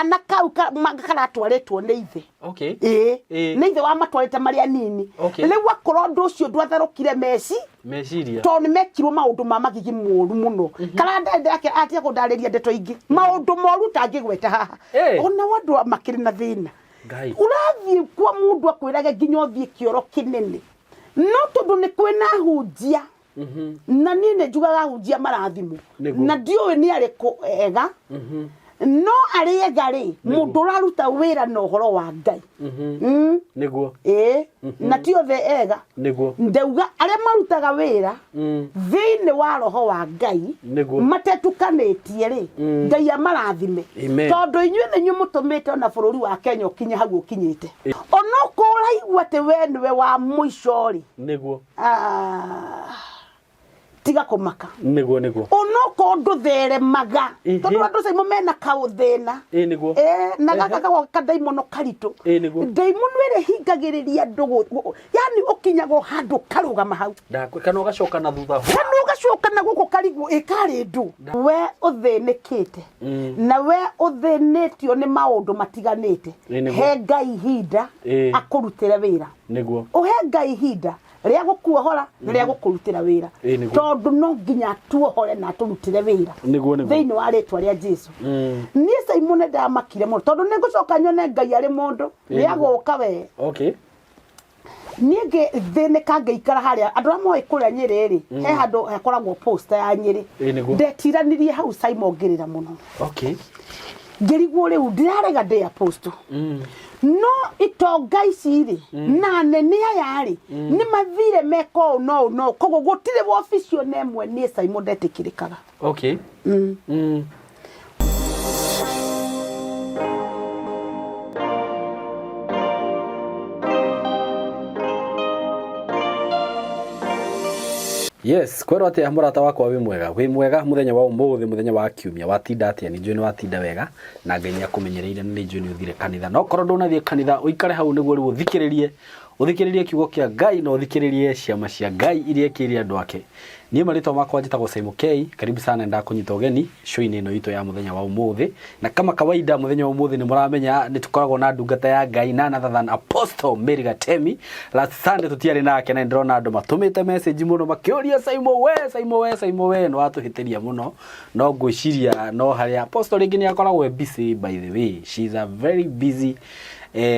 Kana kau karatwarĩtwo nĩ ithe. Okay. Ĩĩ. Ĩĩ. Nĩ ithe wamatwarĩte marĩ anini. Okay. Rĩu akorwo ũndũ ũcio ndwatherũkire meci Meciria. tondũ nĩ mekirwo maũndũ ma magigi moru mũno. Karandendake atiga kũndarĩria ndeto ingĩ maũndũ moru tangĩgweta haha. Ĩĩ. Ona andũ makĩrĩ na thĩna. Ngai. Ũrathiĩ kwa mũndũ akwĩrage nginya ũthiĩ kĩoro kĩnene, no tondũ nĩ kwĩna hunjia na niĩ nĩ njugaga hunjia marathimwo. Nĩguo. Na ndiũĩ nĩ arĩkũ ega, no arĩ ega rĩ, mũndũ ũraruta wĩra na ũhoro wa Ngai. Nĩguo. Ĩĩ, na ti othe ega. Nĩguo. Ndauga arĩa marutaga wĩra thĩinĩ wa roho wa Ngai Nĩguo. matetukanĩtie rĩ, Ngai amarathime. Amen. Tondũ inyuĩ nĩ inyuĩ mũtũmĩte ona bũrũri wa Kenya ũkinye hau ũkinyĩte. Onokorwo ũraigua atĩ we nĩwe wa mũico rĩ, Nĩguo. ah, tiga kũmaka. Nĩguo nĩguo. Onokorwo ndũtheremaga, Ĩhĩ. tondũ andũ caimo mena kaũthĩna. Ĩĩ nĩguo. Na gaka gagoka kandaimono karitũ. Ĩĩ nĩguo. Ndaimono ĩrĩa ĩhingagĩrĩria andũ yani ũkinyaga o handũ ũkarũgama hau. Ndakwe kana ũgacoka na thutha. Kana ũgacoka na gũkũ karigwo ĩkarĩ ndũ. We ũthĩnĩkĩte na we ũthĩnĩtio nĩ maũndũ matiganĩte. Ĩĩ nĩguo. He Ngai ihinda Ĩĩ. akũrutĩre wĩra. Nĩguo. Ũhe Ngai ihinda rĩa gũkuohora na rĩa gũkũrutĩra wĩra. Ĩĩ nĩguo. Tondũ no nginya atuohore na atũrutĩre wĩra. Nĩguo nĩguo. Thĩinĩ wa rĩtwa rĩa Jesu. Niĩ Simon nĩ ndamakire mũno tondũ nĩ ngũcoka nyone Ngai arĩ mũndũ. Ĩĩ Nĩ nĩguo. agũka we. Okay. Niĩ ngĩthĩnĩka ngĩikara harĩa andũ arĩa moĩ kũrĩa Nyĩrĩ rĩ, he handũ hakoragwo poster ya Nyĩrĩ. Ĩĩ nĩguo. Ndetiranirie hau Simon ngĩrĩra mũno. Okay. Ngĩrigwo rĩu ndĩrarega ndĩ apostle. No itonga ici rĩ, na anene aya rĩ, nĩ mathire meka ũũ na ũũ na ũũ. Koguo gũtirĩ wobici ona ĩmwe niĩ Simon ndetĩkĩrĩkaga. Okay. Yes, kwĩrwo atĩa mũrata wakwa wĩ mwega, wĩ mwega mũthenya wa ũmũthĩ, mũthenya wa kiumia, watinda atĩa? Nĩ njũĩ nĩ watinda wega na Ngai nĩ akũmenyereire na nĩ njũĩ nĩ ũthire kanitha. No korwo ndũnathiĩ kanitha, ũikare hau nĩguo rĩu ũthikĩrĩrie, ũthikĩrĩrie kiugo kĩa Ngai na ũthikĩrĩrie ciama cia Ngai iria ekĩire andũ ake. Niĩ marĩtwa makwa njĩtagwo Simon K. Karibu sana ndakũnyita ũgeni show-inĩ ĩno itũ ya mũthenya wa ũmũthĩ. Na kama kawaida mũthenya wa ũmũthĩ nĩ mũramenya nĩ tũkoragwo na ndungata ya Ngai none other than Apostle Mary Gatemi. Last Sunday tũtiarĩ nake na nĩndĩrona andũ matũmĩte message mũno makĩũria Simon we, Simon we, Simon we, nĩ watũhĩtĩria mũno. No ngwĩciria no harĩa Apostle rĩngĩ nĩ akoragwo e busy, by the way. She is a very busy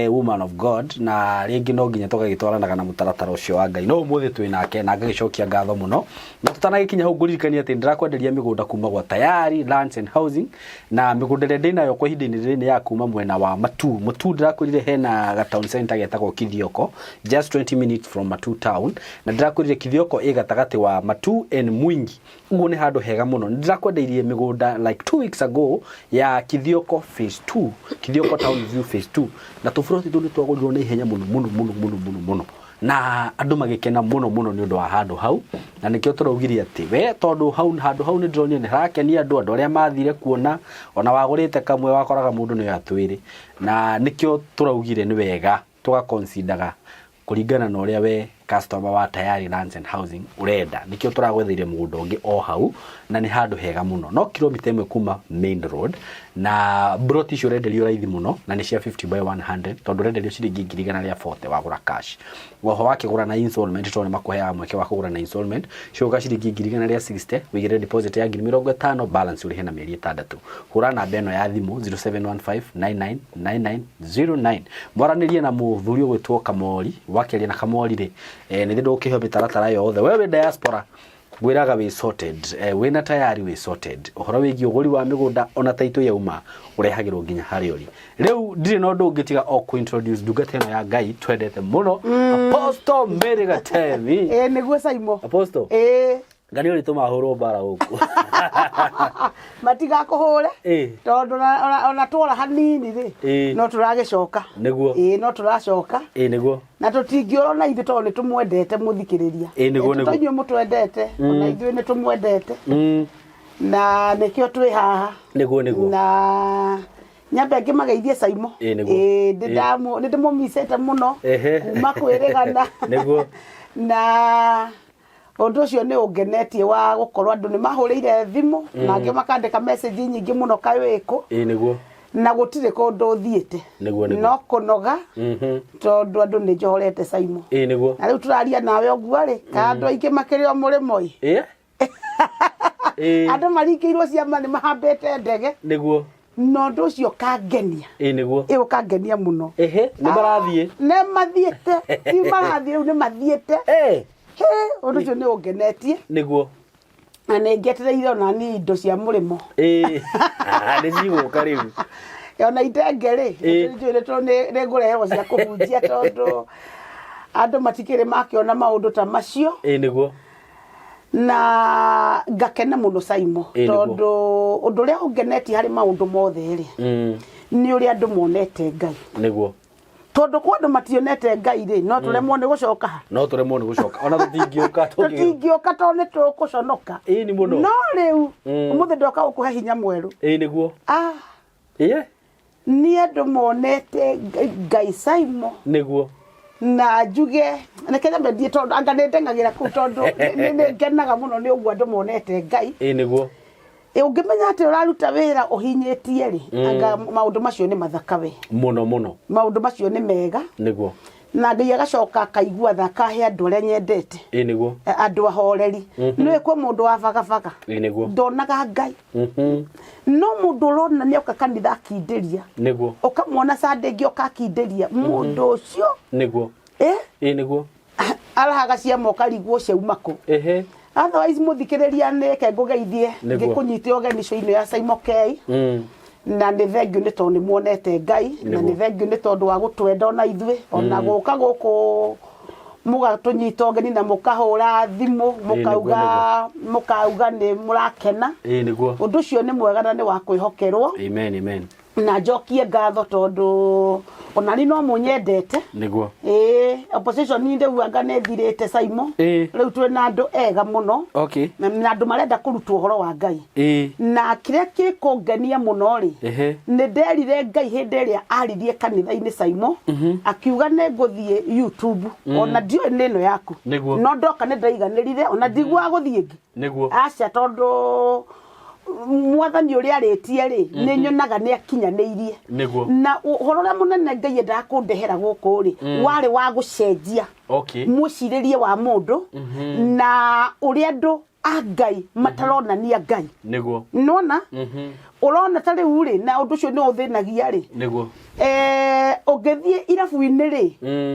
woman of God, na rĩngĩ no nginya tũgagĩtwaranaga na mũtaratara ũcio wa Ngai. No ũmũthĩ twĩ nake na ngagĩcokia ngatho mũno. Na tũtanagĩkinya hau ngũririkania atĩ ndĩrakwenderia mĩgũnda kuma gwa Tayari Lands and Housing, na mĩgũnda ĩrĩa ndĩnayo kwa ihinda-inĩ rĩrĩ nĩ ya kuma mwena wa Matuu. Matuu ndĩrakwĩrire hena ga town center getagwo Kithioko, just 20 minutes from Matuu town, na ndĩrakwĩrire Kithioko ĩ gatagatĩ wa Matuu and Mwingi. Ũguo nĩ handũ hega mũno. Nĩ ndĩrakwendeirie mĩgũnda like 2 weeks ago ya Kithioko phase 2, Kithioko town view phase 2, na tũburoti tũu nĩ twagũrirwo na ihenya mũno mũno mũno mũno mũno mũno, na andũ magĩkena mũno mũno nĩ ũndũ wa handũ hau, na nĩkĩo tũraugire atĩ we tondũ hau handũ hau nĩ ndĩronire nĩ harakenia andũ, andũ arĩa mathire kuona, ona wagũrĩte kamwe wakoraga mũndũ nĩ oya twĩrĩ, na nĩkĩo tũraugire nĩ wega tũgaconsider kũringana na ũrĩa we customer wa Tayari Lands and Housing ũrenda. Nĩkĩo tũragwetheire mũgũnda ũngĩ o hau, na nĩ handũ hega mũno, no kilomita ĩmwe kuma main road, na broti icio ũrenderio raithi mũno, na nĩ cia 50 by 100, tondũ ũrenderio ciringi ngiri igana rĩa 40 wagũra cash. Oho wakĩgũra na installment, tondũ nĩ makũheaga mweke wa kũgũra na installment, cigũka ciringi ngiri igana rĩa 60, ũigĩrĩre deposit ya ngiri mĩrongo ĩtano, balance ũrĩhe na mĩeri ĩtandatũ. Hũra namba ĩno ya thimũ 0715999909, mwaranĩrie na mũthuri ũgwĩtwo Kamori. Wakĩaria na Kamori rĩ, nĩ ndũkĩheo mĩtaratara yothe. We wĩ diaspora ngwĩraga wĩ sorted, wĩna Tayari wĩ sorted. Ũhoro wĩgiĩ ũgũri wa mĩgũnda ona taitũ yauma ũrehagĩrwo nginya harĩa ũrĩ. Rĩu ndirĩ na ũndũ ũngĩ tiga o kũ-introduce ndungata ĩno ya Ngai twendete mũno, Apostle Mary Gatemi. Ĩĩ nĩguo Simon. Apostle. Ĩĩ. Ngai nĩ ũrĩtũma hũrwo mbara gũkũ. Matigakũhũre. Ĩĩ. Tondũ ona twora hanini rĩ, Ĩĩ. no tũragĩcoka. Nĩguo. Ĩĩ no tũracoka. Ĩĩ nĩguo. Na tũtingĩũra na ithuĩ tondũ nĩ tũmwendete mũthikĩrĩria. Ĩĩ nĩguo, nĩguo. To inyuĩ mũtwendete, ona ithuĩ nĩ tũmwendete. Na nĩkĩo twĩ haha. Nĩguo, nĩguo. Na nyambe ngĩmageithie Saimo. Ĩĩ nĩguo. Ĩĩ, nĩ ndĩmũmicĩte mũno. Ehe. Kuma kwĩrĩgana. Nĩguo. Na ũndũ ũcio nĩ ũngenetie wa gũkorwo andũ nĩ mahũrĩire thimũ, na angĩ makandĩka message nyingĩ mũno kaĩ wĩkũ. Ĩĩ nĩguo. Na gũtirĩ kũndũ thiĩte. Nĩguo, nĩguo. No kũnoga tondũ andũ nĩ njohorete Saimo. Ĩĩ nĩguo. Na rĩu tũraria nawe ũguo rĩ, ka andũ aingĩ makĩrĩ o mũrĩmo ĩ. Ĩĩ. Ĩĩ. Andũ maringĩirwo ciama nĩ mahambĩte ndege. Nĩguo. Na ũndũ ũcio ũkangenia. Ĩĩ nĩguo. Ĩ ũkangenia mũno. Ehe, nĩ marathiĩ. Nĩ mathiĩte. Ti marathiĩ rĩu nĩ mathiĩte. Ĩĩ. Hĩ, ũndũ ũcio nĩ ũngenetie. Nĩguo. Na nĩ ngetereire ona niĩ indo cia mũrĩmo. Ĩĩ. Nĩ cigũka rĩu. Ona itenge rĩ, nĩnjũĩ nĩ tondũ nĩ ngũreherwo cia kũhunjia tondũ andũ matikĩrĩ makĩona maũndũ ta macio. Ĩĩ nĩguo. Na ngakena mũno Saimo Ĩĩ, nĩguo. tondũ ũndũ ũrĩa ũngenetie harĩ maũndũ mothe rĩ, nĩ ũrĩa andũ monete Ngai. Nĩguo. Tondũ kwa andũ mationete Ngai rĩ, no tũremwo nĩ gũcoka ha? No tũremwo nĩ gũcoka. Ona tũtingĩũka tũtingĩũka tondũ nĩ tũkũconoka. Ĩĩ nĩ mũno. No rĩu ũmũthĩ ndoka gũkũhe hinya mwerũ. Ĩĩ nĩguo. Ah. Ĩĩ. Nĩ andũ monete Ngai Saimo. Nĩguo. Na njuge reke nyambe ndiĩ tondũ anga nĩ ndeng'agĩra kũu tondũ nĩ ngenaga mũno nĩ ũguo andũ monete Ngai. Ĩĩ nĩguo. Ĩ ũngĩmenya atĩ ũraruta wĩra ũhinyĩtie rĩ, anga maũndũ macio nĩ mathaka we. Mũno mũno. Maũndũ macio nĩ mega. Nĩguo. Na Ngai agacoka akaigua tha akahe andũ arĩa nyendete. Ĩĩ nĩguo. Andũ ahoreri. Nĩũĩ kwĩ mũndũ wa bagabaga. Ĩĩ nĩguo. Ndonaga Ngai. No mũndũ ũrona nĩ oka kanitha akindĩria. Nĩguo. Ũkamuona Sunday ĩngĩ oka akindĩria. Mũndũ ũcio. Nĩguo. Ĩ? Ĩĩ nĩguo. Arahaga ciama ũkarigwo ciauma kũ. Ehe. Otherwise mũthikĩrĩria nĩ reke ngũgeithie Nĩguo. ngĩkũnyite ũgeni show-inĩ ya Saimo K. Na nĩ thengiũ nĩ tondũ nĩ muonete Ngai, na Nĩguo. nĩ thengiũ nĩ tondũ wa gũtwenda ona ithuĩ, ona gũka gũkũ mũgatũnyita ũgeni na mũkahũra thimũ, mũkauga mũkauga nĩ mũrakena. Ĩĩ nĩguo. Ũndũ ũcio nĩ mwega na nĩ wa kwĩhokerwo. Amen, amen. Na njokie ngatho tondũ ona niĩ no mũnyendete. Nĩguo. Ĩĩ, opposition rĩu anga nĩ ĩthirĩte Saimo. Ĩĩ. Rĩu twĩna andũ ega mũno. Okay. Na andũ marenda kũrutwo ũhoro wa Ngai. Ĩĩ. Na kĩrĩa gĩkũngenia mũno rĩ, Ehe. nĩ nderire Ngai hĩndĩ ĩrĩa aririe kanitha-inĩ Saimo, akiuga nĩ ngũthiĩ YouTube, ona ndiũĩ nĩ ĩno yaku. Nĩguo. No ndoka nĩ ndaiganĩrire, ona ndiguaga gũthiĩ ĩngĩ. Nĩguo. Aca tondũ mwathani ũrĩa arĩtie rĩ, nĩ nyonaga nĩ akinyanĩirie. Nĩguo. Na ũhoro ũrĩa mũnene Ngai endaga kũndehera gũkũ rĩ, warĩ wa gũcenjia Okay. mwĩcirĩrie wa mũndũ na ũrĩa andũ a Ngai mataronania Ngai. Nĩguo. Nĩwona? Ũrona ta rĩu rĩ, na ũndũ ũcio nĩ ũthĩnagia rĩ, Nĩguo. Ũngĩthiĩ irabu-inĩ rĩ,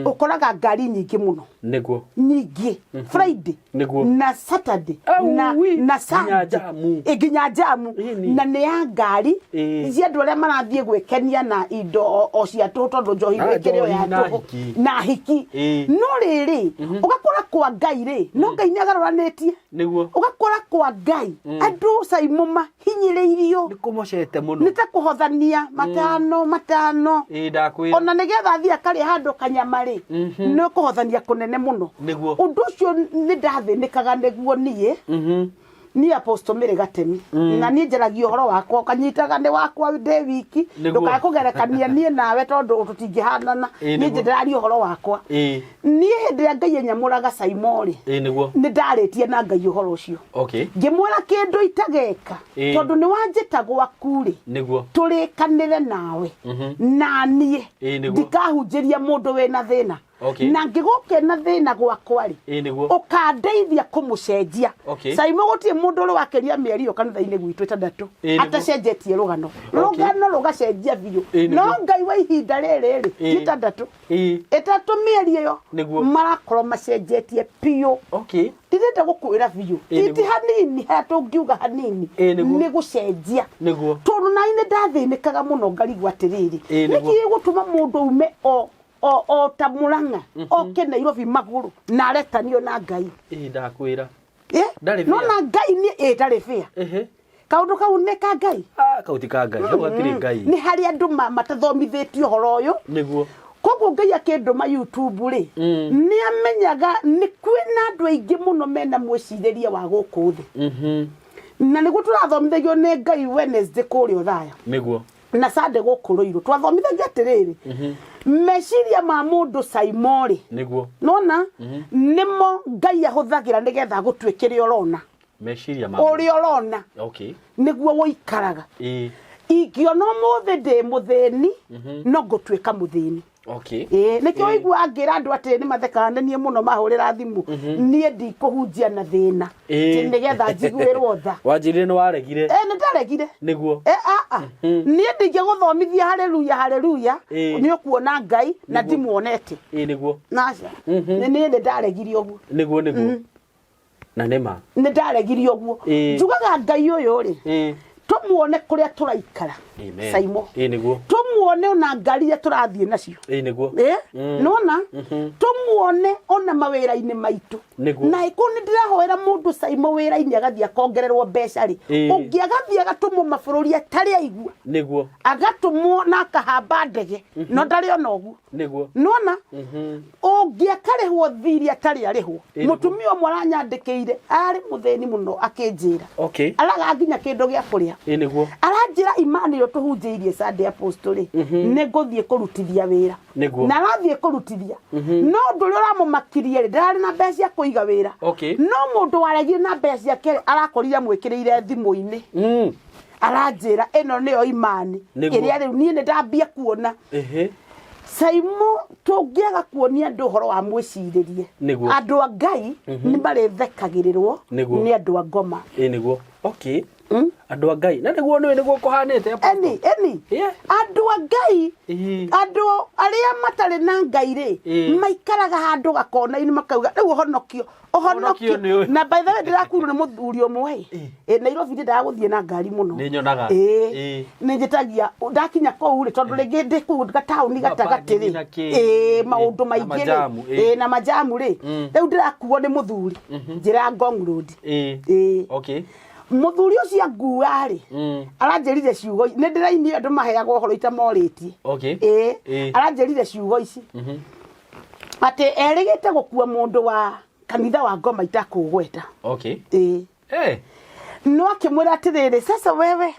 ũkoraga ngari nyingĩ mũno. Nĩguo. Nyingĩ. Friday Nĩguo. na Saturday na Aui, na nginya Sunday. njamu. Ĩ, nginya njamu. Ĩni. Na nĩ ya ngari Ĩ. cia andũ arĩa marathiĩ gwĩkenia na indo o cia tũhũ tondũ njohi Na ĩkĩrĩ o ya njohi na tũhũ. hiki. Na hiki. Ĩ. No rĩrĩ, ũgakora kwa Ngai rĩ, no Ngai nĩ agarũranĩtie. Nĩguo. Ũgakora kwa Ngai andũ caimũ mahinyĩrĩirio. Nĩ kũmocete mũno. Nĩ ta kũhothania matano matano. Ĩ ndakwĩra. Ona nĩgetha athiĩ akarĩa handũ kanyama rĩ, nĩ kũhothania kũnene mũno. Nĩguo. Ũndũ ũcio nĩ ndathĩnĩkaga nĩguo niĩ. Niĩ Apostle Mary Gatemi. Na niĩ njaragia ũhoro wakwa, ũkanyitaga nĩ wakwa ndĩ wiki. Nĩguo. Ndũkae kũgerekania niĩ nawe tondũ tũtingĩhanana. Ĩ, Niĩ nĩguo. ndĩraria ũhoro wakwa. Ĩ. Niĩ hĩndĩ ĩrĩa Ngai anyamũraga Saimo rĩ, Ĩ nĩguo. nĩ ndarĩtie na Ngai ũhoro ũcio. Okay. Ngĩmwĩra kĩndũ itageka, Ĩ. tondũ nĩ wanjĩta gwaku rĩ, Nĩguo. tũrĩkanĩre nawe. Na niĩ Ĩ, nĩguo. ndikahunjĩria mũndũ wĩna thĩna. Okay. Na ngĩgũke na thĩna gwakwa rĩ, Ĩ nĩguo. ũkandeithia kũmũcenjia. Okay. Saimo gũtirĩ mũndũ ũrĩ wakĩria mĩeri ĩyo kanitha-inĩ gwitũ ĩtandatũ Ĩ, nĩguo. atacenjetie rũgano. Okay. Rũgano rũgacenjia biũ. Ĩ, nĩguo. No Ngai wa ihinda rĩrĩ rĩ, Ĩ. ti ĩtandatũ. Ĩ. Ĩtatũ mĩeri ĩyo Nĩguo. marakorwo macenjetie biũ. Okay. Ndirenda gũkwĩra biũ. Ĩ, nĩguo. Ti hanini, harĩa tũngiuga hanini Ĩ, nĩguo. nĩ gũcenjia. Nĩguo. Tondũ nani nĩ ndathĩnĩkaga mũno ngarigwo atĩrĩrĩ, Ĩ, nĩguo. nĩkĩ gĩgũtũma mũndũ aume o o o ta Murang'a oke Nairobi magũrũ na aretanio na Ngai. Ĩ ndakwĩra. Ĩ? Ndarĩ No bĩa. na Ngai nĩ ĩ ndarĩ bĩa. Ehe. Kaũndũ kau nĩ ka Ngai. Ah, kau ti ka Ngai. Hau hatirĩ Ngai. Nĩ harĩ andũ matathomithĩtio ũhoro ũyũ. Nĩguo. Koguo Ngai akĩndũma YouTube rĩ, nĩ amenyaga nĩ kwĩna andũ aingĩ mũno mena mwĩcirĩrie wa gũkũ thĩ. Na nĩguo tũrathomithagio nĩ Ngai Wednesday kũrĩa Othaya. Nĩguo. Na Sunday gũkũ Rũirũ. Twathomithagio atĩrĩrĩ, meciria ma mũndũ Saimo rĩ, Nĩguo. nona nĩmo Ngai ahũthagĩra nĩgetha agũtue kĩrĩa ũrona. Meciria ma Ũrĩa ũrona. Okay. Nĩguo wũikaraga. Ĩ. Ingĩona ũmũthĩ ndĩ mũthĩni, no ngũtuĩka mũthĩni. Ĩĩ, nĩkĩo ũigua ngĩra andũ atĩ nĩ mathekaga nĩ niĩ mũno mahũrĩra thimũ. Niĩ ndikũhunjia na thĩna atĩ nĩgetha njiguĩrwo tha. Wanjĩrire nĩ waregire. Ĩ, nĩ ndaregire. Nĩguo. Ĩ, aa niĩ ndingĩgũthomithia haleluya haleluya. Nĩ ũkuona Ngai na ndimuonete. Ĩĩ nĩguo. Naca, nĩ niĩ nĩ ndaregire ũguo. Nĩguo nĩguo. Na nĩ ma. Nĩ ndaregire ũguo. Njugaga Ngai ũyũ rĩ, tũmuone kũrĩa tũraikara. Amen. Saimo. Ĩĩ nĩguo. Tũmuone ona ngari iria tũrathiĩ nacio. Ĩĩ nĩguo. Ĩ, nona tũmuone ona mawĩra-inĩ maitũ. Nĩguo. Na ĩkorwo nĩ ndĩrahoera mũndũ Saimo wĩra-inĩ agathiĩ akongererwo mbeca rĩ, ũngĩ agathiĩ agatũmwo mabũrũri atarĩ aigua. Nĩguo. Agatũmwo na akahamba ndege, no ndarĩ ona ũguo. Nĩguo. Nona ũngĩ akarĩhwo thirĩ atarĩ arĩhwo. Ĩĩ, nĩguo. Mũtumia ũmwe aranyandĩkĩire arĩ mũthĩni mũno akĩnjĩra araga nginya kĩndũ gĩa kũrĩa. Ĩĩ nĩguo. Aranjĩra imani ĩyo tũhunjĩirie Sunday Apostle rĩ, nĩ ngũthiĩ kũrutithia wĩra. Nĩguo. Na arathiĩ kũrutithia, no ũndũ ũrĩa ũramũmakirie rĩ, ndararĩ na mbeca cia kũiga wĩra. No mũndũ waregire na mbeca ciake rĩ, arakorire amwĩkĩrĩire thimũ-inĩ. Aranjĩra ĩno nĩyo imani ĩrĩa rĩu niĩ nĩ ndambia kuona. Saimo, tũngĩaga kuonia andũ ũhoro wa mwĩcirĩrie, Nĩguo. andũ a Ngai nĩ marĩthekagĩrĩrwo Nĩguo. nĩ andũ a ngoma. Ĩĩ nĩguo. Andũ a Ngai na nĩguo nĩwe nĩguo kũhanĩte, Apostle. Eni eni. Andũ a Ngai, andũ arĩa matarĩ na Ngai rĩ, maikaraga handũ gakona-inĩ makauga rĩu ũhonokio ũhonokio ũhonokio nĩ ũyũ. Na by the way, ndĩrakuirwo nĩ mũthuri ũmwe ĩ Nairobi, ndĩndaga gũthiĩ na ngari mũno. Nĩ nyonaga. Nĩ njĩtagia ndakinya kũu rĩ, tondũ rĩngĩ ndĩ kũu gataũni gatagatĩ rĩ, na kĩ. Maũndũ Na maingĩ rĩ. majamu, Na majamu rĩ. Rĩu ndĩrakuo nĩ mũthuri njĩra Ngong Road. Mũthuri ũcio angua rĩ, aranjĩrire ciugo, nĩ ndĩrainire andũ maheagwo ũhoro itamorĩtie. Aranjĩrire ciugo ici atĩ erĩgĩte gũkua mũndũ wa kanitha wa ngoma itakũgweta. No akĩmwĩra atĩrĩrĩ, sasa wewe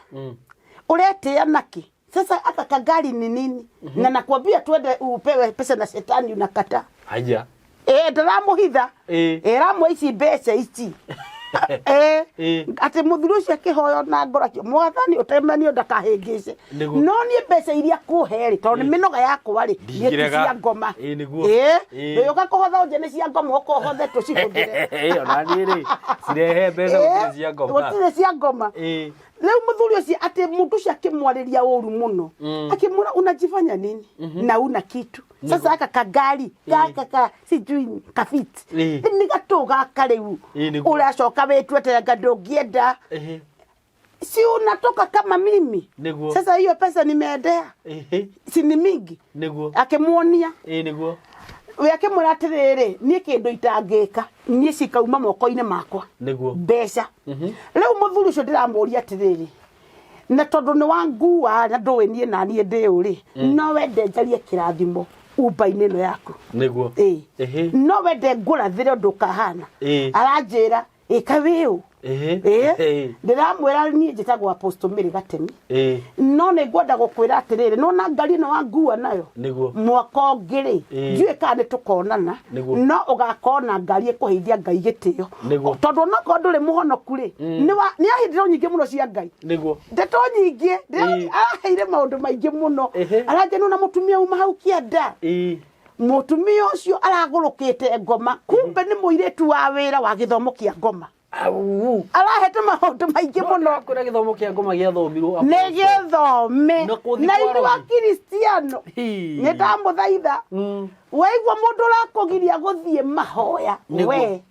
ũretĩĩa naki? Sasa aka kagari ni nini? Na nakwambia twende upewe pesa na shetani, unakataa. Haya. Ndĩramũhitha. Ĩramwe ici mbeca ici. Atĩ mũthuri ũcio akĩhoya na ngoro akĩ mwathani ũtemenio ndakahĩngĩce. Nĩguo. No niĩ mbeca iria kũhe rĩ, tondũ nĩ mĩnoga yakwa rĩ, niĩ ti Ndingĩrega. cia ngoma. Ĩĩ, nĩguo. Ndũyũka kũhotha ũnje nĩ cia ngoma, ũkohothe tũcihũthĩre. Ona niĩ rĩ, cirehe mbeca, gũtirĩ cia ngoma. Gũtirĩ cia ngoma. Rĩu mũthuri ũcio atĩ mũndũ ũcio akĩmwarĩria ũru mũno, akĩmwĩra unajifanya nini na una kitu? Sasa aka kagari gaka ka sijui kafit nĩ gatũ gaka rĩu. Nĩguo. Ũracoka wĩtuĩte ndũngĩenda. Si unatoka kama mimi? Nĩguo. Sasa hiyo pesa nimeendea, si ni mingi? Nĩguo. Akĩmuonia. Ĩĩ nĩguo. We akĩmwĩra atĩrĩrĩ, niĩ kĩndũ itangĩka niĩ cikauma moko-inĩ makwa mbeca. Rĩu mũthuri ũcio ndĩramũria atĩrĩrĩ, na tondũ nĩ wangua na ndũĩ niĩ na niĩ ndĩ ũ rĩ, no wende njarie kĩrathimo umba-inĩ ĩno yaku? Ĩĩ. No wende ngũrathĩre ũndũ ũkahana? Aranjĩra ĩka wĩũ. Ndĩramwĩra niĩ njĩtagwo Apostle Mary Gatemi. No nĩ ngwenda gũkwĩra atĩrĩrĩ, nona ngari ĩno wangua nayo, mwaka ũngĩ rĩ, ndiũĩ kana nĩ tũkonana. No ũgakorwo na ngari ĩkũheithia Ngai gĩtĩo. Tondũ onokorwo ndũrĩ mũhonoku rĩ, nĩ ahĩndĩro nyingĩ mũno cia Ngai. Ndeto nyingĩ araheire maũndũ maingĩ mũno. Aranjĩra na mũtumia uma hau kĩanda, mũtumia ũcio aragũrũkĩte ngoma, kumbe nĩ mũirĩtu wa wĩra wa gĩthomo kĩa ngoma. Au. Arahete maũndũ maingĩ mũno. Kwĩra gĩthomo kĩa ngoma gĩathomirwo. Nĩ gĩthome. Na kũthi na kwa ithuĩ rogi. Akristiano, nĩ ndamũthaitha, waigua mũndũ ũrakũgiria gũthiĩ mahoya, we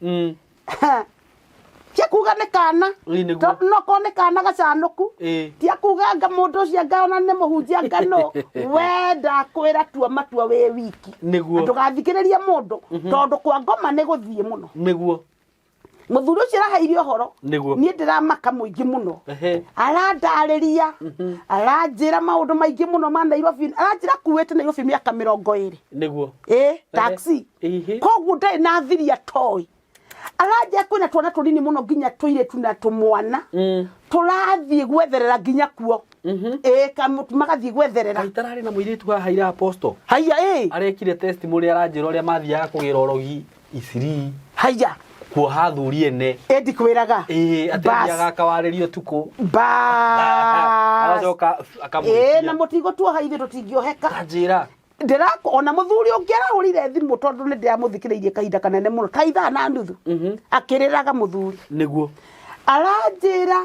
tia kuga nĩ kana. Tondũ no korwo nĩ kana gacanũku, tia kuga anga mũndũ ũcio anga ona nĩ mũhunjia ngano. We ndakwĩra tua matua wĩ wiki. Ndũgathikĩrĩrie mũndũ, tondũ kwa ngoma nĩ gũthiĩ mũno. Mũthuri ũcio araheire ũhoro. Niĩ ndĩramaka mũingĩ mũno. Arandarĩria, aranjĩra maũndũ maingĩ mũno ma Nairobi. Aranjĩra kuĩte Nairobi mĩaka 20. Taxi. Koguo ndarĩ na thiri atoĩ. Aranjĩra kwĩna twana tũnini mũno, nginya tũirĩtu na tũmwana, tũrathiĩ gwetherera nginya kuo. Magathiĩ gwetherera. Itararĩ na mũirĩtu haha ira, Apostle. Haya, ĩ. Arekire testimony, aranjĩra ũrĩa mathiaga kũgĩra ũrogi Isiri. Haya. Kuoha athuri ene. Ĩ ndikwĩraga. Ĩĩ, atĩ Bas. athiaga akawarĩria ũtukũ. Bas. Agacoka Ĩ, na akamũhikia. mũtigũtuoha ithuĩ tũtingĩoheka. Anjĩra. Ndĩrako ona mũthuri ũngĩ arahũrire thimũ tondũ nĩ ndĩramũthikĩrĩirie kahinda kanene mũno ta ithaa na nuthu akĩrĩraga mũthuri. Nĩguo. Aranjĩra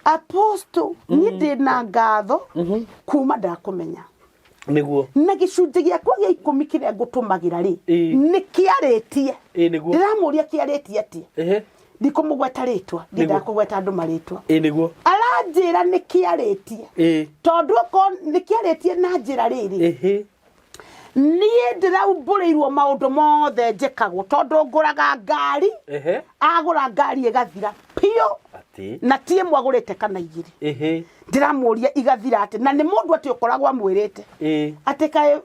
apostle niĩ ndĩna ngatho kuma ndakũmenya. Nĩguo. Na gĩcunjĩ gĩakwa gĩa ikũmi kĩrĩa ngũtũmagĩra rĩ nĩ kĩarĩtie. Ĩĩ nĩguo. Ndĩramũria kĩarĩtie atĩa. Ehe. Ndikũmũgweta rĩtwa, ndindaga kũgweta andũ marĩtwa. Ĩĩ nĩguo. Aranjĩra nĩ kĩarĩtie. Tondũ okorwo nĩ kĩarĩtie na njĩra rĩrĩ. Ehe. Niĩ ndĩraumbũrĩirwo maũndũ mothe njĩkagwo tondũ ngũraga ngari. Ehe. Agũra ngari ĩgathira piũ. Atĩ. Na ti ĩmwe agũrĩte kana igĩrĩ. Ehe. Ndĩramũria igathira atĩ na nĩ mũndũ atĩ ũkoragwo amwĩrĩte. Atĩ kaĩ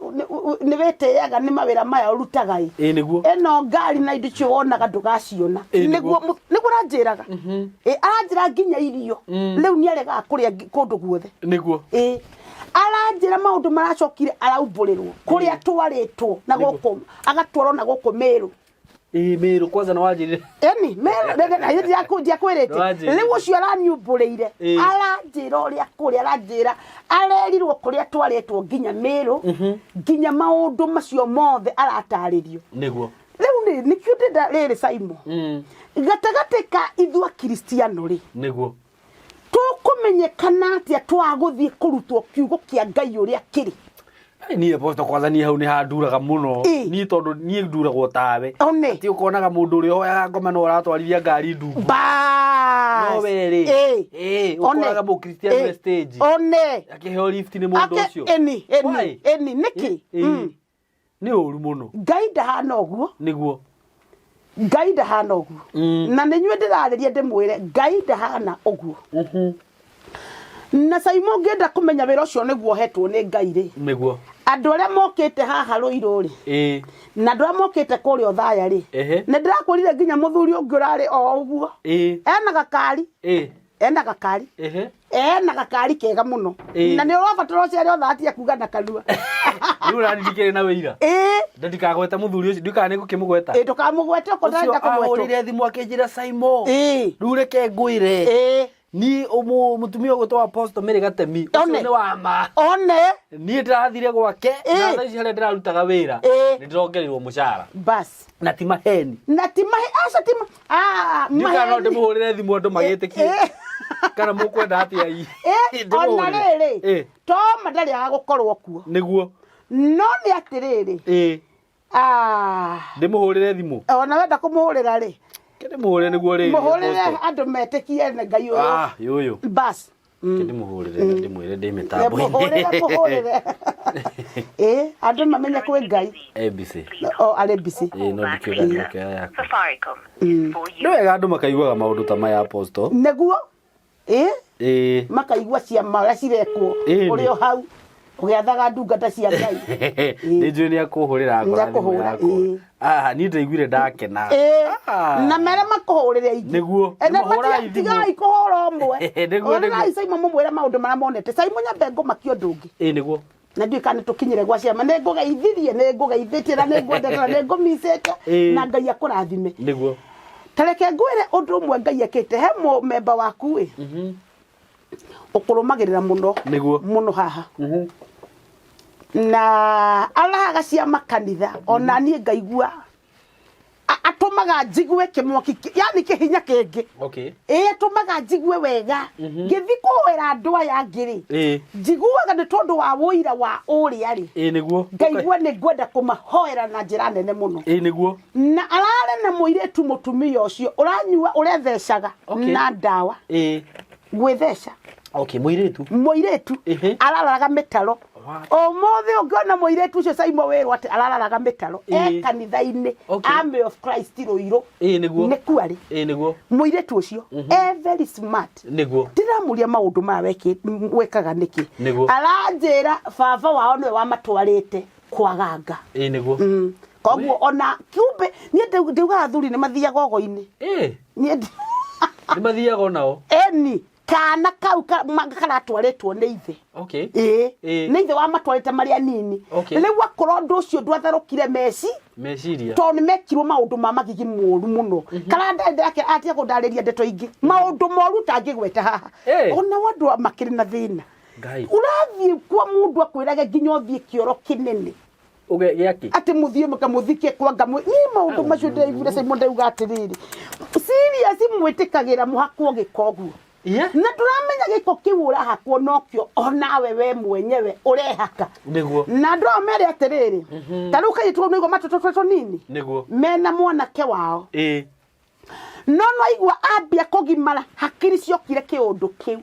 nĩ wĩtĩaga nĩ mawĩra maya ũrutaga ĩ. Ĩĩ nĩguo. Ĩno ngari na indo icio wonaga ndũgaciona. Ĩĩ nĩguo. Nĩguo nĩguo aranjĩraga. Ĩ aranjĩra nginya irio. Rĩu nĩ aregaga kũrĩa kũndũ guothe. Nĩguo. Ĩ aranjĩra maũndũ maracokire araumbũrĩrwo kũrĩa atwarĩtwo na gũkũ agatwarwo na gũkũ Meru. Ĩĩ Meru kwanza nĩ wanjĩrire. Eni Meru ndiakwĩrĩte. Nĩwanjĩrire. Rĩu ũcio araniumbũrĩire aranjĩra ũrĩa kũrĩa aranjĩra arerirwo kũrĩa atwarĩtwo nginya Meru nginya maũndũ macio mothe aratarĩrio. Nĩguo. Rĩu nĩ nĩkĩo ndĩrenda rĩrĩ Simon. Gatagatĩ ka ithuĩ Akristiano rĩ. Nĩguo. Tũkũmenyekana atĩa twaga gũthiĩ kũrutwo kiugo kĩa Ngai ũrĩa kĩrĩ? Ai, niĩ apostle kwanza niĩ hau nĩ handuraga mũno. Ĩ. Niĩ tondũ niĩ nduragwo tawe. One. Atĩ ũkonaga mũndũ ũrĩa ũhoyaga ngoma no ũratwarithia ngari ndungu. Bas. No we rĩ. Ĩ. Ĩ, One. ũkoraga mũkristiano Ĩ. e stage. One. Akĩheo lift nĩ mũndũ Ake ũcio. ĩni ĩni Why? ĩni nĩkĩ? Ĩ. Nĩ ũru mũno. Ngai ndahana ũguo. Nĩguo. Ngai ndahana ũguo. Na nĩ inyuĩ ndĩrarĩria ndĩmwĩre Ngai ndahana ũguo. Na Simon ũngĩenda kũmenya wĩra ũcio nĩguo ũhetwo nĩ Ngai rĩ. Nĩguo. Andũ arĩa mokĩte haha Rũirũ rĩ. Ĩ. Na andũ arĩa mokĩte kũrĩa Othaya rĩ. Ehe. Nĩ ndĩrakwĩrire nginya mũthuri ũngĩ ũrarĩ o ũguo. Ĩ. Ena gakari. Ĩ. Ena gakari. Ehe. Ena gakari kega mũno. Ĩ. Na nĩ ũrabatara ũcere othatia kuga na kanua. Rĩu ũrandikĩrĩ na wĩira. Ĩ. Ndikagweta mũthuri ũcio, ndikana nĩ ngũkĩmũgweta. Ĩ ndũkamũgwete okorwo Ũcio ndarenda kũgwetwo. ahũrire thimũ akĩnjĩra Simon. Ĩ. Rĩu reke ngwĩre. Ĩ. Niĩ mũtumia ũgwĩtwo Apostle Mary Gatemi. Ũcio One. nĩ wa ma. One. Niĩ ndĩrathire gwake Ĩ. na thaa ici harĩa ndĩrarutaga wĩra. Ĩ. Nĩ ndĩrongereirwo mũcara. Bas. Na ti maheni. Na ti mahe aca ti ma ah Ndiũ kana no maheni. ndĩmũhũrĩre thimũ andũ magĩtĩkie. Ĩ. Kana mũkwenda atĩa i. Ĩ, ona Ndĩmũhũrĩre. rĩrĩ Ĩ. Toma ndarĩ aga gũkorwo kuo. Nĩguo. No nĩ atĩrĩrĩ. Ĩ. Ah. Ndĩmũhũrĩre thimũ. Ona wenda kũmũhũrĩra rĩ. Ke ndĩmũhũrĩre nĩguo rĩrĩ. Mũhũrĩre Apostle. andũ metĩkie nĩ Ngai ũyũ. Ah, yũyũ. Bas. Ke ndĩmũhũrĩre na ndĩmwĩre ndĩ mĩtambo-inĩ. Mũhũrĩre mũhũrĩre. Ĩ, andũ mamenye kwĩ Ngai. ABC. O arĩ busy. Ĩ, no ndikĩuga ndĩgũkĩoya yaku. Safaricom is for you. Nĩ wega andũ makaiguaga maũndũ ta maya Apostle. Nĩguo. Ĩ, Ĩ. makaigua ciama ũrĩa cirekwo Ĩni. ũrĩ o hau ũgĩathaga ndungata cia Ngai. Nĩ njũĩ nĩ akũhũrĩra ngora thimũ Nĩakũhũra, yakwa. ĩ. Ah, niĩ ndaiguire ndakena. Ĩ, Ah. na mere makũhũrĩre aingĩ. Nĩguo. Ĩ, na Nĩmahũrai thimũ. tigai kũhũra ũmwe. Nĩguo, nĩguo. Hũrĩrai Simon mũmwĩre maũndũ marĩa monete. Simon nyambe ngũmakie ũndũ ũngĩ. Ĩ, nĩguo. Na ndiũĩ kana nĩtũkinyire gwa ciama. Nĩ ngũgeithirie, nĩ ngũgeithĩtie na nĩ ngwendete na nĩ ngũmicĩte. Ĩ. Na Ngai akũrathime. Nĩguo. Ta reke ngwĩre ũndũ ũmwe Ngai ekĩte. He mũmemba waku ĩ. Ũkũrũmagĩrĩra mũno. Nĩguo. Mũno haha. Na arahaga ciama kanitha ona niĩ ngaigua atũmaga njigue kĩmwaki yani kĩhinya kĩngĩ. Okay. Ĩ atũmaga njigue wega. Ngĩthiĩ kũhoera andũ aya angĩ rĩ. Ĩ. Njiguaga nĩ tondũ wa ũira wa ũrĩa rĩ. Ĩ, nĩguo. Ngaigua nĩ ngwenda kũmahoera na njĩra nene mũno. Ĩ, nĩguo. Na ararĩ na mũirĩtu mũtumia ũcio ũranyua ũrethecaga Okay. na ndawa. Ĩ. Gwĩtheca. Okay, mũirĩtu. Mũirĩtu Ehe. arararaga mĩtaro. What? Ũmũthĩ ũngĩona mũirĩtu ũcio Simon wĩrwo atĩ arararaga mĩtaro. Ĩ. E kanitha-inĩ. Okay. Army of Christ Rũirũ. Ĩ, nĩguo. Nĩ kuo arĩ. Ĩ, nĩguo. Mũirĩtu ũcio e very smart. Nĩguo. Ndĩramũria maũndũ maya wekaga nĩkĩ. Nĩguo. Aranjĩra baba wao nĩwe wamatwarĩte kwaganga. Ĩ, nĩguo. Koguo ona kiumbe niĩ ndiugaga athuri nĩ mathiaga ogo-inĩ. Ĩ. Niĩ Nĩ mathiaga onao. Eni. Kana kau karatwarĩtwo nĩ ithe. Okay. Ĩĩ. Nĩ ithe wamatwarĩte marĩ anini. Okay. Rĩu akorwo ũndũ ũcio ndwatherũkire meci Meciria. Tondũ nĩ mekirwo maũndũ ma magigi moru mũno. Karandendake atiga kũndarĩria ndeto ingĩ, maũndũ moru tangĩgweta haha. Ona andũ makĩrĩ na thĩna. Ngai. Ũrathiĩ kwa mũndũ akwĩrage nginya ũthiĩ kĩoro kĩnene. Uge gĩakĩ? Atĩ mũthiĩ mũkamũthike kwa ngamũ. Niĩ maũndũ macio ndĩraiguire Simon ndauga atĩrĩrĩ, serious, mwĩtĩkagĩra mũhakwo gĩko ũguo? Na ndũramenya gĩko kĩu ũrahakwo nokĩo onawe we mwenyewe ũrehaka. Na andũ aya mere atĩrĩrĩ, ta rĩu kairĩtu kau nĩguo matũtũ tũnini mena mwanake wao. No no aigua ambia kũgimara, hakiri ciokire kĩũndũ kĩu.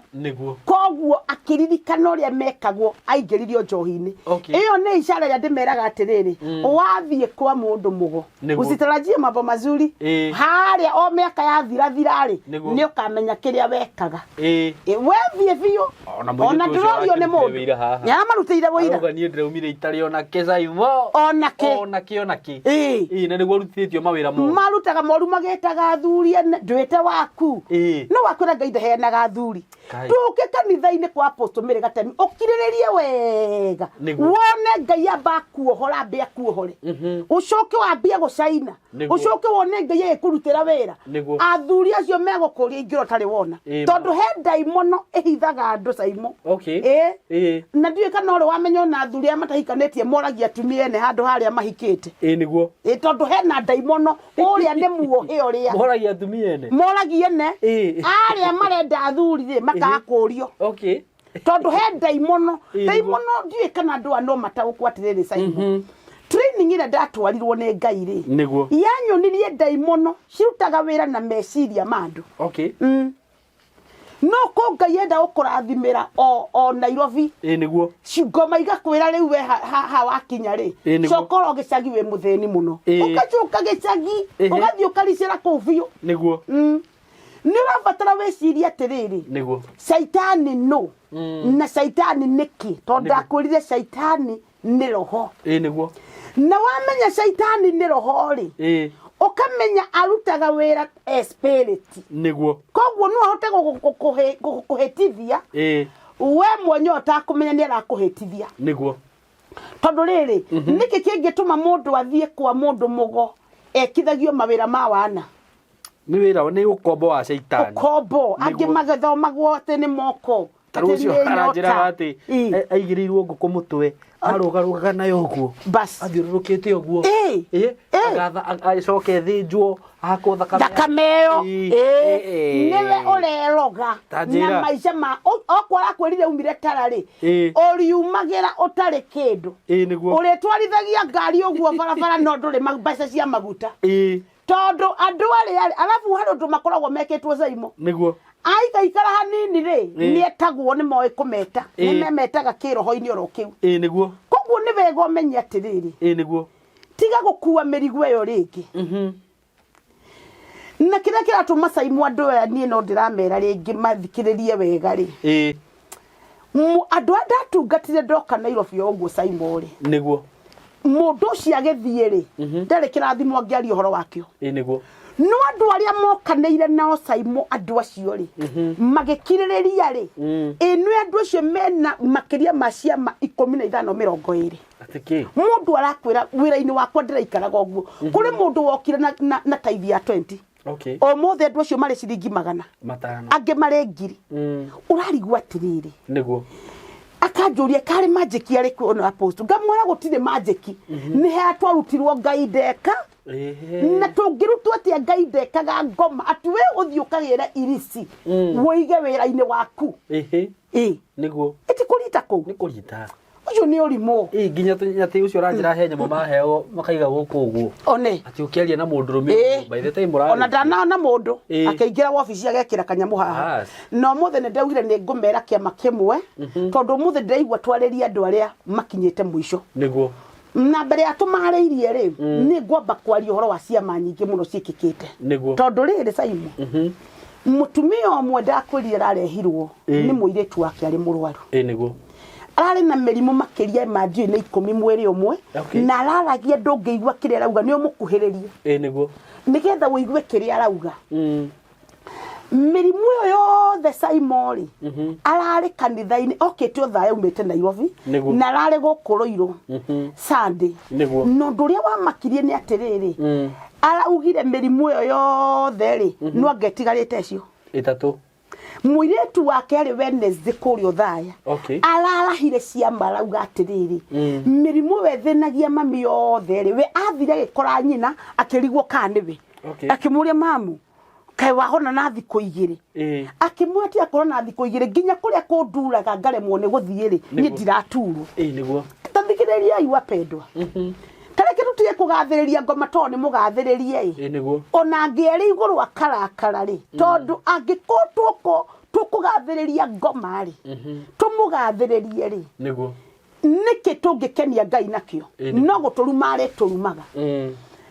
Koguo akĩririkana ũrĩa mekagwo aingĩririo njohi-inĩ. Ĩyo nĩ ishara ĩrĩa ndĩmeraga atĩrĩrĩ, wathiĩ kwa mũndũ mũgo, usitarajie mambo mazuri. Harĩa o mĩaka yathirathira-rĩ, nĩ ũkamenya kĩrĩa wekaga. Ĩ, we thiĩ biũ. Ona mũirĩtu Ona ũcio ndũrorio nĩ arakĩrutire mũndũ. wĩira haha. Nĩ aramarutĩire wĩira. Arauga niĩ ndĩraumire itarĩ ona kĩ Saimo. Ona kĩ. Ona kĩ, ona kĩ. Ĩĩ. Ĩĩ, na nĩguo arutithĩtio mawĩra mothe. Marutaga moru magĩtaga athuri ene ndwĩte waku. No wakwĩra Ngai ndaheanaga athuri. Ngai. Tũke kanitha-inĩ kwa Apostle Mary Gatemi ũkirĩrĩrie wega. Wone Ngai amba akuohora, ambe akuohore. Ũcoke wambie gũcaina. Ũcoke wone Ngai agĩkũrutĩra wĩra. Athuri acio megũkũria ingĩra ũtarĩ wona. Tondũ he ndaimono ĩhithaga andũ Saimo. Okay. Ĩĩ. Na ndiũĩ kana ũrĩ wamenya ona athuri arĩa matahikanĩtie moragia atumia ene handũ harĩa mahikĩte. Ĩĩ nĩguo. Ĩĩ, tondũ hena ndaimono ũrĩa nĩ muohe ũrĩa. Moragia atumia ene. Moragia ene. Arĩa marenda athuri rĩ makakũrio. Okay. Tondũ he ndaimono. Ĩĩ, nĩguo. Ndaimono ndiũĩ kana andũ aya no mataũkwo atĩrĩrĩ Saimo. Training ĩrĩa ndatwarirwo nĩ Ngai rĩ. Yanyonirie ndaimono cirutaga wĩra na meciria ma andũ. Okay. No kũ Ngai enda gũkũrathimĩra o Nairobi. Ĩĩ nĩguo. Ngoma igakwĩra rĩu we ha wakinya rĩ. Ĩĩ nĩguo. Coka oro gĩcagi wĩ mũthĩni mũno. Ĩĩ. Ũgacoka gĩcagi, ũgathiĩ ũkaricĩra kũu biũ. Nĩguo. Nĩ ũrabatara wĩcirie atĩrĩrĩ. Nĩguo. Caitani nũ? Na caitani nĩkĩ? Tondũ ndakwĩrire caitani nĩ roho. Ĩĩ nĩguo. Na wamenya caitani nĩ roho rĩ. Ũkamenya arutaga wĩra e spirit. Nĩguo. Koguo no ahote gũkũhĩtithia. We mwenyewe ũtakũmenya nĩ arakũhĩtithia. Nĩguo. Tondũ rĩrĩ, nĩkĩ kĩngĩtũma mũndũ athiĩ kwa mũndũ mũgo ekithagio mawĩra ma wana? Nĩ wĩra, nĩ ũkombo wa caitani. Ũkombo. Angĩ magĩthomagwo atĩ nĩ moko. Ta rĩu ũcio Atĩ nĩ aranjĩraga nyota. atĩ, aigĩrĩirwo ngũkũ mũtwe, arũgarũgaga nayo ũguo. Bas. Athiũrũrũkĩte ũguo. Agatha, acoke thĩnjwo, ahakwo thakame. Thakame ĩyo. Nĩwe ũreroga Ta njĩra. na maica ma, okorwo arakwĩrire umire tara rĩ, ũriumagĩra ũtarĩ kĩndũ. Ĩĩ, nĩguo. Ũrĩtwarithagia ngari ũguo barabara no ndũrĩ mbeca cia maguta. Tondũ andũ arĩa, arabu harĩ ũndũ makoragwo mekĩtwo Saimo. Nĩguo. Aikaikara hanini rĩ, nĩetagwo, nĩ moĩ kũmeta. Nĩ memetaga kĩroho-inĩ oro kĩu. Ĩĩ, nĩguo. Koguo nĩ wega ũmenye atĩrĩrĩ. Ĩĩ, nĩguo. Tiga gũkua mĩrigo ĩyo rĩngĩ. Na kĩrĩa kĩratũma Saimo andũ aya niĩ no ndĩramera rĩngĩ mathikĩrĩrie wega rĩ. Andũ aya ndatungatire ndoka Nairobi o ũguo Saimo rĩ. Nĩguo. Mũndũ ũcio agĩthiĩ rĩ, ndarĩ kĩrathimo angĩaria ũhoro wakĩo. Ĩĩ, nĩguo. No andũ arĩa mokanĩire nao Saimo andũ acio rĩ, magĩkirĩrĩria rĩ, ĩ nĩ andũ acio mena makĩria ma ciama 15 20. Atĩ kĩ? Mũndũ arakwĩra wĩra-inĩ wakwa ndĩraikaraga ũguo. Kũrĩ mũndũ wokire na taithi ya 20. Okay. Ũmũthĩ andũ acio marĩ ciringi magana. Matano. Angĩ marĩ ngiri. Ũrarigwo atĩrĩrĩ. Nĩguo. Akanjũria karĩ manjĩki arĩkũ ona apostle. Ngamwĩra gũtirĩ manjĩki. Nĩ he twarutirwo Ngai ndeka. Na tũngĩrutwo atĩa Ngai ndekaga ngoma atĩ we ũthiĩ ũkagĩre irici. Wũige wĩra-inĩ waku. Nĩguo. Ĩti kũrita kũu. Nĩ kũrita. Ũcio nĩ ũrimũ. Ĩĩ, nginya atĩ ũcio ũranjĩra he nyamũ maheo makaiga gũkũ ũguo. One. Atĩ ũkĩaria na mũndũrũme ũguo, by the time ũrarĩkia. Ona ndanaona mũndũ akĩingĩra wabici agekĩra kanyamũ haha. Bas. Na ũmũthĩ nĩ ndaugire nĩ ngũmera kĩama kĩmwe, tondũ ũmũthĩ ndĩraigua twarĩrie andũ arĩa makinyĩte mũico. Nĩguo. Na mbere ya tũmarĩirie rĩ, nĩ ngwamba kwaria ũhoro wa ciama nyingĩ mũno ciĩkĩkĩte. Nĩguo. Tondũ rĩrĩ Saimo, mũtumia ũmwe ndakwĩrire ararehirwo nĩ mũirĩtu wake arĩ mũrwaru. Ĩĩ, nĩguo. Ararĩ na mĩrimũ makĩria ma ndiũĩ nĩ 10 mwĩrĩ ũmwe, na araragia ndũngĩigua kĩrĩa arauga, nĩ ũmũkuhĩrĩrie. Ĩĩ, nĩguo. Nĩgetha ũigue kĩrĩa arauga. Mĩrimũ ĩyo yothe Saimo rĩ, ararĩ kanitha-inĩ okĩte ũthaya aumĩte Nairobi. Na ararĩ gũkũ Rũirũ Sunday. Na ũndũ ũrĩa wamakirie nĩ atĩrĩrĩ, araugire mĩrimũ ĩyo yothe rĩ, no anga ĩtigarĩte ĩcio Ĩtatũ. Mũirĩtu wake arĩ Wednesday kũrĩa ũthaya. Ararahire ciama, arauga atĩrĩrĩ, mĩrimũ ĩyo ĩthĩnagia mami yothe rĩ, we athire agĩkora nyina akĩrigwo kana nĩwe. Akĩmũria, "Mamu, kaĩ wahona na thikũ 2?" Akĩmwĩra tiga kũhona na thikũ 2, nginya kũrĩa kũnduraga ngaremwo nĩ gũthiĩ rĩ, niĩ ndiraturwo. Ĩĩ nĩguo. Ta thikĩrĩriai wapendwa, ta reke tũtige kũgathĩrĩria ngoma tondũ nĩ mũgathĩrĩrie ĩ. Ĩĩ nĩguo. Ona angĩerĩ igũrũ akarakara rĩ, tondũ angĩkorwo tũkũgathĩrĩria ngoma rĩ, tũmũgathĩrĩrie rĩ, nĩkĩ tũngĩkenia Ngai nakĩo? Ĩĩ, nĩguo. No gũtũruma arĩ tũrumaga.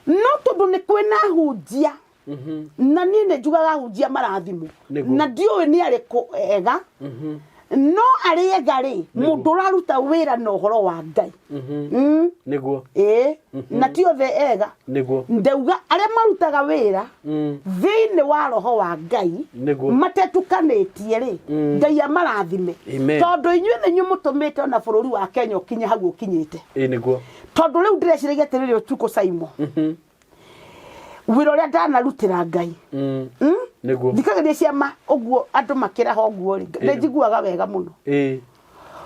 No tondũ nĩ kwĩna hunjia, na niĩ nĩ njugaga hunjia marathimwo. Na ndiũĩ nĩ arĩkũ ega, no arĩ ega rĩ, mũndũ ũraruta wĩra na ũhoro wa Ngai. Ĩĩ, na ti othe ega. Ndauga arĩa marutaga wĩra thĩinĩ wa roho wa Ngai matetukanĩtie rĩ, Ngai amarathime. Amen. Tondũ inyuĩ nĩ inyuĩ mũtũmĩte ona bũrũri wa Kenya ũkinye hau ũkinyĩte. Ĩĩ nĩguo. Tondũ rĩu ndĩreciragia atĩrĩrĩ, ũtukũ Saimo, wĩra ũrĩa ndanarutĩra Ngai. Thikagĩrĩria ciama ũguo andũ makĩraha ũguo rĩ, nĩ njiguaga wega mũno.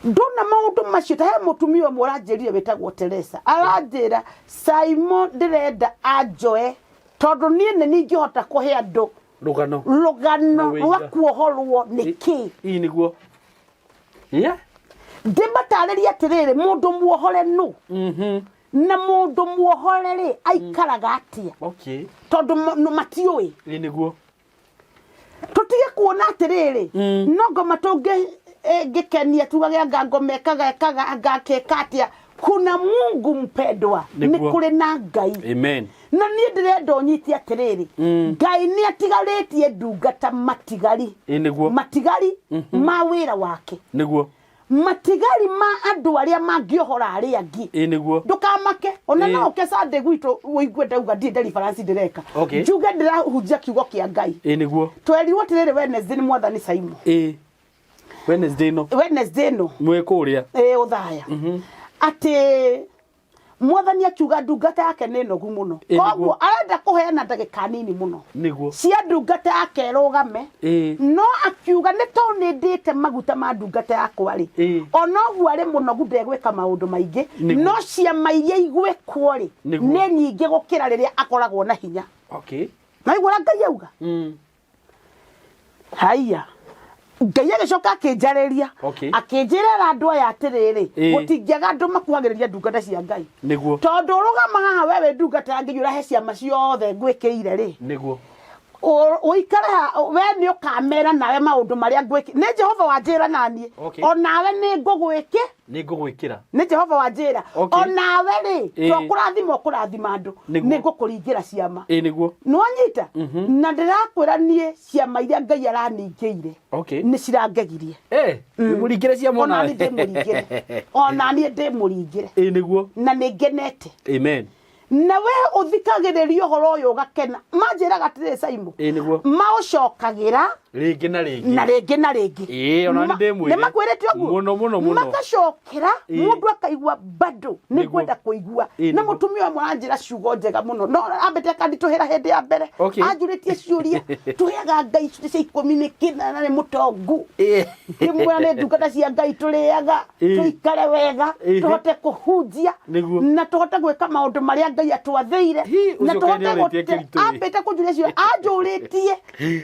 Ndona maũndũ macio, ta he mũtumia ũmwe ũranjĩrire wĩtagwo Teresa, aranjĩra, "Saimo, ndĩrenda anjoe tondũ niĩ nĩ ningĩhota kũhe andũ Rũgano. rũgano Na wĩira. rwa kuohorwo nĩ kĩ." Ĩĩ nĩguo. Yeah. Ndĩmatarĩrie atĩrĩrĩ, mũndũ muohore nũ, na mũndũ muohore rĩ aikaraga atĩa, tondũ matiũĩ. Ĩĩ nĩguo. Tũtige kuona atĩrĩrĩ, no ngoma tũngĩkenia tugage anga ngoma ekaga ekaga anga akeka atĩa. Kuna Mungu mpendwa, nĩ kũrĩ na Ngai. Amen. Na niĩ ndĩrenda ũnyite atĩrĩrĩ, Ngai nĩ atigarĩtie ndungata matigari. Ĩĩ nĩguo. Matigari ma wĩra wake, Matigari ma andũ arĩa mangĩohora arĩa angĩ. Ĩĩ nĩguo. Ndũkamake ona. No ũke Sunday gwitũ ũigue ndauga ndirĩ deliverance ndĩreka. Njuge ndĩrahunjia kiugo kĩa Ngai. Ĩĩ nĩguo. Twerirwo atĩrĩrĩ, Wednesday nĩ mwathani Saimo. Ĩĩ. Wednesday ĩno. Wednesday ĩno. Mwĩ kũrĩa. Ĩĩ, ũthaya, atĩ mwathani akiuga ndungata yake nĩ nogu mũno. Ĩĩ, nĩguo. Koguo arenda kũheana ndagĩka nini mũno Cia ndungata yake ĩrũgame. No akiuga nĩ tondũ nĩ ndĩte maguta ma ndungata yakwa rĩ, ona ũguo arĩ mũnogu ndegwĩka maũndũ maingĩ. No ciama iria igwĩkwo rĩ, nĩ nyingĩ gũkĩra rĩrĩa akoragwo na hinya. Naigua ũrĩa Ngai auga? Haiya, Ngai agĩcoka akĩnjarĩria. Akĩnjĩra, "Ĩra andũ aya atĩrĩrĩ, gũtingĩaga andũ makuhagĩrĩria ndungata cia Ngai." Tondũ ũrũgama haha we wĩ ndungata ya Ngai, ũrahe ciama ciothe ngwĩkĩire rĩ, ũikare ha we nĩ ũkamera nawe maũndũ marĩa ngwĩkĩ. Nĩ Jehova wanjĩra naniĩ. O nawe nĩ ngũgwĩkĩ. Nĩ ngũgwĩkĩra. Nĩ Jehova wanjĩra. O nawe rĩ, to kũrathima ũkũrathima andũ, nĩ ngũkũringĩra ciama. Ĩĩ nĩguo. Nĩwanyita? Na ndĩrakwĩra niĩ ciama iria Ngai araningĩire nĩ cirangegirie. Wĩ mũringĩre ciama. Ona onawe. niĩ ndĩmũringĩre, ona niĩ ndĩmũringĩre. Ĩĩ nĩguo. Na nĩ ngenete. Amen. Na we ũthikagĩrĩria ũhoro ũyũ ũgakena, manjĩraga atĩrĩrĩ, Saimo, Ĩĩ nĩguo. maũcokagĩra Rĩngĩ na rĩngĩ. Na rĩngĩ na rĩngĩ. Ĩĩ, ona nĩ ndĩmwĩre. Nĩ makwĩrĩte ũguo? Mũno, mũno, mũno. Magacokera. Mũndũ akaigua bado nĩ ngwenda kũigua. Ĩĩ, Na mũtumia ũmwe aranjĩra ciugo njega mũno, no ambĩte akanditũhĩra hĩndĩ ya mbere. Anjũrĩtie ciũria, tũheaga Ngai icunjĩ cia 10 nĩkĩ na nĩ mũtongu? Ngĩmwĩra nĩ ndungata cia Ngai tũrĩaga, tũikare wega, tũhote kũhunjia na tũhote gwĩka maũndũ marĩa Ngai atwathĩire. Hi, Na ũcio tũhote kaĩ nĩorĩtie kĩritũ ĩ. ambĩte kũnjũria ciũria anjũrĩtie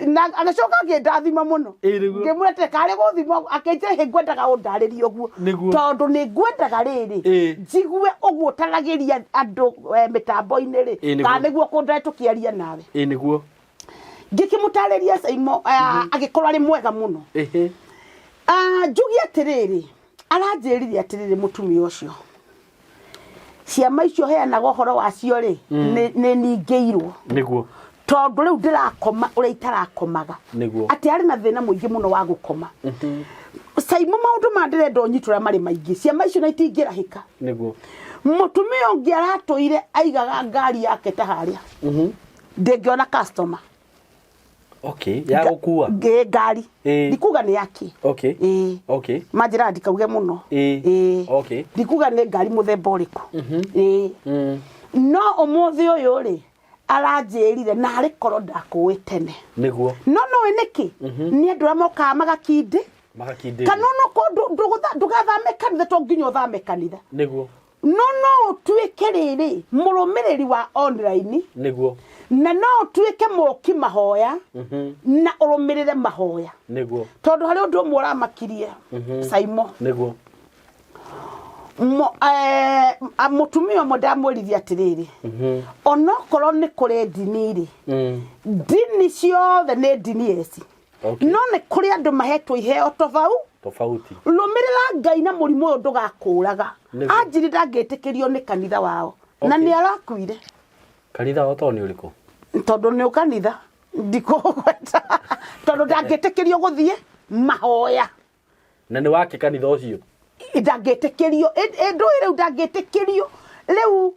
na agĩcoka akĩndathima mũno. Ĩĩ, nĩguo. Ngĩmwĩra atĩ karĩ gũthima akĩnjĩra, "Hĩ, ngwendaga ũndarĩrie ũguo tondũ nĩ ngwendaga rĩrĩ njigue ũguo ũtaragĩria andũ mĩtambo-inĩ rĩ, kana nĩguo kũndare tũkĩaria nawe." Ĩĩ nĩguo. Ngĩkĩmũtarĩria Saimo, agĩkorwo arĩ mwega mũno. Njuge atĩrĩrĩ, aranjĩrire atĩrĩrĩ, mũtumia ũcio, ciama icio heanaga ũhoro wacio rĩ, nĩ ningĩirwo. Tondũ rĩu ndĩrakoma ũrĩa itarakomaga. Atĩ arĩ na thĩna mũingĩ mũno wa gũkoma. Saimo, maũndũ ma ndĩrenda ũnyitũra marĩ maingĩ, ciama icio na itingĩrahĩka. Mũtumia ũngĩ aratũire aigaga ngari yake ta harĩa, ndĩngĩona customer. Okay, ya gũkua. Ngari. Ndikuga nĩ yake. Okay. Okay. Manjĩraga ndikauge mũno. Ĩĩ. Okay. Ndikuga nĩ ngari mũthemba ũrĩkũ. Ĩĩ. No ũmũthĩ ũyũ rĩ, aranjĩrire narĩ korwo ndakũĩ tene. Nĩguo. No nĩũĩ nĩkĩ? Nĩ andũ arĩa mokaga magakindĩ. Magakindĩria. Kana onokorwo ndũgathame kanitha to nginya ũthame kanitha. Nĩguo. No no ũtuĩke rĩrĩ mũrũmĩrĩri wa online. Nĩguo. Na no ũtuĩke mũki mahoya. Na ũrũmĩrĩre mahoya. Nĩguo. Tondũ harĩ ũndũ ũmwe ũramakirie. Saimo. Nĩguo. Mũtumia ũmwe ndamwĩrire atĩrĩrĩ, onokorwo nĩ kũrĩ ndini rĩ, ndini ciothe nĩ ndini eci. Okay. No nĩ kũrĩ andũ mahetwo iheo tofau Tofauti. Rũmĩrĩra Ngai na mũrimũ ũyũ ndũgakũraga. Nĩguo. Anjiri ndangĩtĩkĩrio nĩ kanitha wao. Na Okay. nĩ arakuire. Kanitha wao tondũ nĩ ũrĩkũ? Tondũ nĩ kanitha ndikũgweta. Tondũ ndangĩtĩkĩrio gũthiĩ mahoya. Na nĩ wake kanitha ũcio? Ndangĩtĩkĩrio. Ndũĩ rĩu ndangĩtĩkĩrio. Rĩu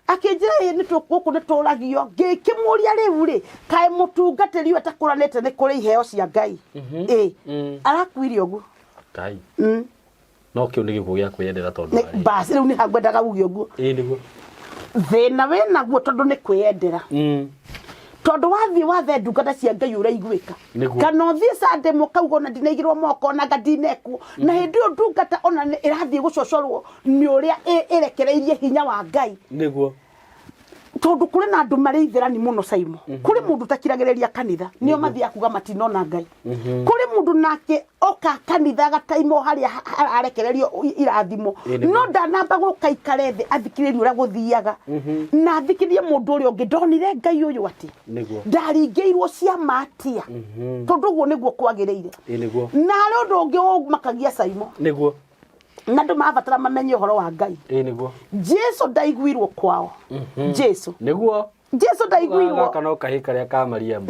akĩnjĩra ĩ nĩ gũkũ nĩ tũragio. Ngĩkĩmũria rĩu rĩ, kaĩ mũtungatĩri ũyũ atakũranĩte nĩ kũrĩ iheo cia Ngai? Ĩ, arakuire ũguo. Ngai. No kĩu nĩ gĩkuũ gĩa kwĩyendera tondũ Nĩ warĩ. basi rĩu nĩ hangwendaga uge ũguo. Ĩ nĩguo. Thĩna wĩnaguo tondũ nĩ kwĩyendera. Tondũ wathiĩ wathe ndungata cia Ngai ũraiguĩka. Nĩguo. Kana ũthiĩ Sunday mũkauga ona ndinaigĩrwo moko ona anga ndinekwo. Na hĩndĩ ĩyo ndungata ona nĩ ĩrathiĩ gũcocorwo nĩ ũrĩa ĩrekereirie hinya wa Ngai. Nĩguo. Tondũ kũrĩ na andũ marĩ itherani mũno Saimo. Kũrĩ mũndũ ũtakiragĩrĩria kanitha, nĩo mathiaga kuga matinona Ngai. Kũrĩ mũndũ nake oka kanitha agataimwo harĩa hararekererio irathimo. Ĩ, nĩguo. No ndanamba gũka ikare thĩ athikĩrĩrie ũrĩa gũthiaga. Na athikĩrĩrie mũndũ ũrĩa ũngĩ, ndonire Ngai ũyũ atĩa. Nĩguo. Ndaringĩirwo ciama atĩa. Tondũ ũguo nĩguo kwagĩrĩire. Ĩ, nĩguo. Na harĩ ũndũ ũngĩ ũmakagia Saimo. Nĩguo. Na andũ marabatara mamenye ũhoro wa Ngai. Ĩ, nĩguo. Jesu ndaiguirwo kwao. Jesu. Nĩguo. Jesu ndaiguirwo. Gaka no kahĩ karĩa ka Mariamu.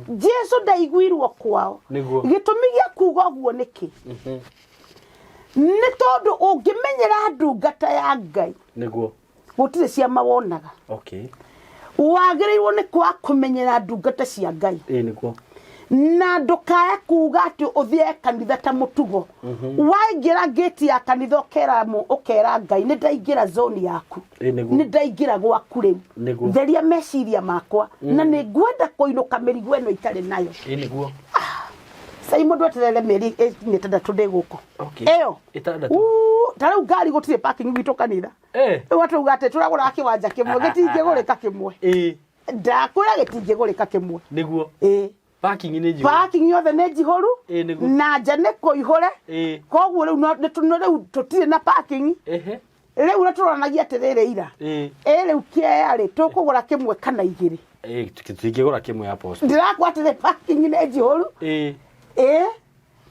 Jesu ndaiguirwo kwao. Nĩguo. Gĩtũmi gĩa kuga ũguo nĩkĩ? Nĩ tondũ ũngĩmenyera ndungata ya Ngai. Nĩguo. Gũtirĩ ciama wonaga. Okay. Wagĩrĩirwo nĩ kwaga kũmenyera ndungata cia Ngai. Ĩ, nĩguo. Na ndũkae kuga atĩ ũthiĩ kanitha ta mũtugo. Waingĩra ngĩti ya kanitha ũkera Ngai nĩ ndaingĩra zone yaku. Ĩ, nĩguo. Nĩ ndaingĩra gwaku rĩu. Nĩguo. Theria meciria makwa. Na nĩ ngwenda kũinũka mĩrigo ĩno itarĩ nayo. Ĩ, nĩguo. Sai mũndũ eterere mĩeri ĩtandatũ ndĩ gũkũ. Okay. Ĩyo. Ĩtandatũ. Ta rĩu ngari gũtirĩ parking gwitũ kanitha. Rĩu atauga atĩ tũragũra kĩwanja kĩmwe gĩtingĩgũrĩka kĩmwe. Ndakwĩra gĩtingĩgũrĩka kĩmwe. Nĩguo. Ĩ. Parking nĩ njihũru. Parking yothe nĩ njihũru. Ĩ, nĩguo. Na nja nĩ kũihũre. Ĩ. Koguo rĩu no, nĩ tũ- rĩu tũtirĩ na parking. Ehe. Rĩu ũrĩa tũroranagia atĩrĩrĩ ira. Ĩ. Ĩ rĩu kĩea rĩ tũkũgũra kĩmwe kana igĩrĩ. Ĩ, tũtingĩgũra kĩmwe Apostle. Ndĩrakwa atĩrĩ parking nĩ njihũru. Ĩ. Ĩ.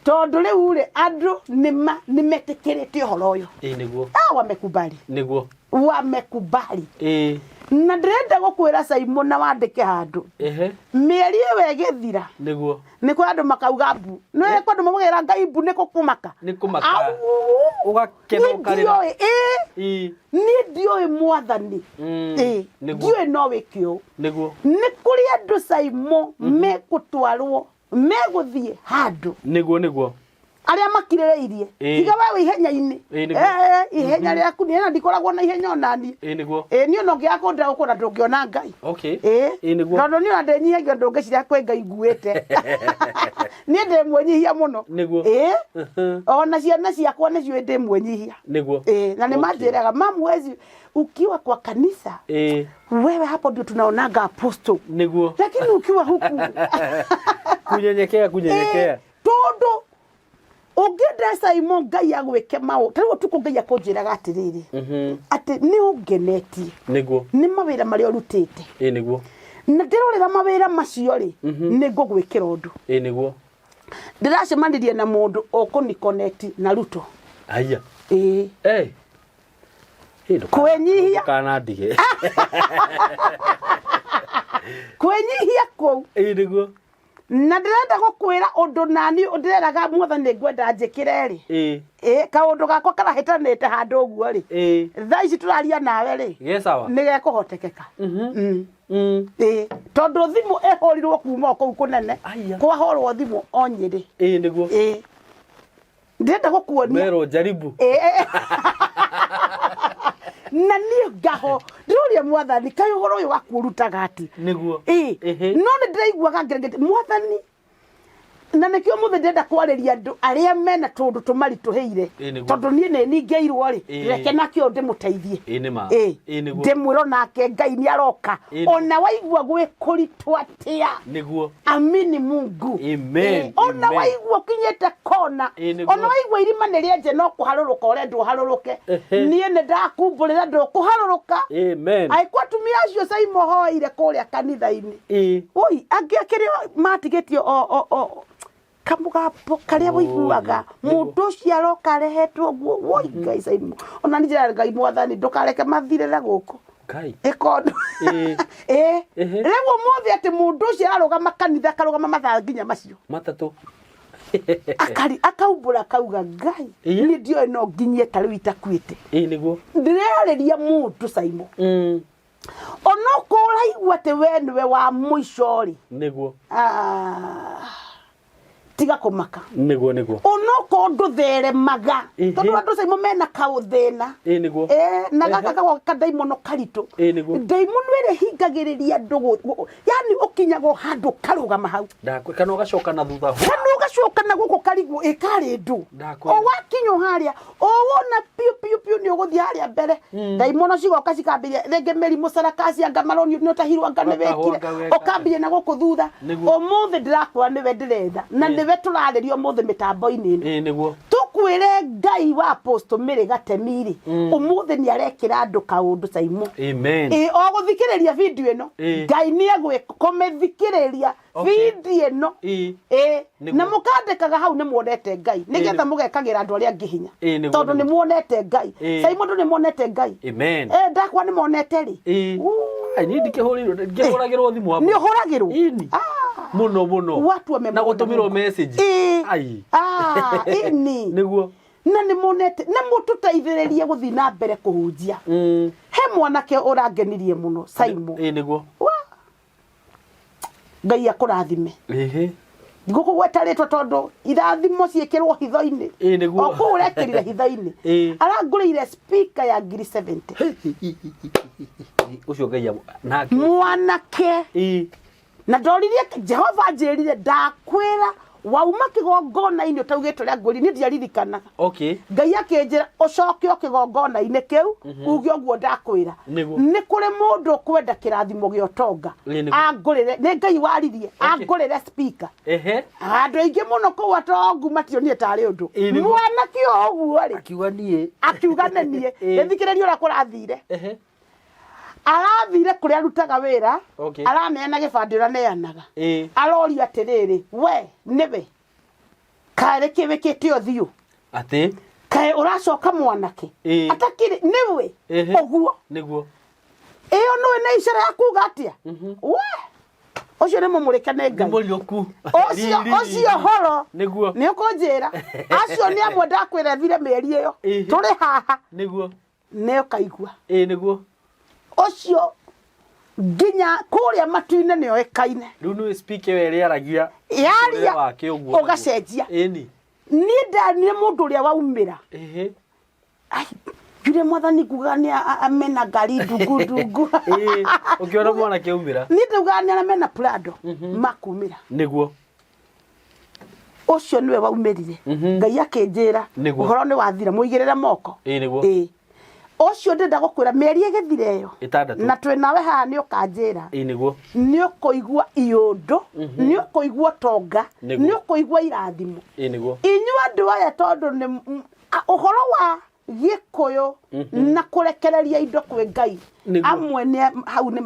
Tondũ rĩu rĩ andũ nĩ metĩkĩrĩte ũhoro ũyũ. Ĩ, nĩguo. Wamekubali. Nĩguo. Wamekubali. Ĩ. Na ndĩrenda gũkwĩra Saimo na wandĩke handũ. Ehe. Mĩeri ĩyo ĩgĩthira. Nĩguo. Nĩ kũrĩ andũ makauga mbu. Nĩ kũrĩ andũ maugagĩra Ngai mbu nĩ kũmaka. Nĩ kũmaka. Au. Ũgakena Niĩ ũkarĩra. ndiũĩ. Ĩ. Ĩ. Niĩ ndiũĩ mwathani. Ĩ. Nĩguo. Ndiũĩ no wĩke ũũ. Nĩguo. Nĩ kũrĩ andũ Saimo megũtwarwo megũthiĩ handũ. Nĩguo, nĩguo. Arĩa makirĩrĩirie. Ĩĩ. Tiga we wĩ ihenya-inĩ. Ĩĩ, nĩguo. Ihenya rĩaku niĩ na ndikoragwo na ihenya ona niĩ. Ĩĩ, nĩguo. Ĩĩ, niĩ ona ũngĩaga kũndĩra gũkũ na ndũngĩona Ngai. Okay. Ĩĩ. Ĩĩ, nĩguo. Tondũ niĩ ona ndĩnyihagia ndũngĩciria kwĩ Ngai nguĩte. Niĩ ndĩ mwĩnyihia mũno. Nĩguo. Ĩĩ. Ona ciana ciakwa nĩciũĩ ndĩ mwĩnyihia. Nĩguo. Ĩĩ, na nĩ Okay. manjĩraga, mamu wezi ukiwa kwa kanisa wewe hapo ndio tunaonanga apostle. Nĩguo. Lakini ukiwa huku kunyenyekea, kunyenyekea. Tondu ũngĩenda Simon Ngai agwĩke maũ ta rĩu ũtukũ Ngai akũnjĩraga atĩrĩrĩ atĩ nĩ ũngenetie Nĩguo. nĩ mawĩra marĩa ũrutĩte. Ĩĩ, nĩguo. Na ndĩrorera mawĩra macio rĩ, nĩ ngũgwĩkĩra ũndũ. Ĩĩ, nĩguo. Ndĩracemanirie na mũndũ ũkũni-connect na Ruto. Haiya. Ĩĩ. Ĩĩ. Kwĩnyihia. Ndũkanandige. Kwĩnyihia kũu. Ĩĩ, nĩguo. Na ndĩrenda gũkwĩra ũndũ nani ndĩreraga Mwathani ngwenda njĩkĩre rĩ. Ĩ kaũndũ gakwa karahĩtanĩte handũ ũguo rĩ. Thaa ici tũraria nawe rĩ. Ge sawa. Nĩ gekũhotekeka. Ĩ tondũ thimũ ĩhũrirwo kuma o kũu kũnene. Aya. Kwahũrwo thimũ o Nyĩrĩ. Ĩĩ nĩguo. Ĩ ndĩrenda gũkuonia. Merwo jaribu. Ĩ, ĩ, ĩ. Na niĩ ngaho ndĩroria Mwathani kaĩ ũhoro ũyũ waku ũrutaga atĩ. Nĩguo. Ĩ Ĩhĩ. no nĩ ndĩraiguaga ngerengete Mwathani, na nĩkĩo mũthĩ ndĩrenda kwarĩria andũ arĩa mena tũndũ tũmaritũhĩire. Ĩ, nĩguo. Tondũ niĩ nĩ ningĩirwo rĩ, reke nakĩo ndĩmũteithie. Ĩ nĩ ma. Ĩ Ĩ nĩguo. ndĩmwĩre onake Ngai nĩ aroka. Ĩ, nĩguo. Ona waigua gwĩ kũritũ atĩa, Nĩguo. amini Mungu. Amen, Ĩ, ona amen. waigua ũkinyĩte kona, Ĩ, nĩguo. ona waigua irima nĩ rĩenje no kũharũrũka ũrendwo ũharũrũke, niĩ nĩ ndakumbũrĩra ndũkũharũrũka. Amen. Angĩkorwo atumia acio Saimo hoeire kũrĩa kanitha-inĩ, Ĩ. oi angĩ akĩrĩ matigĩtio o o o kamũgambo karĩa ũiguaga mũndũ ũcio aroka arehetwo ũguo, woi Ngai Saimo, ona niĩ njĩraga Ngai Mwathani ndũkareke mathirĩre gũkũ. Ngai. Ĩkondo. Ĩ. Ĩ. Ĩhĩ. Rĩu ũmũthĩ atĩ mũndũ ũcio ararũgama kanitha akarũgama mathaa nginya macio. Matatũ. Akari akaumbũra akauga Ngai Ĩĩ. niĩ ndioĩ no nginyie ta rĩu itakuĩte. Ĩ nĩguo. Ndĩrarĩria mũndũ Saimo. Onokorwo ũraigua atĩ we nĩwe wa mũico rĩ. Nĩguo. Ah, tiga kũmaka. Nĩguo nĩguo. Onokorwo ndũtheremaga. Ĩhĩ. Tondũ andũ Saimo mena kaũthĩna. Ĩ nĩguo. Na gaka gagoka kandaimono karitũ. Ĩ nĩguo. Ndaimono ĩrĩa ĩhingagĩrĩria andũ yani ũkinyaga o handũ ũkarũgama hau. Ndakwe kana ũgacoka na thutha. Kana ũgacoka na gũkũ karigwo ĩkarĩ ndũ. Ndakwĩra. O wakinya harĩa, o wona piũ piũ piũ nĩ ũgũthiĩ harĩa mbere. Ndaimono cigoka cikambĩrĩria rĩngĩ mĩrimũ sarakasi anga maronio nĩ ũtahirwo anga nĩ Ũgatahwo wĩkire. anga weka. Ũkambĩrĩria na gũkũ thutha. Nĩguo. Ũmũthĩ ndĩrakwĩra nĩwe ndĩretha na nĩwe tũrarĩria ũmũthĩ mĩtambo-inĩ ĩno. Ĩ nĩguo. Tũkwĩre Ngai wa Apostle Mary Gatemi rĩ, ũmũthĩ nĩ arekĩra andũ kaũndũ Saimo. Amen. Ĩ o gũthikĩrĩria video ĩno, Ngai nĩ egwĩka kũmĩthikĩrĩria video ĩno. Ĩ. Ĩ Nĩguo. na mũkandĩkaga hau nĩ muonete Ngai nĩgetha mũgekagĩra andũ arĩa angĩ hinya Ĩ, nĩguo, tondũ nĩ nĩguo. muonete Ngai. Saimo andũ nĩ monete Ngai. Amen. Ndakwa nĩ monete rĩ. Ĩ. Ai niĩ ndikĩhũrĩirwo ndikĩhũragĩrwo thimũ hapo. Nĩ ũhũragĩrwo? Ĩni. Ah. Mũno mũno. Watu wamemwona Na gũtũmĩrwo Mungu. message. Ĩ. Ai. Ah, ĩni. Nĩguo. Na nĩ monete na mũtũteithĩrĩrie gũthiĩ na mbere kũhunjia. He mwanake ũrangenirie mũno Saimo. Ĩ nĩguo. Wa. Ngai akũrathime. Ĩhĩ. Ngũkũgweta rĩtwa tondũ irathimo ciĩkĩrwo hitho-inĩ. Ĩ nĩguo. O kũu ũrekĩrire hitho-inĩ. Ĩ. Arangũrĩire speaker ya ngiri 70. Ũcio Ngai nake. Mwanake. Ĩ. Na ndoririe Jehova anjĩrire ndakwĩra wauma kĩgongona-inĩ ũtaugĩte ũrĩa ngũri niĩ ndiaririkanaga. Okay. Ngai akĩnjĩra ũcoke o kĩgongona-inĩ kĩu uge ũguo ndakwĩra. Nĩguo. Nĩ kũrĩ mũndũ ũkwenda kĩrathimo gĩa ũtonga. Ĩ, nĩguo. Angũrĩre, nĩ Ngai waririe, angũrĩre speaker. Ehe. Andũ aingĩ mũno kũu atongu mationire tarĩ ũndũ. Ĩ, nĩguo. Mwanake o ũguo rĩ, Akiuga niĩ. akiuga nĩ niĩ. Ĩ. Gĩthikĩrĩrie ũrĩa kũrathire. Ehe. Arathire kũrĩa arutaga wĩra, Okay. araneana gĩbandĩ ũrĩa aneanaga. Ĩ. Arorio atĩrĩrĩ, we nĩwe kaĩ kĩ wĩkĩte ũthiũ? Atĩ. Kaĩ ũracoka mwanake? Ĩ. Atakĩrĩ nĩwe Ehe. ũguo. Nĩguo. Ĩyo nĩwe nĩ icara ya kuga atĩa? We ũcio nĩ mũmũrĩke nĩ Ngai. Mũriũku. Ũcio ũcio horo. Nĩguo. Nĩ ũkũnjĩra. Acio nĩ amwe ndakwĩra thire mĩeri ĩyo. Ĩhĩ. Tũrĩ haha. Nĩguo. Nĩ ũkaigua. Ĩ nĩguo. Ũcio nginya kũrĩa matu-inĩ nĩ oĩkaine. Rĩu nĩ speak ĩyo ĩrĩaragia. Yaria wake ũguo. ũgacenjia. Ĩni. Niĩ ndanire mũndũ ũrĩa waumĩra. Ĩhĩ. Ai, njure Mwathani nguga nĩ amena ngari ndungu ndungu. Ĩ, ũkĩona mwanake aumĩra. Niĩ ndaugaga nĩ arĩa mena Prado makumĩra. Nĩguo. Ũcio nĩwe waumĩrire. Ngai akĩnjĩra Nĩguo. ũhoro nĩ wathira mũigĩrĩre moko. Ĩ nĩguo. Ĩ. Ũcio ndĩrenda gũkwĩra mĩeri ĩgĩthira ĩyo. Ĩtandatũ. Na twĩ nawe haha nĩ ũkanjĩra. Ĩ nĩguo. Nĩ ũkũigua iũndũ, nĩ ũkũigua ũtonga, Nĩguo. nĩ ũkũigua irathimo. Ĩ nĩguo. Inyuĩ andũ aya tondũ nĩ ũhoro wa Gĩkũyũ na kũrekereria indo kwĩ Ngai. Nĩguo. Amwe nĩ hau nĩ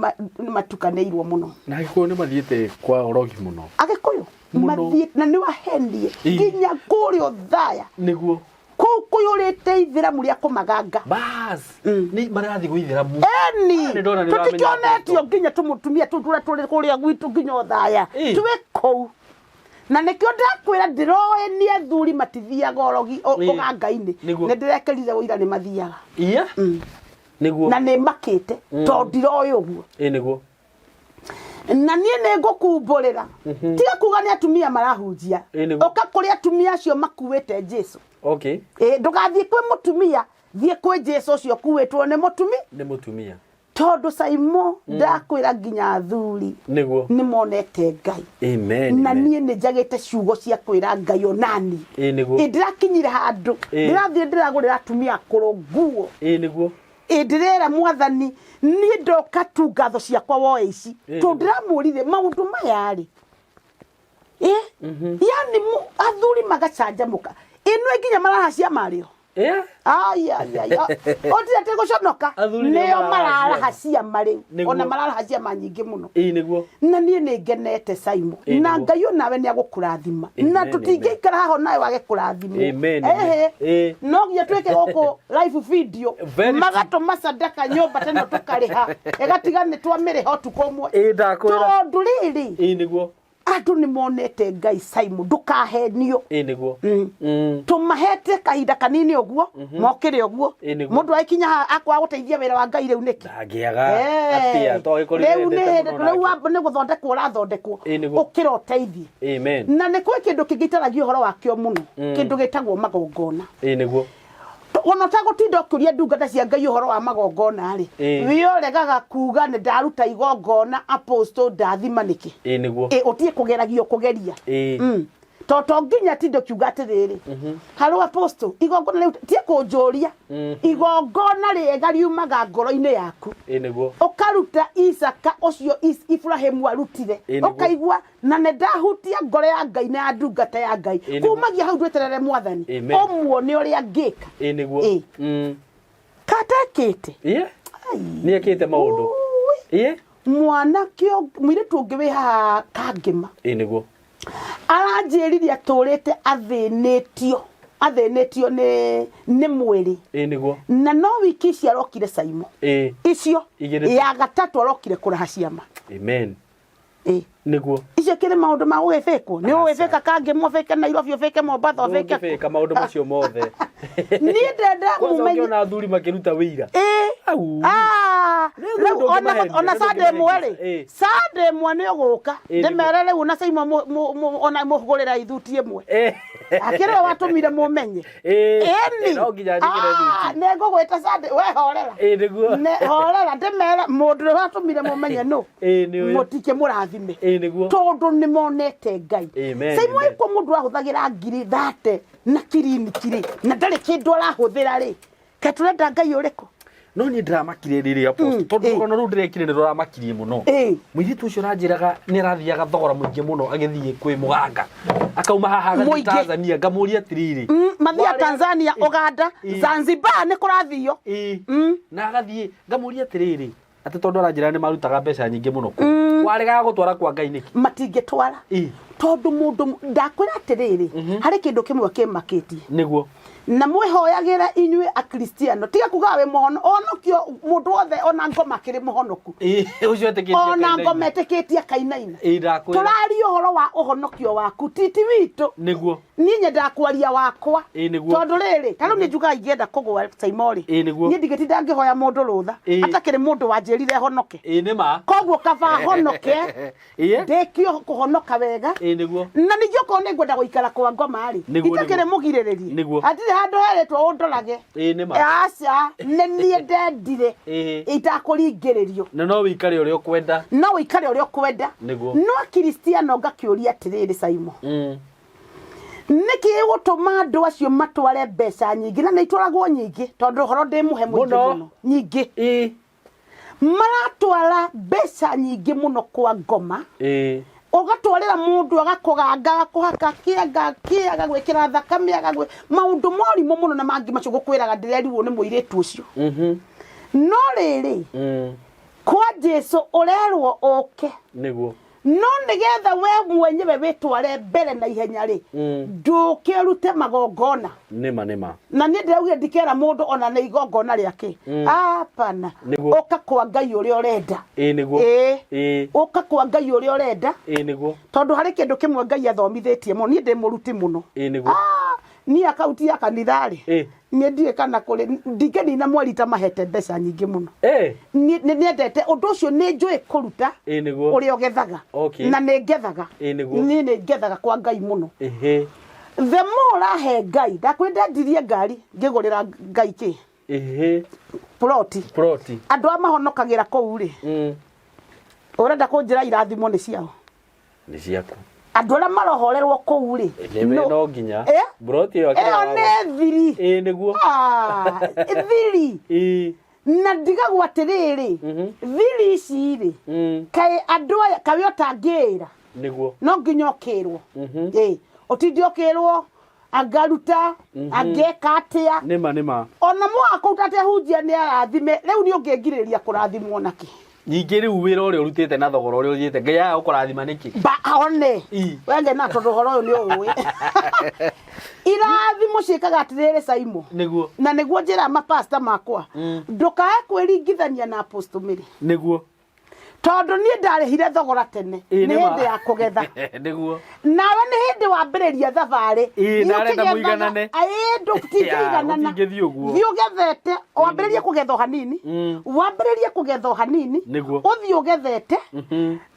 matukanĩirwo mũno. Na Agĩkũyũ nĩ mathiĩte kwa ũrogi mũno. Agĩkũyũ Mũno. mathiĩ na nĩ wahenie Ĩ. nginya kũrĩa Othaya. Nĩguo. Kũu kũiyũrĩte ithĩramu rĩa kũmaganga. Bas. Nĩ marathiĩ gwĩ ithĩramu. Eni. Nĩ ndona nĩ ũramenya Tũtikĩonetio nginya tũmũtumia tũu tũrĩa tũrĩ kũrĩa gwitũ nginya Othaya. Ĩ. Twĩ kũu. Na nĩkĩo ndakwĩra ndĩroĩ nĩ athuri matithiaga ũrogi Ĩĩ. ũganga-inĩ. Nĩguo. Nĩ ndĩrekerire ũira nĩ mathiaga. Iya. Nĩguo. Na nĩ makĩte tondũ ndiroĩ ũguo. Ĩĩ nĩguo. Na niĩ nĩ ngũkumbũrĩra. Tiga kuga nĩ atumia marahunjia. Ĩĩ nĩguo. Ũka kũrĩ atumia acio makuĩte Jesu. Okay. Ĩĩ, ndũgathiĩ kwĩ mũtumia, thiĩ kwĩ Jesu ũcio ũkuĩtwo nĩ mũtumi. Nĩ mũtumia. Tondũ Saimo ndakwĩra nginya athuri Nĩguo. nĩ monete Ngai. Amen. Na amen. niĩ nĩ njagĩte ciugo cia kwĩra Ngai onani. Ĩĩ nĩguo. Ĩ ndĩrakinyire handũ Ĩĩ. ndĩrathiĩ ndĩragũrĩra atumia akũrũ nguo. Ĩĩ nĩguo. Ĩ ndĩrera mwathani niĩ ndoka tu ngatho ciakwa woe ici. Ĩĩ Tondũ nĩguo. ndĩramũrire maũndũ maya rĩ. Ĩ yani athuri magacanjamũka. Ĩno nginya maraha cia marĩo. Ĩĩ. Ai ai ai. Otire atä gũconoka Athuri nĩo nĩo mararaha mararaha ciama rĩu. Nĩguo. Ona mararaha ciama nyingĩ mũno. Ĩĩ nĩguo. Na niĩ nĩ ngenete Saimo. Ĩĩ Na nĩguo. Ngai onawe nĩ agũkũrathima. Na Amen, tũtingĩikara haha onawe wage kũrathimwo. Amen, amen. Ehe. Ĩĩ. No nginya twĩke gũkũ live video. Very true. Magatũma sadaka nyũmba teno tũkarĩha. Ĩgatiga nĩ twamĩrĩha ũtukũ ũmwe. Ĩĩ ndakwĩra. Tondũ rĩrĩ Ĩĩ nĩguo. andũ nĩ monete Ngai Saimo ndũkahenio. Ĩĩ nĩguo. Tũmahete kahinda kanini ũguo mokĩre ũguo. Ĩĩ nĩguo. Mũndũ agĩkinya haha akwaga gũteithia wĩra wa Ngai rĩu nĩkĩ? Ndangĩaga. Atĩa to agĩkorirwo Rĩu nĩ endete hĩndĩ mũno rĩu nake. wamba nĩ gũthondekwo ũrathondekwo. Ĩĩ nĩguo. Ũkĩra ũteithie. Amen. Na nĩ kwĩ kĩndũ kĩngĩ itaragia ũhoro wakĩo mũno. Kĩndũ gĩtagwo magongona. Ĩĩ nĩguo. Ona ũtagũtinda ũkĩũria ndungata cia Ngai ũhoro wa magongona rĩ, Ĩĩ. we ũregaga kuga nĩ ndaruta igongona apostle ndathima nĩkĩ? Ĩĩ nĩguo. Ĩ ũtige kũgeragio kũgeria. Ĩĩ. To to nginya tinde ũkiuga atĩrĩrĩ, harũ apostle igongona rĩu tie kũnjũria. Igongona rĩega riumaga ngoro-inĩ yaku. Ĩĩ nĩguo. Ũkaruta Isaka ũcio Ibrahimu arutire. Ĩĩ nĩguo. Ũkaigua na nĩ ndahutia ngoro ya Ngai na ya ndungata ya Ngai. Ĩĩ nĩguo. Kumagia hau ndweterere mwathani. Amen. Ũmuone ũrĩa ngĩka. Ĩĩ nĩguo. Ĩĩ. Katekĩte. Ĩĩ. Ai. Nĩ ekĩte maũndũ. Ui. Ĩĩ. Mwanake mũirĩtu ũngĩ wĩ haha Kangĩma. Ĩĩ nĩguo. Aranjĩrire atũrĩte athĩnĩtio. Athĩnĩtio nĩ mwĩrĩ. Ĩĩ nĩguo. Na no wiki ici arokire Saimo. Ĩĩ. Icio Igĩrĩ. ya gatatũ arokire kũraha ciama. Amen. Ĩĩ. Nĩguo. Icio kĩrĩ maũndũ ma gũgĩbĩkwo. Nĩ ũgĩbĩka Kangĩma, ũbĩke Nairobi, ũbĩke Mombatha, ũbĩke kũ. Ndũngĩbĩka maũndũ macio mothe. Niĩ ndenda Kwanza mũmenye. ũngĩona athuri makĩruta wĩira. Ĩĩ. Au. Ah, Rĩu rĩu ndũngĩmaheria, ona rĩu Sunday ĩmwe rĩ, Ĩĩ. Sunday ĩmwe nĩ ũgũka. Ĩĩ, nĩguo. Ndĩmere rĩu ona Saimo ona mũgũrĩra ithuti ĩmwe. Ĩĩ. Akĩrĩ we watũmire mũmenye. Ĩĩ. Ĩni. No nginya njĩkĩre Ah, thuti. nĩ ngũgwĩta Sunday, we horera. Ĩĩ nĩguo. Ne horera ndĩmere mũndũ ũrĩa watũmire mũmenye nũ. Ĩĩ nĩ ũyũ. Mũtikĩmũrathime. Ĩĩ nĩguo. Tondũ nĩ monete Ngai. Amen, Saimo amen. ĩkwo mũndũ ahũthagĩra ngiri thate na kiriniki rĩ, na ndarĩ kĩndũ arahũthĩra rĩ. Kaĩ tũrenda Ngai ũrĩkũ? No niĩ ndĩramakire rĩrĩ apostle tondũ ĩĩ. ona rũu ndĩrekire nĩ rũramakirie mũno. Ĩĩ. Mũirĩtu ũcio ũranjĩraga nĩ arathiaga thogora mũingĩ mũno agĩthiĩ kwĩ mũganga. Akauma haha agathiĩ Mũingĩ. Tanzania ngamũria atĩrĩrĩ. Mathia Warĩa- Tanzania, Ĩĩ. Uganda, Ĩĩ. Zanzibar nĩ kũrathio. Ĩĩ. Na agathiĩ ngamũria atĩrĩrĩ atĩ tondũ aranjĩra nĩ marutaga mbeca nyingĩ mũno kũu. Waregaga gũtwara kwa Ngai nĩkĩ? Matingĩtwara. Ĩĩ. Tondũ mũndũ ndakwĩra atĩrĩrĩ, harĩ kĩndũ kĩmwe kĩmakĩtie. Nĩguo. Na mwĩhoyagĩra inyuĩ akristiano tiga kuga wĩ mũhono honokio mũndũ wothe ona ngoma akĩrĩ mũhonoku. Ĩĩ ũcio etĩkĩtie Ona akainaina. ngoma etĩkĩtie akainaina. Ĩĩ ndakwĩra. Tũraria ũhoro wa ũhonokio waku titi witũ. Nĩguo. Niĩ nyendaga kwaria wakwa. Ĩĩ nĩguo. Tondũ rĩrĩ, ta rĩu niĩ njugaga ingĩenda kũgũa Saimo rĩ. Ĩĩ nĩguo. Niĩ ndingĩtinda ngĩhoya mũndũ rũtha. Ĩĩ. Atakĩrĩ mũndũ wanjĩrire honoke. Ĩĩ nĩ ma. Koguo kaba honoke. Ĩĩ. Ndĩkio kũhonoka wega. Ĩĩ nĩguo. Na ningĩ okorwo nĩ ngwenda gũikara kwa ngoma rĩ, Nĩguo, itakĩrĩ nĩguo. mũgirĩrĩrie. Nĩguo. Hatirĩ handũ herĩtwo ũndorage. Ĩĩ nĩ ma. Aca, nĩ niĩ ndendire. Ĩĩ. Itakũringĩrĩrio. Na no wĩikare ũrĩa ũkwenda. No wĩikare ũrĩa ũkwenda. Nĩguo. No Akristiano ngakĩũria atĩrĩrĩ Saimo. Nĩkĩ gĩgũtũma andũ acio matware mbeca nyingĩ na nĩ itwaragwo nyingĩ tondũ ũhoro ndĩmũhe mũingĩ Mũno. mũno nyingĩ. Ĩĩ. Maratwara mbeca nyingĩ mũno kwa ngoma. Ĩĩ. Ũgatwarĩra mũndũ agakũganga agakũhaka kĩanga kĩ agagwĩkĩra thakame agagwĩ maũndũ morimũ mũno na mangĩ macio ngũkwĩraga ndĩrerirwo nĩ mũirĩtu ũcio. No rĩrĩ kwa Jesu ũrerwo ũke. Nĩguo. No nĩgetha we mwenyewe wĩtware mbere na ihenya rĩ, ndũke ũrute magongona. Nĩma nĩma. Na niĩ ndĩraugire ndikera mũndũ ona nĩ igongona rĩake. Hapana. Nĩguo. Ũka kwa Ngai ũrĩa ũrenda. Ĩĩ nĩguo. Ĩĩ. Ĩĩ. Ũka kwa Ngai ũrĩa ũrenda. Ĩĩ nĩguo. Tondũ harĩ kĩndũ kĩmwe Ngai athomithĩtie mũno. Niĩ ndĩ mũruti mũno. Ĩĩ nĩguo. Ah, niĩ akaunti ya kanitha rĩ, Ĩĩ. niĩ ndiũĩ kana kũrĩ, ndingĩnina mweri ta mahete mbeca nyingĩ mũno. Ĩĩ. Niĩ nĩ nyendete ũndũ ũcio, nĩ njũĩ kũruta Ĩĩ nĩguo. ũrĩa ũgethaga. Okay. Na nĩ ngethaga. Ĩĩ nĩguo. Niĩ nĩ ngethaga kwa Ngai mũno. Ĩhĩ. The more ũrahe Ngai, ndakwĩ ndendirie ngari ngĩgũrĩra Ngai kĩ? Ĩhĩ. Ploti. Ploti. Andũ a mahonokagĩra kũu rĩ, ũrenda kũnjĩra irathimo nĩ ciao? Nĩ ciaku. Andũ arĩa marohorerwo kũu rĩ, Nĩ no nginya. Eh? Ploti ĩyo Ĩyo nĩ thiri. Ĩĩ nĩguo. Ah, thiri. Ĩĩ. Na ndigagwo atĩrĩrĩ, thiri ici rĩ, kaĩ andũ aya kaĩ ũtangĩĩra? Nĩguo. No nginya ũkĩrwo. Ĩĩ, ũtinde ũkĩrwo angaruta, angeka atĩa. Nĩma nĩma. Ona mwaka kũu tatehunjia nĩ arathime, rĩu nĩ ũngĩngirĩrĩria kũrathimwo nakĩ? Ningĩ rĩu wĩra ũrĩa ũrutĩte na thogora ũrĩa ũthiĩte, Ngai aga gũkũrathima nĩkĩ? Ba one. Ii. Wenge na tondũ ũhoro ũyũ nĩ ũũĩ. Irathimo ciĩkaga atĩrĩrĩ, Saimo. Nĩguo. Na nĩguo njĩra mapasta makwa, ndũkae kwĩringithania na Apostle Mary. Nĩguo. Tondũ niĩ ndarĩhire thogora tene. Ĩĩ, Nĩ nĩma. hĩndĩ ya kũgetha. Nĩguo. Nawe nĩ hĩndĩ wambĩrĩria thabarĩ. Ĩĩ, Thiĩ na arenda ũkĩgethaga. mũiganane. Ĩĩ, tũtingĩiganana. Gũtingĩthiĩ ũguo. Thiĩ ũgethete, wambĩrĩrie kũgetha o hanini. Wambĩrĩrie kũgetha o hanini. Nĩguo. Ũthiĩ ũgethete.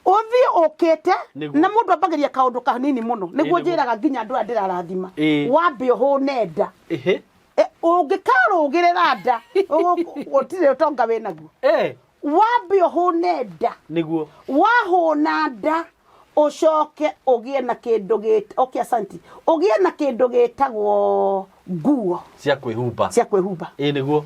Ũthiĩ ũkĩte. Nĩguo. Na mũndũ ambagĩria kaũndũ kanini mũno. Nĩguo nĩguo. njĩraga nginya andũ aya ndĩrarathima. Ĩĩ. Wambe ũhũne nda. Ĩhĩ. Ũngĩkarũgĩrĩra nda, gũtirĩ ũtonga wĩnaguo. Wambe ũhũne nda. Nĩguo. Wahũna nda, ũcoke ũgĩe na kĩndũ gĩ, okay, asanti. Ũgĩe na kĩndũ gĩtagwo nguo cia kwĩhumba. Cia kwĩhumba. Ĩĩ nĩguo.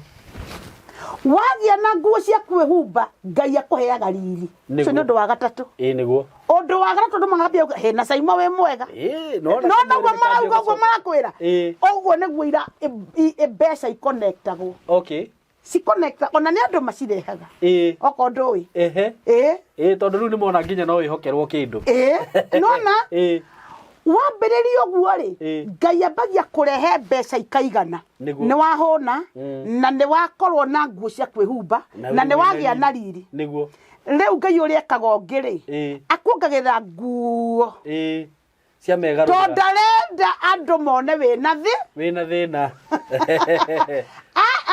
Wagĩa na nguo cia kwĩhumba, Ngai akũheaga riri. Nĩguo. Ũcio nĩ ũndũ wa gatatũ. Ĩĩ nĩguo. Ũndũ wa gatatũ, andũ magambia kuuga, "Hĩ, na Saimo wĩ mwega." Ĩĩ, No naguo marauga ũguo marakwĩra. Ĩĩ. Ũguo nĩguo ira mbeca iconnectagwo. Okay. Ciconnecta, ona nĩ andũ macirehaga. Ĩĩ. Okorwo ndũĩ. Ehe. Ĩĩ. Ĩĩ, tondũ rĩu nĩmona nginya no wĩhokerwo kĩndũ. Ĩĩ. Nona? Ĩĩ. Wambĩrĩria ũguo rĩ, Ĩĩ. Ngai ambagia kũrehe mbeca ikaigana. Nĩguo. Nĩ wahũna, na nĩ wakorwo na nguo cia kwĩhumba, na nĩ wagĩa na riri. Nĩguo. Rĩu Ngai ũrĩa ekaga ũngĩ rĩ, Ĩĩ. akuongagĩrĩra nguo. Ĩĩ. Cia megarũra. Tondũ ndarenda andũ mone wĩna thĩ. Wĩna thĩna.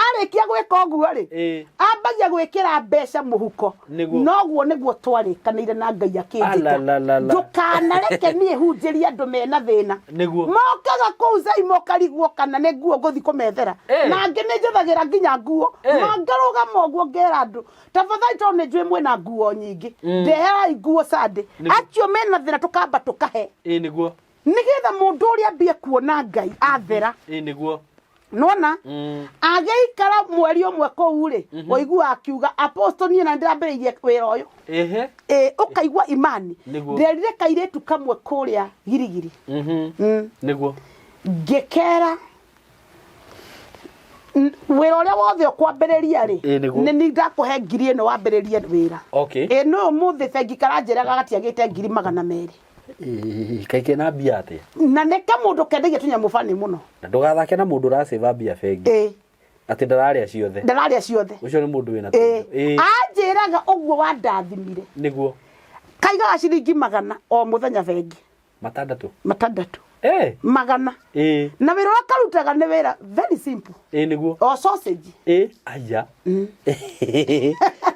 Arĩkia gwĩka ũguo rĩ, Ĩĩ. ambagia gwĩkĩra mbeca mũhuko. Nĩguo. Noguo nĩguo twarĩkanĩire na Ngai akĩnjĩta. Alalala. Ndũkanareke niĩ hunjĩrie andũ mena thĩna. Nĩguo. Mokaga kũu Zaima ũkarigwo kana nĩ nguo ngũthiĩ kũmethera. Ĩĩ. Na angĩ nĩ njethagĩra nginya nguo. Ĩĩ. Na ngarũgama ũguo ngera andũ, tafadhali, tondũ nĩ njũĩ mwĩna nguo nyingĩ, ndeherai nguo Sunday. Nĩguo. Acio mena thĩna tũkamba tũkahe. Ĩĩ nĩguo. Nĩgetha mũndũ ũrĩa ambie kuona Ngai athera. Ĩĩ nĩguo. Nona agĩikara mweri ũmwe kũu rĩ, ũigua akiuga, "Apostle, niĩ na ndĩrambĩrĩirie wĩra ũyũ." Ehe. Ĩ, ũkaigua imani. Nĩguo. Nderire kairĩtu kamwe kũrĩa Girigiri. Nĩguo. Ngĩkera, wĩra ũrĩa wothe ũkwambĩrĩria rĩ, Ĩ, nĩguo. nĩ ni ndakũhe ngiri ĩno wambĩrĩrie wĩra. Okay. Ĩ, nĩ ũmũthĩ bengi karanjĩraga gatiagĩte 200,000. Ĩĩ, kaĩ kena mbia atĩa? Na nĩ kamũndũ kendagia tũnyamũ bani mũno. Na ndũgathake na mũndũ ũracĩva mbia bengi. Ĩ. Atĩ ndararĩa ciothe. Ndararĩa ciothe. Ũcio nĩ mũndũ wĩna Ĩ. tũindo. Ĩ. Anjĩraga ũguo wandathimire. Nĩguo. Kaigaga ciringi 100 o mũthenya bengi. Matandatũ. Matandatũ. Eh. 100. Ĩ. Na wĩra ũrĩa karutaga nĩ wĩra very simple. Ĩ nĩguo. O sausage. Ĩ, aya.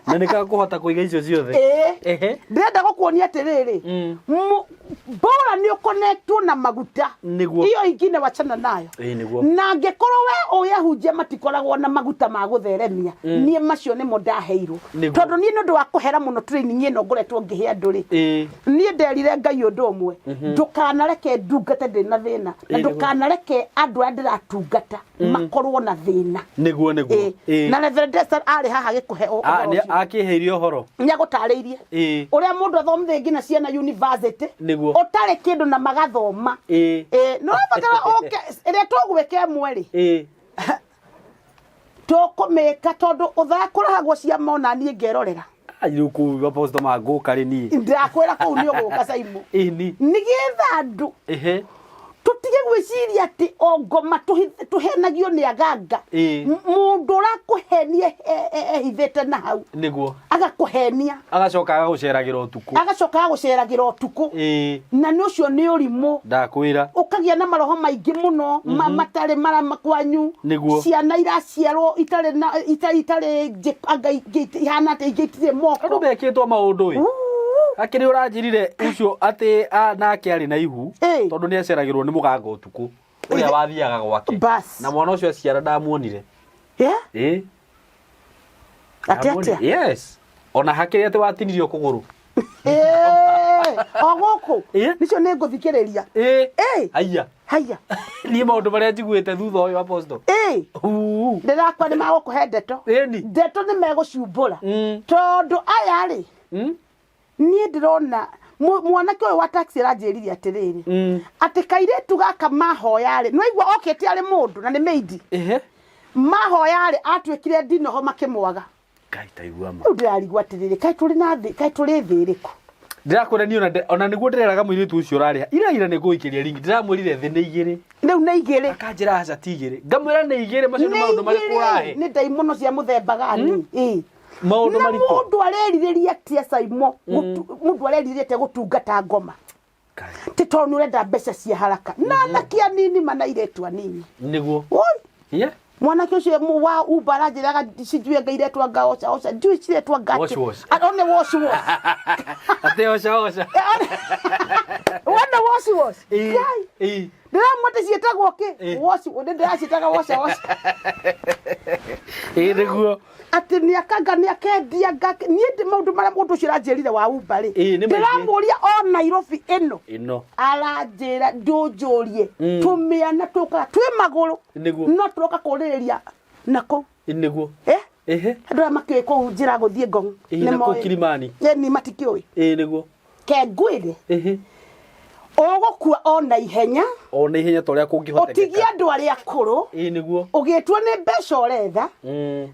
Na nĩ kakũhota kũiga icio ciothe. Ĩ. Ehe. Ndĩrenda gũkuonia atĩrĩrĩ, bora nĩ ũconnectwo na maguta. Nĩguo. Hiyo ingine wachana nayo. Ĩ nĩguo. Na angĩkorwo we ũĩ ahunjia matikoragwo na maguta ma gũtheremia, niĩ macio nĩmo ndaheirwo. Nĩguo. Tondũ niĩ nĩ ũndũ wa kũhera mũno training ĩno ngoretwo ngĩhe andũ rĩ, Ĩ. niĩ nderire Ngai ũndũ ũmwe, ndũkanareke ndungate ndĩ na thĩna, na Ĩ, nĩguo. ndũkanareke andũ arĩa ndĩratungata makorwo na thĩna. Nĩguo nĩguo. Ĩ. Ĩ. Na Reverend Esther arĩ haha gĩkũhe Ah, ũhoro nĩ ũcio. akĩheire ũhoro. Nĩ agũtarĩirie Ĩ. ũrĩa mũndũ athomithia nginya ciana university Nĩguo. ũtarĩ kĩndũ na magathoma. Ĩ. Ĩ, nĩ ũrabatara ũke ĩrĩa tũgwĩka ĩmwe rĩ, Ĩ. tũkũmĩka tondũ ũthakũrahagwo cia mona niĩ ngerorera. Ai, rĩu kũu apostle mangũka rĩ niĩ. Ndĩrakwĩra kũu nĩ ũgũka Caimo. Ĩni. Nĩgetha andũ Ehe. Tũtige gwĩciria atĩ o ngoma tũhenagio nĩ aganga. Mũndũ ũrakũhenia ehithĩte na hau. Nĩguo. Agakũhenia. Agacoka agagũceragĩra ũtukũ. Agacoka agagũceragĩra ũtukũ. Na nĩ ũcio nĩ ũrimũ. Ndakwĩra. Ũkagĩa na maroho maingĩ mũno matarĩ marama kwanyu. Nĩguo. Ciana iraciarwo itarĩ na itarĩ itarĩ anga ingĩ ihana atĩ ingĩ itirĩ moko. Andũ mekĩtwo maũndũ ĩ. Akĩrĩ ũranjĩrire ũcio atĩ nake arĩ na ihu tondũ nĩ aceragĩrwo nĩ mũganga ũtukũ ũrĩa wathiaga gwake. Bas. Na mwana ũcio aciara ndamuonire. Yeah? Ĩ. Atĩ Ndamuonire. atĩa? Yes. Ona hakĩrĩ atĩ watinirio kũgũrũ. Ĩĩ, o gũkũ Ĩ. nicio nĩ ngũthikĩrĩria. Ĩ. Ĩ. Haiya. Haiya. Niĩ maũndũ marĩa njiguĩte thutha ũyũ apostle. Ĩ. Huu. Ndĩrakwa nĩ magũkũhe ndeto. Ĩni. Ndeto nĩ megũciumbũra. Tondũ aya rĩ, niĩ ndĩrona mwanake ũyũ wa taxi aranjĩrire atĩrĩrĩ, atĩ kairĩtu gaka mahoya rĩ, nĩwaigua okĩte arĩ mũndũ na nĩ maid. Ehe. Mahoya rĩ, atuĩkire ndinoho makĩmwaga. Ngai taigua ma. Rĩu ndĩrarigwo atĩrĩrĩ, kaĩ tũrĩ na thĩ, kaĩ tũrĩ thĩ ĩrĩkũ? Ndĩrakwĩra niĩ ona nĩguo ndĩreraga mũirĩtu ũcio ũrarĩha ira ira nĩ ngũgũikĩria ringi ndĩramwĩrire thĩ nĩ igĩrĩ. Rĩu nĩ igĩrĩ. Akanjĩra aca ti igĩrĩ. Ngamwĩra nĩ igĩrĩ macio nĩ maũndũ marĩkũ ũrahe? Nĩ ndaimono cia mũthemba gani? Ĩĩ. Maũndũ Na marĩkũ? Mũndũ arerirĩria atĩa Saimo? Mũndũ arerirĩria atĩa gũtungata ngoma? Ngai. Ti tondũ nĩ ũrenda mbeca cia haraka. Na anake anini mana airĩtu anini. Nĩguo. Oi! Yeah. Mwanake ũcio wa Uber aranjĩraga sijui anga iretwa anga osha osha ndiũĩ ciretwa anga atĩ. Wash, wash. One wash wash. Atĩ osha osha. Wona wash wash. Ĩĩ. Ngai. Ĩĩ. Ndĩramwĩte ciĩtagwo kĩ? Ĩĩ. Wash nĩ ndĩraciĩtaga washa washa. Ĩĩ nĩguo. Atĩ nĩ akanga nĩ akendia nga niĩ ndĩ maũndũ marĩa mũndũ ũcio aranjĩrire wa Uber rĩ. Ĩĩ, nĩ maingĩ. Ndĩramũria o Nairobi ĩno. Ĩno. Aranjĩra ndũnjũrie. Tũmĩana tũkaga twĩ magũrũ. Nĩguo. No tũroka kũrĩrĩria nakũu. Ĩĩ nĩguo. Eh? Ehe. Andũ aya makĩũĩ kũu njĩra gũthiĩ Ngong. Ĩĩ, na kũu Kilimani. Ĩni matikĩũĩ. Ĩĩ nĩguo. Ke ngwĩre. Ehe. Ũgũkua o na ihenya. O na ihenya ta ũrĩa kũngĩhotekeka. Ũtigie andũ arĩa akũrũ. Ĩĩ nĩguo. Ũgĩtua nĩ mbeca ũretha.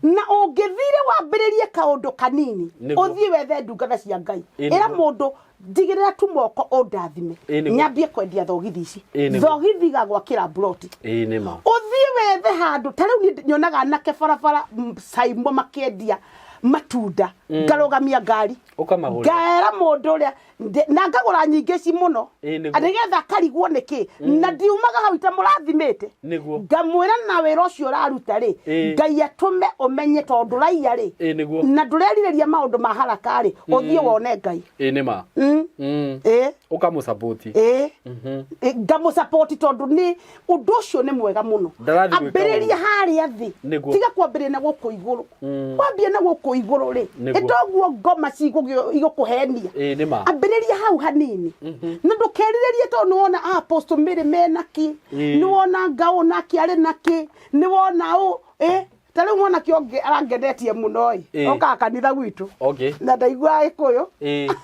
Na ũngĩthire wambĩrĩrie kaũndũ kanini. Nĩguo. Ũthiĩ wethe ndungata cia Ngai. Ĩĩ Ĩra nĩguo. mũndũ njigĩrĩra tu moko ũndathime. Ĩĩ nĩguo. Nyambie kwendia thogithi ici. Ĩĩ nĩguo. Thogithi igagwakĩra mburoti. Ĩĩ nĩ ma. Ũthiĩ wethe handũ ta rĩu niĩ nyonaga anake barabara Saimo makĩendia matunda. Ngarũgamia ngari. Ũkamagũrĩra. Ngaera mũndũ ũrĩa na ngagũra nyingĩ ci mũno. Ĩĩ nĩguo. Nĩgetha akarigwo nĩkĩ. Na ndiumaga hau itamũrathimĩte. Nĩguo. Ngamwĩra na wĩra ũcio ũraruta rĩ, Ĩĩ. Ngai atũme ũmenye tondũ ndũraiya rĩ. Ĩĩ nĩguo. Na ndũrerirĩria maũndũ ma haraka rĩ, ũthiĩ wone Ngai. Ĩĩ nĩ ma. Ĩĩ. Ũkamũsupport. Ĩĩ. Ĩ, ngamũsupport tondũ nĩ ũndũ ũcio nĩ mwega mũno. Ndarathiĩ gwĩka Ambĩrĩria ũguo. harĩa thĩ. Nĩguo. Tiga kwambĩrĩria na gũkũ igũrũ. Wambia na gũkũ igũrũ rĩ, Nĩguo. ĩtoguo ngoma igũkũhenia. Ĩĩ nĩ ma. Ambĩrĩria hau hanini. Na ndũkerirĩrie tondũ nĩwona apostle Mary mena kĩ, Ĩĩ. nĩwona ngaũ nake arĩ na kĩ, nĩwona ũ, ĩ, ta rĩu mwanake ũngĩ arangenetie mũno ĩ, Ĩĩ. okaga kanitha gwitũ. Okay. Na ndaiguaga Gĩkũyũ. Ĩĩ.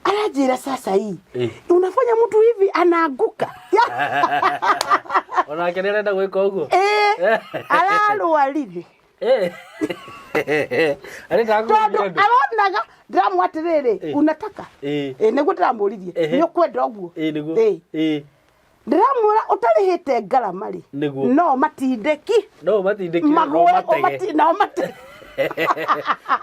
Anajira sasa hii Eh. unafanya mtu hivi anaanguka. Onake nĩ arenda gwĩka ũguo. Eh, ararwarire. Arenda Tondũ kũgeria andũ. aronaga ndĩramwĩra atĩrĩrĩ, Eh. unataka? Eh. Eh, nĩguo ndĩramũririe. Ehe. Nĩ ũkwenda ũguo? Ĩĩ nĩguo. Eh. Ĩĩ. Ndĩramwĩra ũtarĩhĩte ngarama rĩ, Nĩguo. no matindĩki. No matindĩkire no Magũe matege. no matege.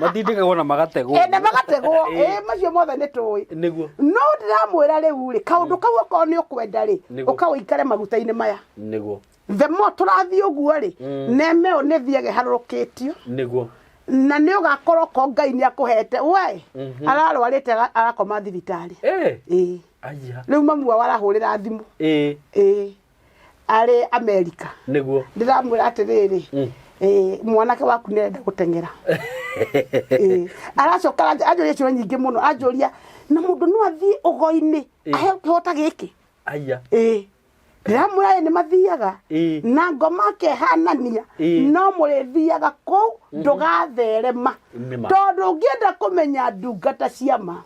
Matindĩkagwo na magategwo. Eh, na magategwo. Ĩĩ. Eh, macio mothe nĩ tũĩ. Nĩguo. No ndĩramwĩra rĩu rĩ, kaũndũ kau okorwo nĩ ũkwenda rĩ, Nĩguo. ũka ũikare maguta-inĩ maya. Nĩguo. The more tũrathiĩ ũguo rĩ, neme ĩyo nĩ ĩthiaga ĩharũrũkĩtio. Nĩguo. Na nĩ ũgakorwo ko Ngai nĩ akũhete we ararwarĩte arakoma thibitarĩ. Eh. Ĩĩ. Aya. Rĩu mamu wao arahũrĩra thimũ. Ĩĩ. Ĩĩ. Arĩ Amerika. Nĩguo. Ndĩramwĩra atĩrĩrĩ, ĩĩ, mwanake waku nĩ arenda gũteng'era. Ĩĩ. Aracoka anjũria ciũria nyingĩ mũno, anjũria na mũndũ no athiĩ ũgo-inĩ Ĩĩ. aheo kĩhota gĩkĩ? Aya. Ĩĩ. Ndĩramwĩra ĩ nĩ mathiaga. Ĩĩ. Na ngoma akehanania Ĩĩ. no mũrĩthiaga kũu ndũgatherema. Nĩ ma. Tondũ ũngĩenda kũmenya ndungata cia ma,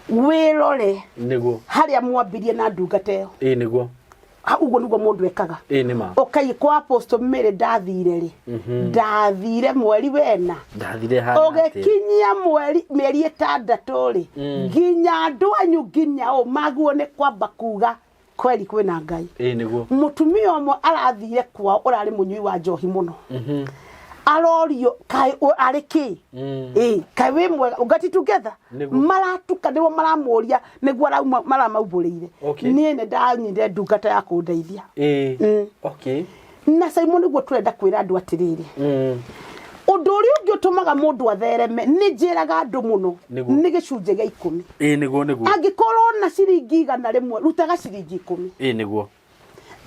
wĩrore Nĩguo. harĩa mwambirie na ndungata ĩyo. Ĩĩ nĩguo. Ha, ũguo nĩguo mũndũ ekaga. Ĩĩ nĩ ma. Ũkai kwa Apostle Mary ndathire rĩ, ndathire mweri wena. Ndathire hana atĩa? Ũgĩkinyia mweri mĩeri 6 rĩ, nginya andũ anyu nginya ũ maguo nĩ kwamba kuga kweri kwĩna Ngai. Ĩĩ nĩguo. Mũtumia ũmwe arathire kwao ũrarĩ mũnyui wa njohi mũno. Arorio kaĩ arĩ kĩ? Ĩĩ, kaĩ wĩ mwega? Ũngati together. Nĩguo. Maratuka nĩguo maramũria nĩguo arauma maramaumbũrĩire. Okay. Niĩ nĩ ndanyire ndungata ya kũndeithia. Ĩĩ. Okay. Na Simon nĩguo tũrenda kwĩra andũ atĩrĩrĩ. Ũndũ ũrĩa ũngĩ ũtũmaga mũndũ athereme nĩ njĩraga andũ mũno Nĩguo. nĩ gĩcunjĩ gĩa 10. Ĩĩ nĩguo nĩguo. Angĩkorwo na ciringi 100 rutaga ciringi 10. Ĩĩ nĩguo.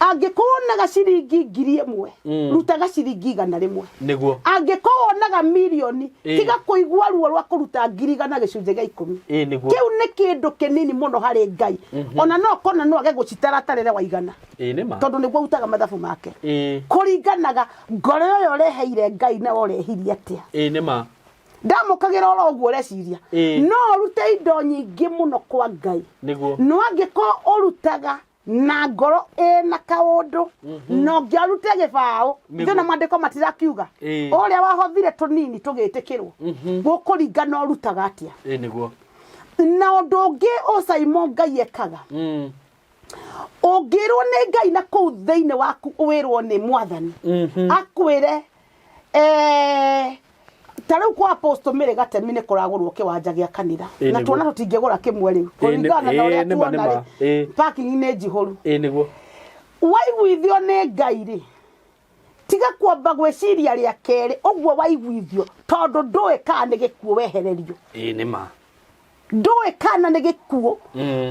Angĩkorwo wonaga ciringi 1000 rutaga ciringi 100. Nĩguo. Angĩkorwo wonaga mirioni Ĩĩ. tiga kũigua ruo rwa kũruta 100,000 gĩcunjĩ gĩa 10. Ĩĩ nĩguo. Kĩu nĩ kĩndũ kĩnini mũno harĩ Ngai. Ona no kona no age gũcitaratarĩre waigana. Ĩĩ nĩ ma. Tondũ nĩguo arutaga mathabu make. Ĩĩ. Kũringanaga ngoro ĩyo ũreheire Ngai na ũrehirie atĩa. Ĩĩ nĩ ma. Ndamũkagĩra oro ũguo ũreciria. Ĩĩ. No ũrute indo nyingĩ mũno kwa Ngai. Nĩguo. No angĩkorwo ũrutaga na ngoro ĩna kaũndũ no ngĩarute gĩbaũ Nĩguo. thĩna mwandĩko matirakiuga Ĩĩ. ũrĩa wahothire tũnini tũgĩtĩkĩrwo gũkũringana ũrutaga atĩa. Ĩĩ nĩguo. Na ũndũ ũngĩ ũcaimo Ngai ekaga, ũngĩrwo nĩ Ngai na kũu thĩinĩ waku wĩrwo nĩ mwathani akwĩre ta rĩu kwa Apostle Mary Gatemi nĩ kũragũrwo kĩwanja gĩa kanitha Ĩĩ, na nĩguo. tuona tũtingĩgũra kĩmwe rĩu Ĩĩ, kũringana na ũrĩa ĩĩ, nĩma, tuona rĩ nĩma. Ĩĩ. parking nĩ njihũru. Ĩĩ nĩguo. Waiguithio nĩ Ngai rĩ, tiga kwamba gwĩciria rĩa kerĩ ũguo waiguithio, tondũ ndũĩ kana nĩ gĩkuũ wehererio. Ĩĩ nĩ ma. Ndũĩ kana nĩ gĩkuũ.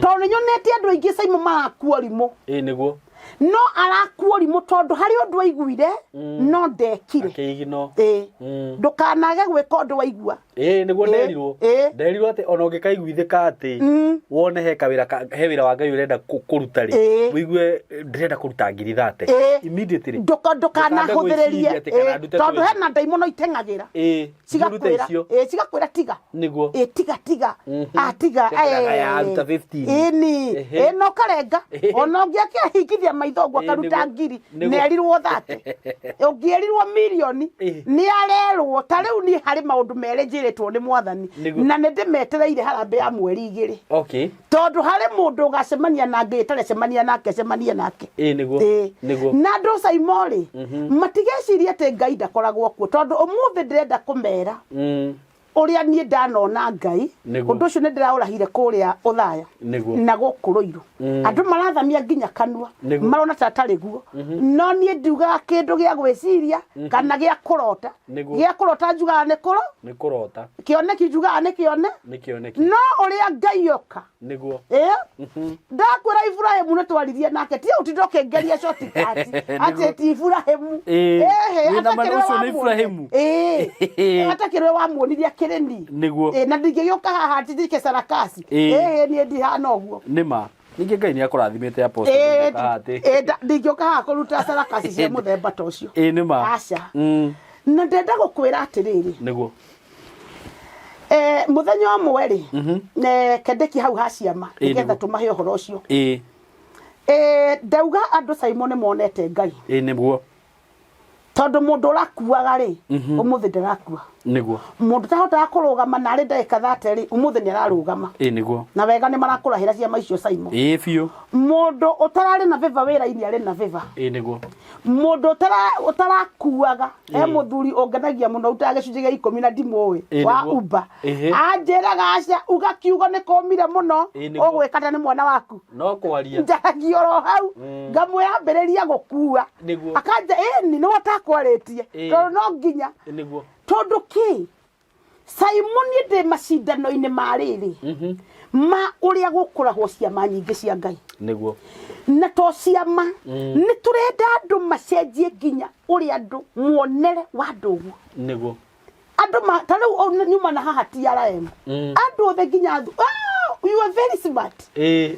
Tondũ nĩ nyonete andũ aingĩ Simon marakua ũrimũ. Ĩĩ nĩguo. No arakua ũrimũ tondũ harĩ ũndũ aiguire no ndekire. Akĩigino. Ĩĩ. Ndũkanage gwĩka ũndũ waigua. Ĩĩ nĩguo Ĩĩ, nderirwo. ĩĩ. Nderirwo atĩ ona ũngĩkaiguithĩka atĩ wone he kawĩra he wĩra wa Ngai ũrenda kũruta rĩ. Ĩĩ. Ũigue ndĩrenda kũruta ngiri thate. Ĩĩ. Immediately. Ndũkanahũthĩrĩrie. Ndũkambe gwĩciria atĩ kana Ĩĩ, ndute tondũ 20. hena ndaimono iteng'agĩra. Ĩĩ. Ndute Cigakwĩra, icio. ĩĩ, cigakwĩra tiga. Nĩguo. Ĩĩ, tiga, tiga. Ah, tiga. Ciakwĩraga, Ĩĩ. ya, ruta 15. Ĩĩ, ni. Ehe. Ĩĩ, na ũkarenga. Ehe. Ona ũngĩ akĩhingithia maitho ũguo Ĩĩ, akaruta nĩguo. ngiri, Nĩguo. nĩ erirwo thate. Ũngĩerirwo mirioni, Ĩĩ. nĩ arerwo. Ta rĩu niĩ harĩ maũndũ merĩ njĩrĩtwo nĩ mwathani. Nĩguo. Na nĩ ndĩmetereire harambee ya mweri 2. Okay. Tondũ harĩ mũndũ ũgacemania na Ngai ĩtarecemania nake, acemanie nake. Ĩĩ, nĩguo. Ĩĩ. Nĩguo. Na andũ Saimo rĩ, matigecirie atĩ Ngai ndakoragwo kuo, tondũ ũmũthĩ ndĩrenda kũmera ũrĩa niĩ ndanona Ngai. Nĩguo. Ũndũ ũcio nĩ ndĩraũrahire kũrĩa Ũthaya Nĩguo. na gũkũ Rũirũ. Andũ marathamia nginya kanua, Nĩguo. marona ta atarĩ guo. No niĩ ndiugaga kĩndũ gĩa gwĩciria kana gĩa kũrota. Nĩguo. Gĩa kũrota njugaga nĩ kũro. Nĩ kũrota. Kĩoneki njugaga nĩ kĩone. Nĩ kĩoneki. No ũrĩa Ngai oka. Nĩguo. Ĩĩ. Ndakwĩra Ibrahimu nĩ twaririe nake, ti ũtinda ũkĩngeria shortcut atĩ ti Ibrahimu. Ĩĩ. Ĩhĩ, Wĩna ma atakĩrĩ we ũcio nĩ wamuonire. Ibrahimu. Ĩĩ. Atakĩrĩ we wamuonirie akĩrĩ ni. Nĩguo. Ĩĩ, na ndingĩgĩũka haha njithike sarakasi. Ĩĩ. Ĩhĩ, niĩ ndihana ũguo. Nĩ ma. Ningĩ Ngai nĩ akũrathimĩte Apostle Ĩĩ, ndũngĩũka haha atĩ. ĩĩ, ndingĩũka haha kũruta sarakasi cia mũthemba ta ũcio. Ĩĩ nĩ ma. Aca. Na ndenda gũkwĩra atĩrĩrĩ. Nĩguo. Mũthenya ũmwe rĩ, kendeki hau ha ciama, Ĩĩ, nĩgetha nĩguo. tũmahe ũhoro ũcio. Ĩĩ. Ndauga andũ Simon nĩ monete Ngai. Ĩĩ nĩguo. Tondũ mũndũ ũrakuaga rĩ, ũmũthĩ ndarakua. Nĩguo. Mũndũ ũtahotaga kũrũgama na arĩ ndagĩka 30 rĩ, ũmũthĩ nĩ ararũgama. Ĩĩ nĩguo. Na wega nĩ marakũrahĩra ciama icio Simon. Ĩĩ biũ. Mũndũ ũtararĩ na favor wĩra-inĩ arĩ na favor. Ĩĩ nĩguo. Mũndũ ũtarakuaga, he mũthuri ũngenagia mũno ũrutaga gĩcunjĩ gĩa 10 na ndimũĩ, Ĩĩ, wa nĩguo. Uber. Ĩhĩ. Anjĩraga aca, uga kiugo nĩ kũmire mũno, Ĩĩ, nĩguo. ũgwĩka ta nĩ mwana waku. No kwaria. Njaragia oro hau, ngamwĩra ambĩrĩria gũkua. Nĩguo. Akanja, ĩni, nĩwe ũtakwarĩtie. Ĩĩ. Tondũ no nginya. Ĩĩ, nĩguo. Tondũ kĩ? Simon niĩ ndĩ macindano-inĩ ma rĩrĩ. Ma ũrĩa gũkũrahwo ciama nyingĩ cia Ngai. Nĩguo. Na to ciama, nĩ tũrenda andũ macenjie nginya ũrĩa andũ muonere wa andũ ũguo. Nĩguo. Andũ ma, ta rĩu nyuma na haha TRM. Andũ othe nginya you are very smart. Ĩĩ.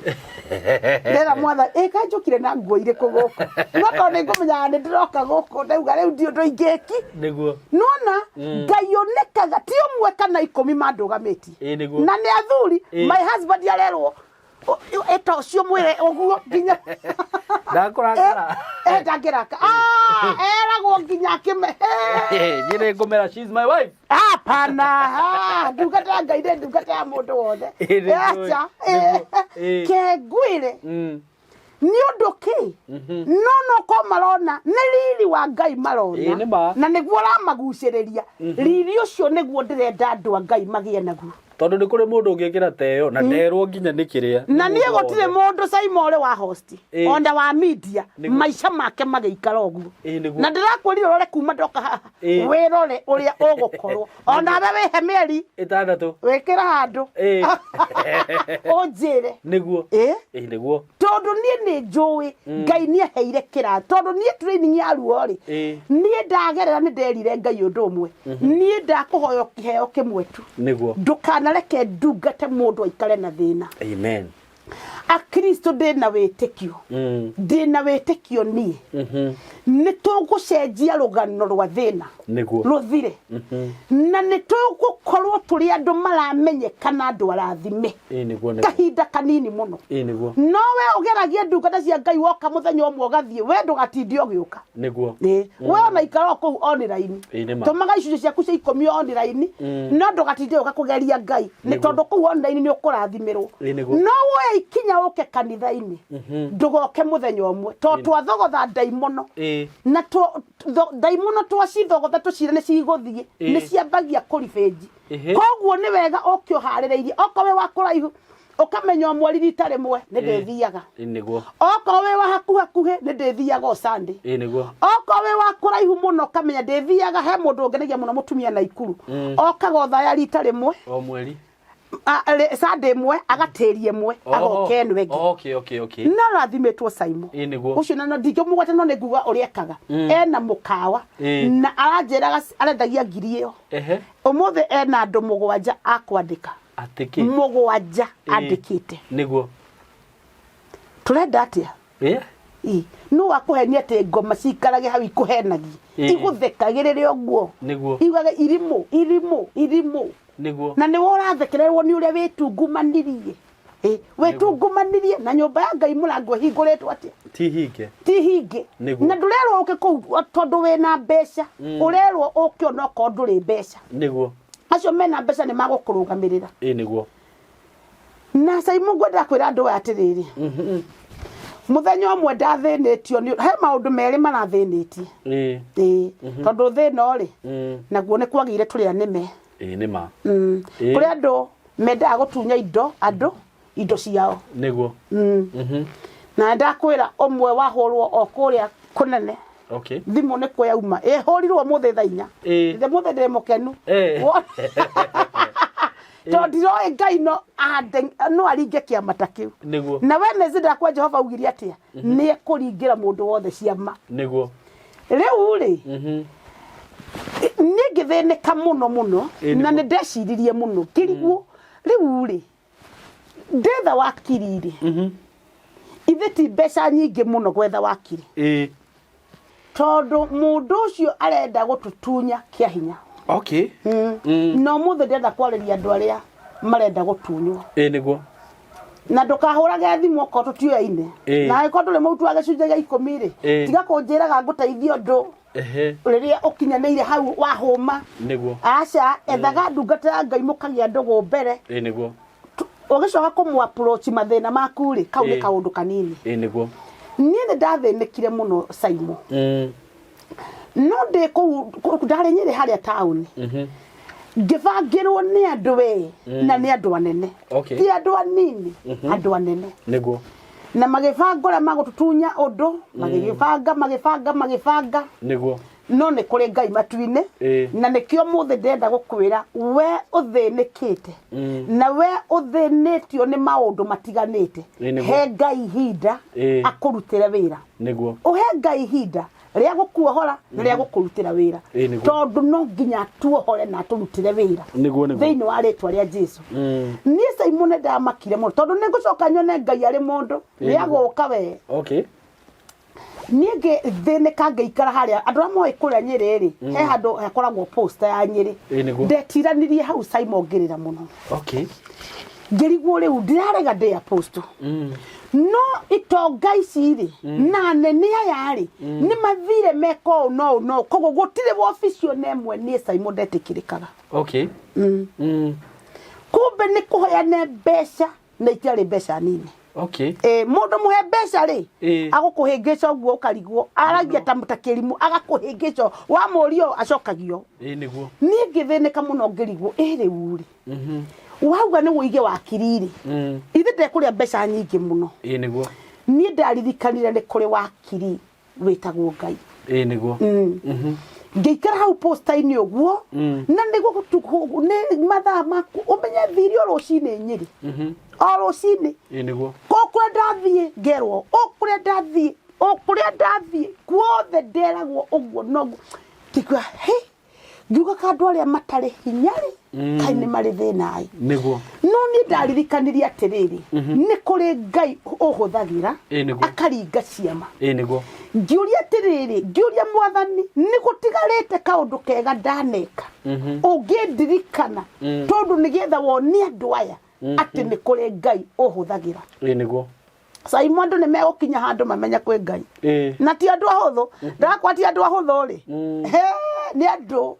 Ndera mwathani, ĩ kaĩ njũkire na nguo irĩkũ gũkũ? No tondũ nĩ ngũmenyaga nĩ ndĩroka gũkũ, ndauga rĩu ndi ũndũ ingĩki. Nĩguo. Nona, Ngai onekaga ti ũmwe kana 10 mandũgamĩtie. Ĩĩ, nĩguo. Na nĩ athuri, Ĩĩ. my husband arerwo, Ĩta ũcio mwĩre ũguo nginya Ndakũrakara. Eh, ndangĩraka. Ah, eragwo nginya akĩme. Niĩ nĩ ngũmera she is my wife. Hapana, ah, ndungata ya Ngai nĩ ndungata ya mũndũ wothe. Ĩ, nĩguo, Aca, nĩguo, ĩ. ke ngwĩre nĩ ũndũ kĩ no no ko marona nĩ riri wa Ngai Ĩ, nĩ marona ma. na nĩguo ũramagucĩrĩria riri ũcio nĩguo ndĩrenda andũ a Ngai magĩe naguo. Tondũ nĩ kũrĩ mũndũ ũngĩkĩra ta ĩyo na nderwo nginya nĩ kĩrĩa. Na niĩ gũtirĩ mũndũ Saima ũrĩ wa host ona wa media maica make magĩikara ũguo. Ĩ, nĩguo. Na ndĩrakwĩrire ũrore kuma ndoka haha Ĩ. wĩrore ũrĩa ũgũkorwo onawe wĩhe mĩeri 6. Wĩkĩra handũ ũnjĩre. Nĩguo. Ĩ. Ĩ, nĩguo. Tondũ niĩ nĩ njũĩ Ngai nĩ aheire kĩra tondũ niĩ training ya ruo rĩ, niĩ ndagerera nĩ nderire Ngai ũndũ ũmwe, niĩ ndakũhoya kĩheo kĩmwe tu, ndũkanareke ndungate mũndũ aikare na thĩna. Amen. Akristo ndĩna wĩtĩkio, ndĩna wĩtĩkio niĩ nĩ tũgũcenjia rũgano rwa thĩna rũthire, na nĩ tũgũkorwo tũrĩ andũ maramenyekana, andũ arathime Ĩ, nĩguo nĩguo. Kahinda kanini mũno. Ĩ, nĩguo. No we ũgeragie ndungata cia Ngai, woka mũthenya ũmwe ũgathiĩ, we ndũgatinde ũgĩũka. Ĩ, we ona ikara o kũu online. Ĩ, nĩ ma. Tũmaga icunjĩ ciaku cia 10 online, no ndũgatinde ũka kũgeria Ngai nĩ tondũ kũu online nĩ ũkũrathimĩrwo. Ĩ, nĩguo. No woe ikinya ũke kanitha-inĩ, ndũgoke mũthenya ũmwe tondũ twathogotha ndaimono na ndaimono twacithogotha tũcire nĩ cigũthiĩ, nĩ ciambagia kũribĩnji. Koguo nĩ wega ũke ũharĩrĩirie, okorwo wĩ wa kũraihu ũkamenya o mweri rita rĩmwe nĩ ndĩthiaga. Ĩ, nĩguo. Okorwo wĩ wa hakuhĩ hakuhĩ nĩ ndĩthiaga o Sunday. Ĩ, nĩguo. Okorwo wĩ wa kũraihu mũno ũkamenya ndĩthiaga, he mũndũ ũngenagia mũno, mũtumia na ikuru, okaga othaya rita rĩmwe O mweri. Sunday ĩmwe agatĩria ĩmwe, agoka ĩno ĩngĩ. Okay. Na rathimĩtwo Saimo. Ĩ, nĩguo. Ũcio na ndingĩmũgweta no nĩ nguga ũrĩa ekaga, ena mũkawa na aranjĩraga arendagia ngiri ĩyo. Ũmũthĩ ena andũ 7 a kwandĩka. Atĩ kĩ? 7 andĩkĩte. Tũrenda atĩa? Ĩ, nũ wakũhenia atĩ ngoma ciikarage hau ikũhenagie, igũthekagĩrĩre ũguo, iugage irimũ irimũ irimũ, na nĩwe ũrathekererwo nĩ ũrĩa wĩtungumanirie. Ĩ, wĩtungumanirie na nyũmba ya Ngai mũrango ĩhingũrĩtwo atĩa? Ti hinge. Ti hinge. Na ndũrerwo ũke kũu tondũ wĩna mbeca, ũrerwo ũke onokorwo ndũrĩ mbeca. Acio mena mbeca nĩ magũkũrũgamĩrĩra. Ĩ, nĩguo. Na Simon ngwendaga kwĩra andũ aya atĩrĩrĩ, mũthenya ũmwe ndathĩnĩtio nĩ he maũndũ merĩ marathĩnĩtie. Ĩĩ, tondũ thĩna rĩ, naguo nĩ kwagĩire tũrĩ anĩme. Ĩ, nĩ ma. Kũrĩ andũ mendaga gũtunya indo andũ indo ciao. Na ndakwĩra ũmwe wahũrwo o kũrĩa kũnene, thimũ nĩ kuo yauma ĩhũrirwo ũmũthĩ thaa 4. Ũmũthĩ ndĩ mũkenu. Tondũ ndiroĩ Ngai no no aringe kĩama ta kĩu. Na Wednesday ndakwa Jehova augire atĩa? Nĩ ekũringĩra mũndũ wothe ciama. Rĩu rĩ, niĩ ngĩthĩnĩka mũno mũno, na nĩ ndeciririe mũno ngĩrigwo, rĩu rĩ, ndetha wakiri rĩ, ithe ti mbeca nyingĩ mũno gwetha wakiri, tondũ mũndũ ũcio arenda gũtũtunya kĩa hinya. Na ũmũthĩ ndĩrenda kwarĩria andũ arĩa marenda gũtunywo. Ĩ, nĩguo. Na ndũkahũrage thimũ okorwo tũtiũyaine. Na angĩkorwo ndũrĩ mũruti wa gĩcunjĩ gĩa 10 rĩ, tiga kũnjĩraga ngũteithie ũndũ rĩrĩa ũkinyanĩire hau wahũma. Aca, ethaga ndungata ya Ngai mũkagĩa ndũgũ mbere. Ĩ, nĩguo. Ũgĩcoka kũmũ approach mathĩna maku rĩ, kau nĩ kaũndũ kanini. Ĩ, nĩguo. Niĩ nĩ ndathĩnĩkire mũno Saimo. No ndĩ kũu ndarĩ Nyĩrĩ harĩa taũni, ngĩbangĩrwo nĩ andũ we, na nĩ andũ anene, ti andũ anini, andũ anene. Na magĩbanga ũrĩa magũtũtunya ũndũ, magĩgĩbanga magĩbanga magĩbanga. No nĩ kũrĩ Ngai matu-inĩ. Na nĩkĩo mũthĩ ndĩrenda gũkwĩra we ũthĩnĩkĩte na we ũthĩnĩtio nĩ maũndũ matiganĩte, Ĩ, nĩguo. he Ngai ihinda akũrutĩre wĩra. Ũhe Ngai ihinda rĩa gũkuohora na rĩa gũkũrutĩra wĩra. Ĩ, nĩguo. Tondũ no nginya atuohore na atũrutĩre wĩra Nĩguo, nĩguo. thĩinĩ wa rĩtwa rĩa Jesu. Niĩ Simon nĩ ndamakire mũno tondũ nĩ ngũcoka nyone Ngai arĩ mũndũ nĩ agũka we. Niĩ ngĩthĩnĩka ngĩikara harĩa andũ arĩa moĩ kũrĩa Nyĩrĩ rĩ, he handũ hakoragwo poster ya Nyĩrĩ. Ĩ, nĩguo. Ndetiranirie hau Simon ngĩrĩra mũno. Ngĩrigwo rĩu ndĩrarega ndĩ apostle, no itonga ici rĩ na anene aya rĩ nĩ mathire meka ũũ no ũũ no ũũ. Koguo gũtirĩ wobici ona ĩmwe niĩ Simon ndetĩkĩrĩkaga. Kumbe nĩ kũheane mbeca na itiarĩ mbeca nini. Ĩ, mũndũ mũhe mbeca rĩ, agũkũhĩngĩca ũguo ũkarigwo aragia ta kĩrimũ, agakũhĩngĩca, wamũria ũũ acokagio. Ĩ nĩguo. Niĩ ngĩthĩnĩka mũno ngĩrigwo, ĩ rĩu rĩ, wauga nĩ wũige wakiri rĩ, ithe ndekũrĩa mbeca nyingĩ mũno. Ĩ nĩguo. Niĩ ndaririkanire nĩ kũrĩ wakiri wĩtagwo Ngai. Ĩ nĩguo. Ngĩikara hau posta-inĩ ũguo, na nĩguo nĩ mathaa maku ũmenye thiri o rũcinĩ Nyĩrĩ, o rũcinĩ. Ĩ nĩguo. Ko kũrĩa ndathiĩ ngerwo o kũrĩa ndathiĩ, o kũrĩa ndathiĩ guothe nderagwo ũguo noguo. Ngĩigua he, ngiuga ka andũ arĩa matarĩ hinya rĩ, kaĩ nĩ marĩ thĩna-ĩ. Nĩguo. No niĩ ndaririkanirie atĩrĩrĩ, nĩ kũrĩ Ngai ũhũthagĩra Ĩ nĩguo. akaringa ciama. Ĩ nĩguo. Ngĩũria atĩrĩrĩ, ngĩũria Mwathani, nĩ gũtigarĩte kaũndũ kega ndaneka ũngĩndirikana, tondũ nĩgetha wonie andũ aya atĩ nĩ kũrĩ Ngai ũhũthagĩra. Ĩ nĩguo. Simon, andũ nĩ megũkinya handũ mamenye kwĩ Ngai. Na ti andũ ahũthũ, ndakwa ti andũ ahũthũ rĩ. He, nĩ andũ,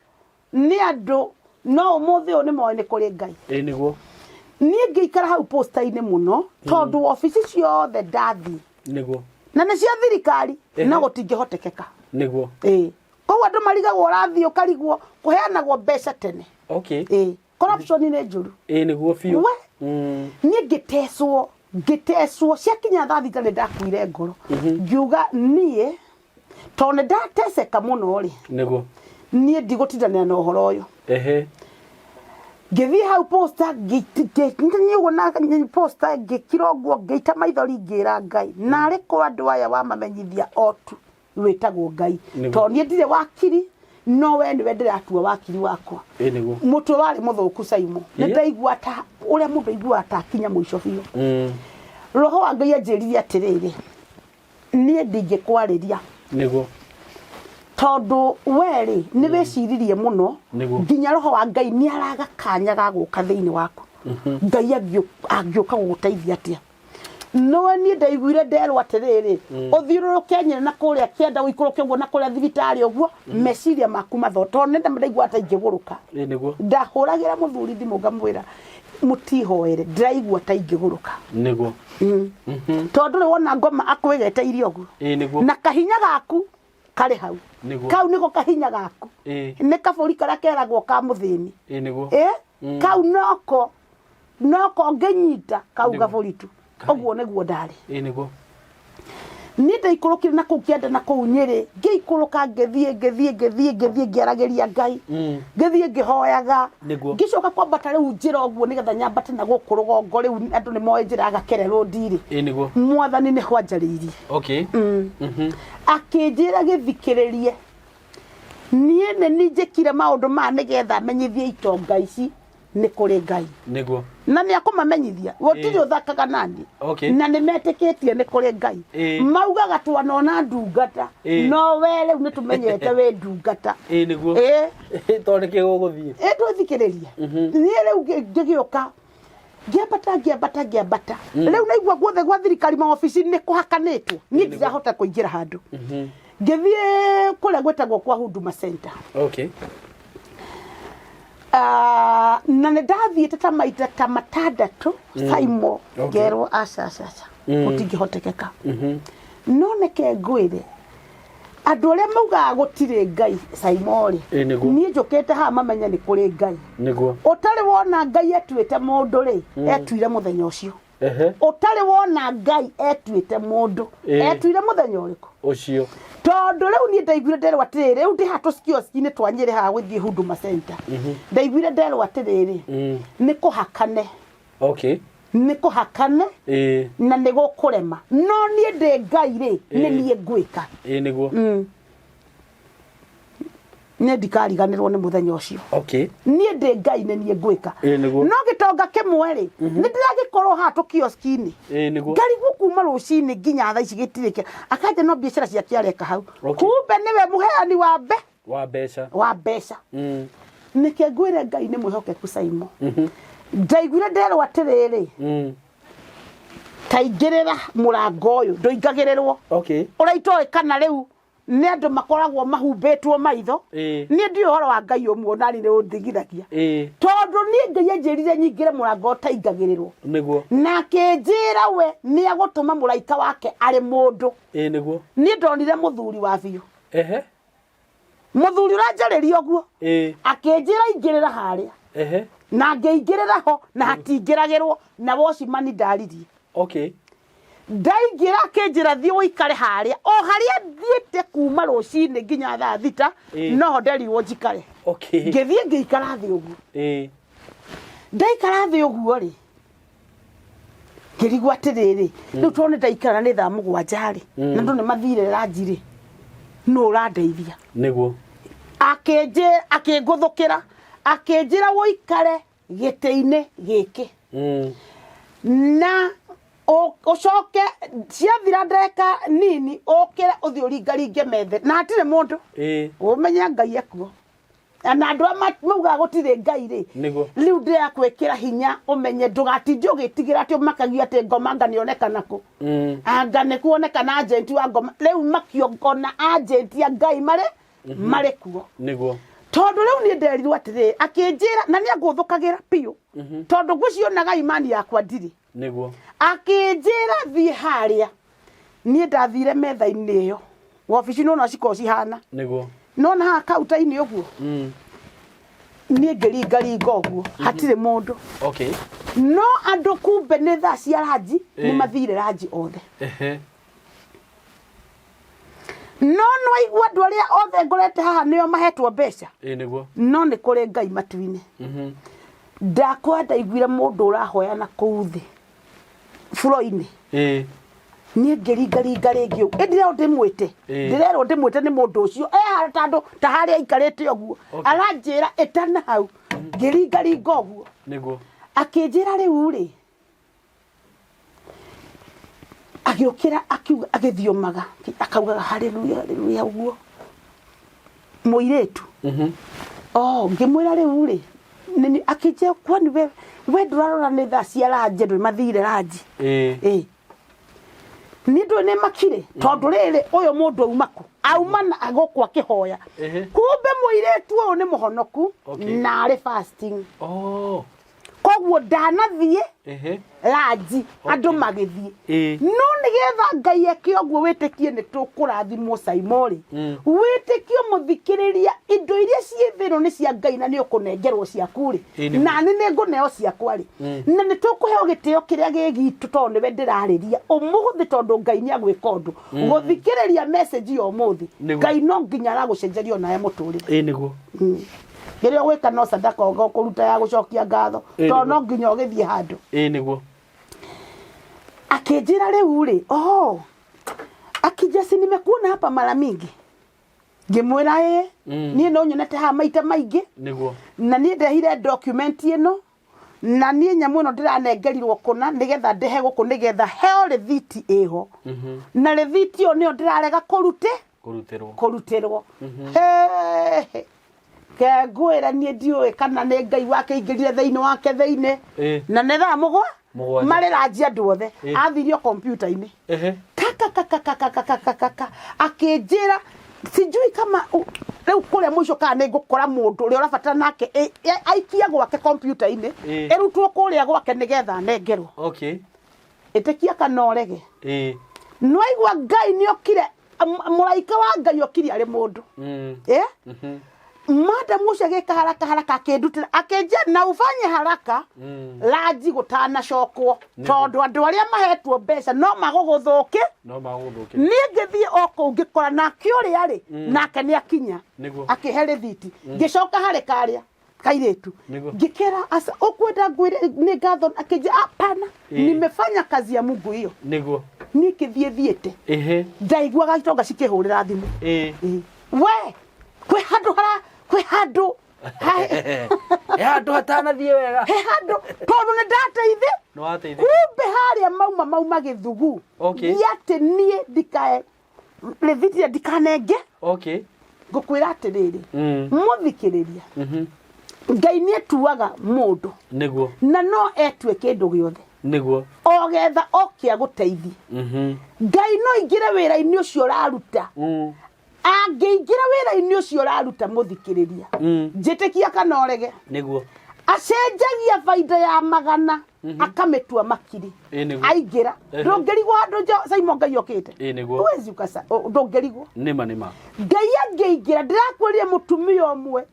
nĩ andũ, no ũmũthĩ ũyũ nĩ moĩ nĩ kũrĩ Ngai. Ĩ nĩguo. Niĩ ngĩikara hau posta-inĩ mũno, tondũ wabici ciothe ndathiĩ Nĩguo. na nĩ cia thirikari, no gũtingĩhotekeka. Nĩguo. Ĩĩ, koguo andũ marigagwo ũrathiĩ ũkarigwo kũheanagwo mbeca tene. Ĩĩ, corruption nĩ njũru. Ĩ nĩguo biũ. We, niĩ ngĩtecwo, ngĩtecwo, ciakinya thaa 6 nĩ ndakuire ngoro, ngiuga niĩ tondũ nĩ ndateceka mũno rĩ, Nĩguo. niĩ ndigũtindanĩra na ũhoro ũyũ. Ngĩthiĩ hau posta, ngĩthiĩ ũguo na posta, ngĩkira ũguo, ngĩita maithori, ngĩra Ngai, narĩ kwa andũ aya wamamenyithia o tu wĩtagwo Ngai, Nĩguo. tondũ niĩ ndirĩ wakiri, no we nĩwe ndĩratua wakiri wakwa. Ĩ nĩguo. Mũtwe warĩ mũthũku Saimo, nĩ ndaigua ta ũrĩa mũndũ aiguaga ta akinya mũico biũ. Roho wa Ngai anjĩrire atĩrĩrĩ, niĩ ndingĩkwarĩria, Nĩguo. Tondũ we rĩ, nĩ wĩciririe mũno, Nĩguo. nginya roho wa Ngai nĩ araga kanya ga gũka thĩinĩ waku. Ngai angĩũka gũgũteithia atĩa? No niĩ ndaiguire nderwo atĩrĩrĩ, ũthiũrũrũke Nyĩrĩ na kũrĩa kĩanda, ũikũrũke ũguo na kũrĩa thibitarĩ ũguo, meciria maku matho, tondũ nĩ ndaigua ta ingĩgũrũka. Ĩ nĩguo. Ndahũragĩra mũthuri thimũ ngamwĩra, mũtihoere, ndĩraigua ta ingĩgũrũka. Nĩguo. Tondũ rĩ, wona ngoma akwĩgeteire ũguo, Ĩ nĩguo. na kahinya gaku karĩ hau. Nĩguo. Kau nĩko kahinya gaku. Nĩ kabũri karĩa keragwo ka mũthĩni. Ĩ nĩguo. Ĩ kau noko noko ngĩnyita kau Nĩguo. gabũri tu. Kai. Ũguo nĩguo ndarĩ. Ĩ nĩguo. Niĩ ndaikũrũkire na kũu kĩanda na kũu Nyĩrĩ, ngĩikũrũka, ngĩthiĩ, ngĩthiĩ, ngĩthiĩ, ngĩthiĩ ngĩaragĩria Ngai, ngĩthiĩ ngĩhoyaga. Nĩguo. Ngĩcoka kwambata rĩu njĩra ũguo nĩgetha nyambate na gũkũ rũgongo, rĩu andũ nĩ moĩ njĩra ya Gakere Road rĩ, Ĩ nĩguo. Mwathani nĩ hwanjarĩirie. Akĩnjĩra gĩthikĩrĩrie, niĩ nĩ niĩ njĩkire maũndũ maya nĩgetha menyithie itonga ici nĩ kũrĩ Ngai. Nĩguo. Na nĩ akũmamenyithia gũtirĩ ũthakaga nani. Na nĩ metĩkĩtie nĩ kũrĩ Ngai. Maugaga twanona ndungata, no we rĩu nĩ tũmenyete wĩ ndungata. Ĩ nĩguo. Ĩ. Tondũ nĩkĩ gũgũthiĩ. Ĩ twĩthikĩrĩrie, niĩ rĩu ngĩgĩũka, ngĩambata, ngĩambata, ngĩambata, rĩu naigua guothe gwa thirikari maobici nĩ kũhakanĩtwo, niĩ ndirahota kũingĩra handũ. Ngĩthiĩ kũrĩa gwĩtagwo kwa Huduma Center. Ah, na nĩ ndathiĩte ta maita ta matandatũ Saimo, ngerwo aca, aca, aca, gũtingĩhotekeka. No neke ngwĩre, andũ arĩa maugaga gũtirĩ Ngai Saimo rĩ, Ĩ, nĩguo. niĩ njũkĩte haha mamenye nĩ kũrĩ Ngai. Nĩguo. Ũtarĩ wona Ngai etuĩte mũndũ rĩ, etuire mũthenya ũcio. Ũtarĩ wona Ngai etuĩte mũndũ, etuire mũthenya ũrĩkũ? Ũcio. Tondũ rĩu niĩ ndaiguire nderwo atĩrĩrĩ, rĩu ndĩ haha tũkioski-inĩ twa Nyĩrĩ haha gũthiĩ Huduma Center, ndaiguire nderwo atĩrĩrĩ, nĩ kũhakane. Nĩ kũhakane. Na nĩ gũkũrema, no niĩ ndĩ Ngai rĩ, nĩ niĩ ngwĩka. Ĩ nĩguo. Niĩ ndikariganĩrwo nĩ mũthenya ũcio. Niĩ ndĩ Ngai, nĩ niĩ ngwĩka. Ĩ nĩguo. No gĩtonga kĩmwe rĩ, nĩ ndĩragĩkorwo haha tũkioski-inĩ, Ĩ nĩguo. ngarigwo kuma rũcinĩ nginya thaa ici gĩtirĩ kĩa akanja, no biacara ciake areka hau. Kumbe nĩwe mũheani wa mbe Wa mbeca. Wa mbeca. Nĩke ngwĩre, Ngai nĩ mwĩhokeku Saimo. Ndaiguire nderwo atĩrĩrĩ, taingĩrĩra mũrango ũyũ, ndũingagĩrĩrwo. Ũrĩa itoĩ kana rĩu nĩ andũ makoragwo mahumbĩtwo maitho. Niĩ ndiũĩ ũhoro wa Ngai ũmwe ona niĩ nĩ ũndigithagia. Tondũ niĩ Ngai anjĩrire nyingĩre mũrango ũtaingagĩrĩrwo. Na akĩnjĩra we nĩ agũtũma mũraika wake arĩ mũndũ. Nĩguo. Niĩ ndonire mũthuri wa biũ. Mũthuri ũranjarĩria ũguo. Akĩnjĩra ingĩrĩra harĩa. Na ngĩingĩrĩra ho na hatingĩragĩrwo na wocimani ndaririe. Ndaingĩra akĩnjĩra thiĩ ũikare harĩa o harĩa thiĩte kuma rũcinĩ nginya thaa 6 noho nderirwo njikare. Ngĩthiĩ ngĩikara thĩ ũguo. Ndaikara thĩ ũguo rĩ, ngĩrigwo atĩrĩrĩ, rĩu tondũ nĩ ndaikara nĩ thaa 7 rĩ, na andũ nĩ mathire ranji rĩ, nũ ũrandeithia? Nĩguo. Akĩnjĩra, akĩngũthũkĩra, akĩnjĩra ũikare gĩtĩ-inĩ gĩkĩ. Na ũcoke ciathira ndagĩka nini ũkĩre ũthiĩ ũringaringe metha na hatirĩ mũndũ. Ũmenye Ngai ekuo. Na andũ arĩa maugaga gũtirĩ Ngai rĩ, Nĩguo. rĩu ndĩrakwĩkĩra hinya ũmenye ndũgatinde ũgĩtigĩra atĩ ũmakagio atĩ ngoma anga nĩonekana kũ. Anga nĩ kuonekana agent wa ngoma. Rĩu makio ona agent a Ngai marĩ kuo. Nĩguo. Tondũ rĩu niĩ nderirwo atĩrĩrĩ, akĩnjĩra, na nĩ angũthũkagĩra biũ. Tondũ ngwĩcionaga imani yakwa ndirĩ. Nĩguo. Akĩnjĩra thiĩ harĩa. Niĩ ndathire metha-inĩ ĩyo. Wabici nĩwona cikoragwo cihana. Nĩguo. Nĩwona haha kaunta-inĩ ũguo? Niĩ ngĩringaringa ũguo, hatirĩ mũndũ. No andũ kumbe nĩ thaa cia ranji, nĩ mathire ranji othe. No nĩwaigua andũ arĩa othe ngorete haha nĩo mahetwo mbeca? Nĩguo. No nĩ kũrĩ Ngai matu-inĩ. Ndakwa ndaiguire mũndũ ũrahoya na kũu thĩ buro-inĩ. Niĩ ngĩringaringa rĩngĩ ũguo. Ĩndĩ ndĩrerwo ndĩmwĩte. Ndĩrerwo ndĩmwĩte nĩ mũndũ ũcio. Haha ta andũ ta harĩa aikarĩte ũguo. Aranjĩra ĩtana hau. Ngĩringaringa ũguo. Nĩguo. Akĩnjĩra rĩu rĩ, agĩũkĩra akiuga agĩthiomaga akaugaga haleluya haleluya ũguo mũirĩtu. Oh, ngĩmwĩra rĩu rĩ, nĩ akĩnjĩra kwani we ndũrarora nĩ thaa cia ranji andũ nĩ mathire ranji. Niĩ ndũĩ nĩ makire tondũ rĩrĩ ũyũ mũndũ auma kũ? Auma na gũkũ akĩhoya. Kumbe mũirĩtu ũyũ nĩ mũhonoku na arĩ fasting. Koguo ndanathiĩ ranji andũ magĩthiĩ. No nĩgetha Ngai eke ũguo wĩtĩkie nĩ tũkũrathimwo Saimo rĩ. Wĩtĩkio mũthikĩrĩria indo iria ciĩ thĩ ĩno nĩ cia Ngai na nĩ ũkũnengerwo ciaku rĩ. Na nĩ nĩngũneo ciakwa rĩ. Na nĩ tũkũheo gĩtĩo kĩrĩa gĩ gitũ tondũ nĩwe ndĩrarĩria ũmũthĩ tondũ Ngai nĩ agwĩka ũndũ. Gũthikĩrĩria message ya ũmũthĩ. Ngai no nginya aragũcenjeria onawe mũtũrĩre. Nĩguo. Kĩrĩa ũgwĩka no sadaka ũkũruta ya gũcokia ngatho. Tondũ no nginya ũgĩthiĩ handũ. Nĩguo. Akĩnjĩra rĩu rĩ, oh, akija si nimekuona hapa mara mingi. Ngĩmwĩra ĩĩ, niĩ no nyonete haha maita maingĩ. Nĩguo. Na niĩ ndehire document ĩno, na niĩ nyamũ ĩno ndĩranengerirwo kũna nĩgetha ndĩhe gũkũ nĩgetha heo rĩthiti ĩho. Na rĩthiti ĩyo nĩyo ndĩrarega kũrute Kũrutĩrwo. Kũrutĩrwo. He, ke ngwĩre niĩ ndiũĩ kana nĩ Ngai wakĩingĩrire thĩinĩ wake thĩinĩ. Na nĩ thaa 7. Marĩ ranji andũ othe. Athirio kompiuta-inĩ. Kakakakakakakakaka. Akĩnjĩra sijui kama rĩu kũrĩa mũico kana nĩ ngũkora mũndũ ũrĩa ũrabatara nake aikie gwake kompiuta-inĩ, ĩrutwo kũrĩa gwake nĩgetha anengerwo. Ĩtĩkia kana ũrege. Nĩwaigua Ngai nĩokire, mũraika wa Ngai okire arĩ mũndũ. Madam ũcio agĩka haraka haraka akĩndutĩra akĩnjĩra na ufanye haraka ranji gũtanacokwo tondũ andũ arĩa mahetwo mbeca no magũgũthũke. No magũgũthũkĩre. Niĩ ngĩthiĩ o kũu ngĩkora nake ũrĩa rĩ, nake nĩ akinya. Nĩguo. Akĩhe rĩthiti. Ngĩcoka harĩ karĩa kairĩtu. Nĩguo. Ngĩkera asa ũkwenda ngwĩre nĩ ngatho akĩnjĩra hapana. Nimefanya kazi ya Mungu hiyo. Nĩguo. Niĩ ngĩthiĩ thiĩte. Ndaiguaga itonga cikĩhũrĩra thimũ. We kwĩ handũ hara kwĩ handũ He handũ hatanathiĩ wega. He handũ tondũ nĩ ndateithĩ. Nĩ wateithĩka. Kumbe harĩa mauma gĩthugu. Gĩa atĩ niĩ ndikae rĩthiti ĩrĩa ndikanenge. Ngũkwĩra atĩrĩrĩ, mũthikĩrĩria. Ngai nĩ etuaga mũndũ na no etue kĩndũ gĩothe o getha oke agũteithie. Ngai no aingĩre wĩra-inĩ ũcio ũraruta. Angĩingĩra wĩra-inĩ ũcio ũraruta mũthikĩrĩria, njĩtĩkia kana ũrege, acenjagia baida ya magana akamĩtua makiri. Ĩ nĩguo. Aingĩra ndũngĩrigwo handũ Simon Ngai okĩte. Ĩ nĩguo. Huwezi ndũngĩrigwo. Nĩma nĩma. Ngai angĩingĩra, ndĩrakwĩrire mũtumia ũmwe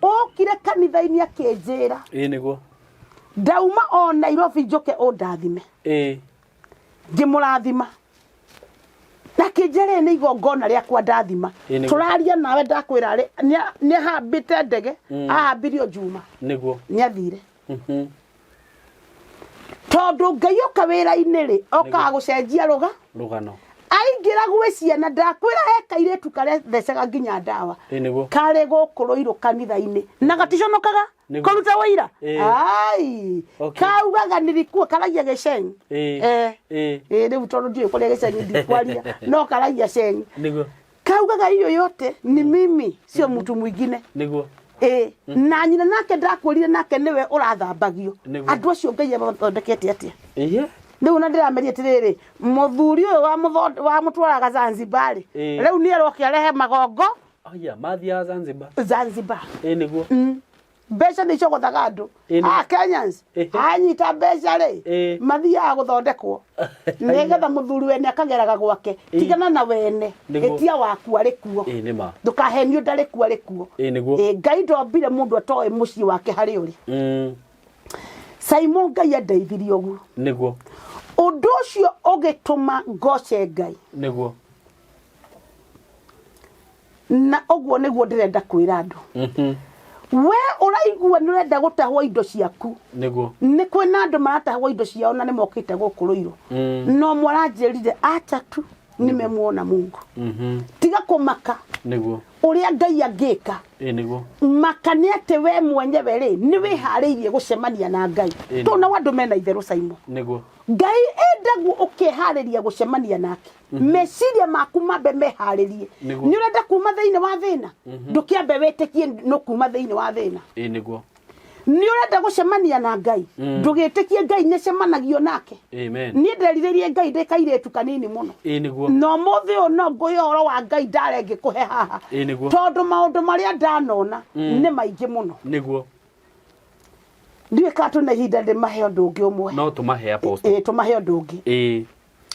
okire kanitha-inĩ akĩnjĩra, Ĩ nĩguo. ndauma o Nairobi njoke ũndathime. Ngĩmũrathima na kĩnjĩra nĩ igongona rĩakwa ndathima. Ĩ nĩguo. Tũraria nawe ndakwĩra rĩ, nĩahambĩte ndege, ahambirio Juma, nĩathire. Tondũ Ngai oka wĩra-inĩ rĩ, okaga gũcenjia rũga Rũgano. Aingĩra gwĩ ciana, ndakwĩra he kairĩtu karethecaga nginya ndawa. Ĩ nĩguo. Karĩ gũkũ Rũirũ kanitha-inĩ na gaticonokaga kũruta wũira. Ai, kaugaga nilikuwa karagia gĩceng. Rĩu tondũ ndiũĩ kũrĩa gĩceng ndikwaria, no karagia ceng. Kaugaga hiyo yote ni mimi, sio mtu mwingine. Ĩ na nyina nake ndakwĩrire nake nĩwe ũrathambagio. Andũ acio Ngai amathondekete atĩa? Rĩu na ndĩrameria atĩrĩrĩ, mũthuri ũyũ wamũtwaraga Zanzibar rĩ, rĩu nĩ aroke arehe magongo. Aya, mathiaga Zanzibar. Zanzibar. Ĩ nĩguo. Mbeca nĩ icogothaga andũ. Ĩ nĩ. A Kenyans anyita mbeca rĩ, mathiaga gũthondekwo nĩgetha mũthuri wene akageraga gwake. Tigana na wene. Ĩtia waku arĩ kuo. Ĩ nĩma. Ndũkahenio, ndarĩ kuo, arĩ kuo. Ĩ nĩguo. Ĩ, Ngai ndombire mũndũ atoĩ mũciĩ wake harĩa ũrĩ. Simon Ngai andeithirie ũguo. Ũndũ ũcio ũgĩtũma ngoce Ngai. Na ũguo nĩguo ndĩrenda kwĩra andũ. We ũraigua nĩ ũrenda gũtahwo indo ciaku. Nĩ kwĩna andũ maratahwo indo ciao na nĩ mokĩte gũkũ Rũirũ. No mwaranjĩrire acha tu nimemwona Mungu. Tiga kũmaka ũrĩa Ngai angĩka. Ĩ nĩguo. Maka nĩ atĩ we mwenyewe rĩ nĩ wĩharĩirie gũcemania na Ngai. Tondũ nao andũ mena itherũ Simon. Ngai endaguo ũkeharĩria gũcemania nake. Meciria maku mambe meharĩrie. Nĩ ũrenda kuma thĩinĩ wa thĩna, ndũkĩambe wĩtĩkie nĩ kuma thĩinĩ wa thĩna. Ĩ nĩguo. Nĩ ũrenda gũcemania na Ngai, ndũgĩtĩkie Ngai nĩ acemanagio nake. Amen. Niĩ nderirĩirie Ngai ndĩ kairĩtu kanini mũno. Ĩ nĩguo. Na ũmũthĩ ũyũ no ngũhe ũhoro wa Ngai ndare ngĩkũhe haha. Ĩ nĩguo. Tondũ maũndũ marĩa ndanona nĩ maingĩ mũno. Ndiũĩ kana twĩna ihinda ndĩmahe ũndũ ũngĩ ũmwe. No tũmahe, Apostle. Ĩ, tũmahe ũndũ ũngĩ.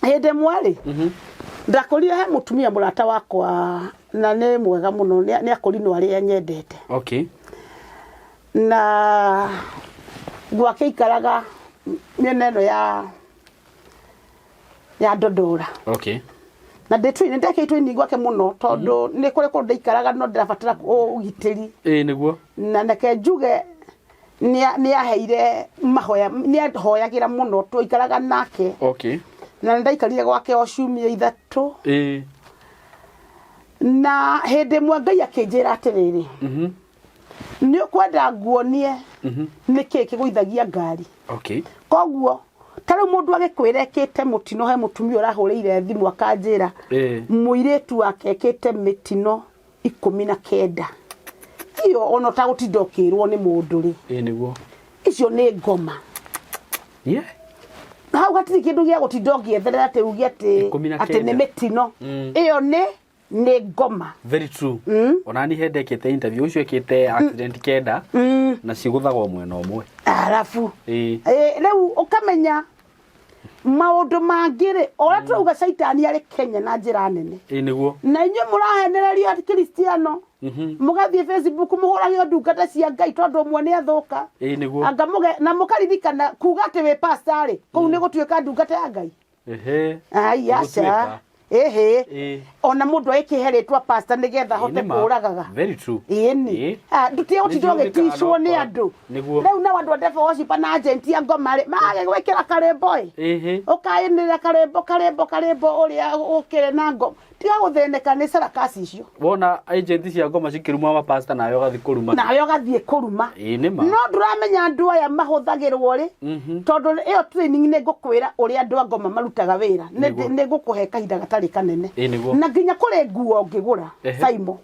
Hĩndĩ ĩmwe rĩ, ndakũrire he mũtumia mũrata wakwa na nĩ mwega mũno, nĩ akũrinwo arĩa nyendete. Na gwake ikaraga mĩena ĩno ya Ndondora. Na ndĩ twin, nĩ twin gwake mũno tondũ nĩ kũrĩ kũndũ ndaikaraga no ndĩrabatara ũgitĩri. Ĩ nĩguo. Na reke njuge nĩ aheire mahoya, nĩ ahoyagĩra mũno, twaikaraga nake. Na nĩ ndaikarire gwake o ciumia 3. Na hĩndĩ ĩmwe Ngai akĩnjĩra atĩrĩrĩ, nĩ ũkwenda nguonie nĩkĩ kĩgũithagia ngari. Koguo ta rĩu mũndũ agĩkwĩra ekĩte mũtino, he mũtumia ũrahũrĩire thimũ akanjĩra mũirĩtu wake ekĩte mĩtino 19. Iyo ona ũtagũtinda ũkĩrwo nĩ mũndũ rĩ. Ĩ nĩguo. Icio nĩ ngoma. Hau hatirĩ kĩndũ gĩa gũtinda ũgĩetherera atĩ uge 19. atĩ nĩ mĩtino. Ĩyo nĩ ngoma. Very true. Ona ni hende ekĩte interview ũcio ekĩte accident 9 na cigũthagwo mwena ũmwe. Arabu. Rĩu ũkamenya maũndũ mangĩ rĩ, ũrĩa tũrauga caitani arĩ Kenya na njĩra nene. Ĩ nĩguo. Na inyuĩ mũrahenererio Kristiano. Mũgathiĩ Facebook mũhũragĩo ndungata cia Ngai tondũ ũmwe nĩ athũka. Ĩ nĩguo. Anga mũge, na mũkaririkana kuga atĩ wĩ pastor rĩ, kũu nĩ gũtuĩka ndungata ya Ngai. Ai, aca. Gũtuĩka. Ĩhĩ. Ona mũndũ agĩkĩhe rĩtwa pastor nĩgetha ahote Ĩ, nĩ ma. kũũragaga. Very true. Ĩni. Ndutie gũtinda Nĩ ũgĩticwo nĩ njũĩ andũ. Nĩguo. Rĩu nao andũ a devil worshiper na agent a ngoma rĩ, magagĩgwĩkĩra karĩmbo ĩ. Ũkainĩrĩra karĩmbo, karĩmbo, karĩmbo ũrĩa ũkĩrĩ na ngoma. Tiga gũthĩnĩka nĩ sarakasi icio. Wona agent cia ngoma cikĩruma mapasta nawe ũgathiĩ kũruma. Nawe ũgathiĩ kũruma. Ĩĩ nĩ ma. No ndũramenya andũ aya mahũthagĩrwo rĩ, tondũ ĩyo training nĩ ngũkwĩra ũrĩa andũ a ngoma marutaga wĩra. Nĩguo. Nĩ ngũkũhe kahinda gatarĩ kanene. Ĩĩ nĩguo. Na nginya kũrĩ nguo ũngĩgũra, Simon.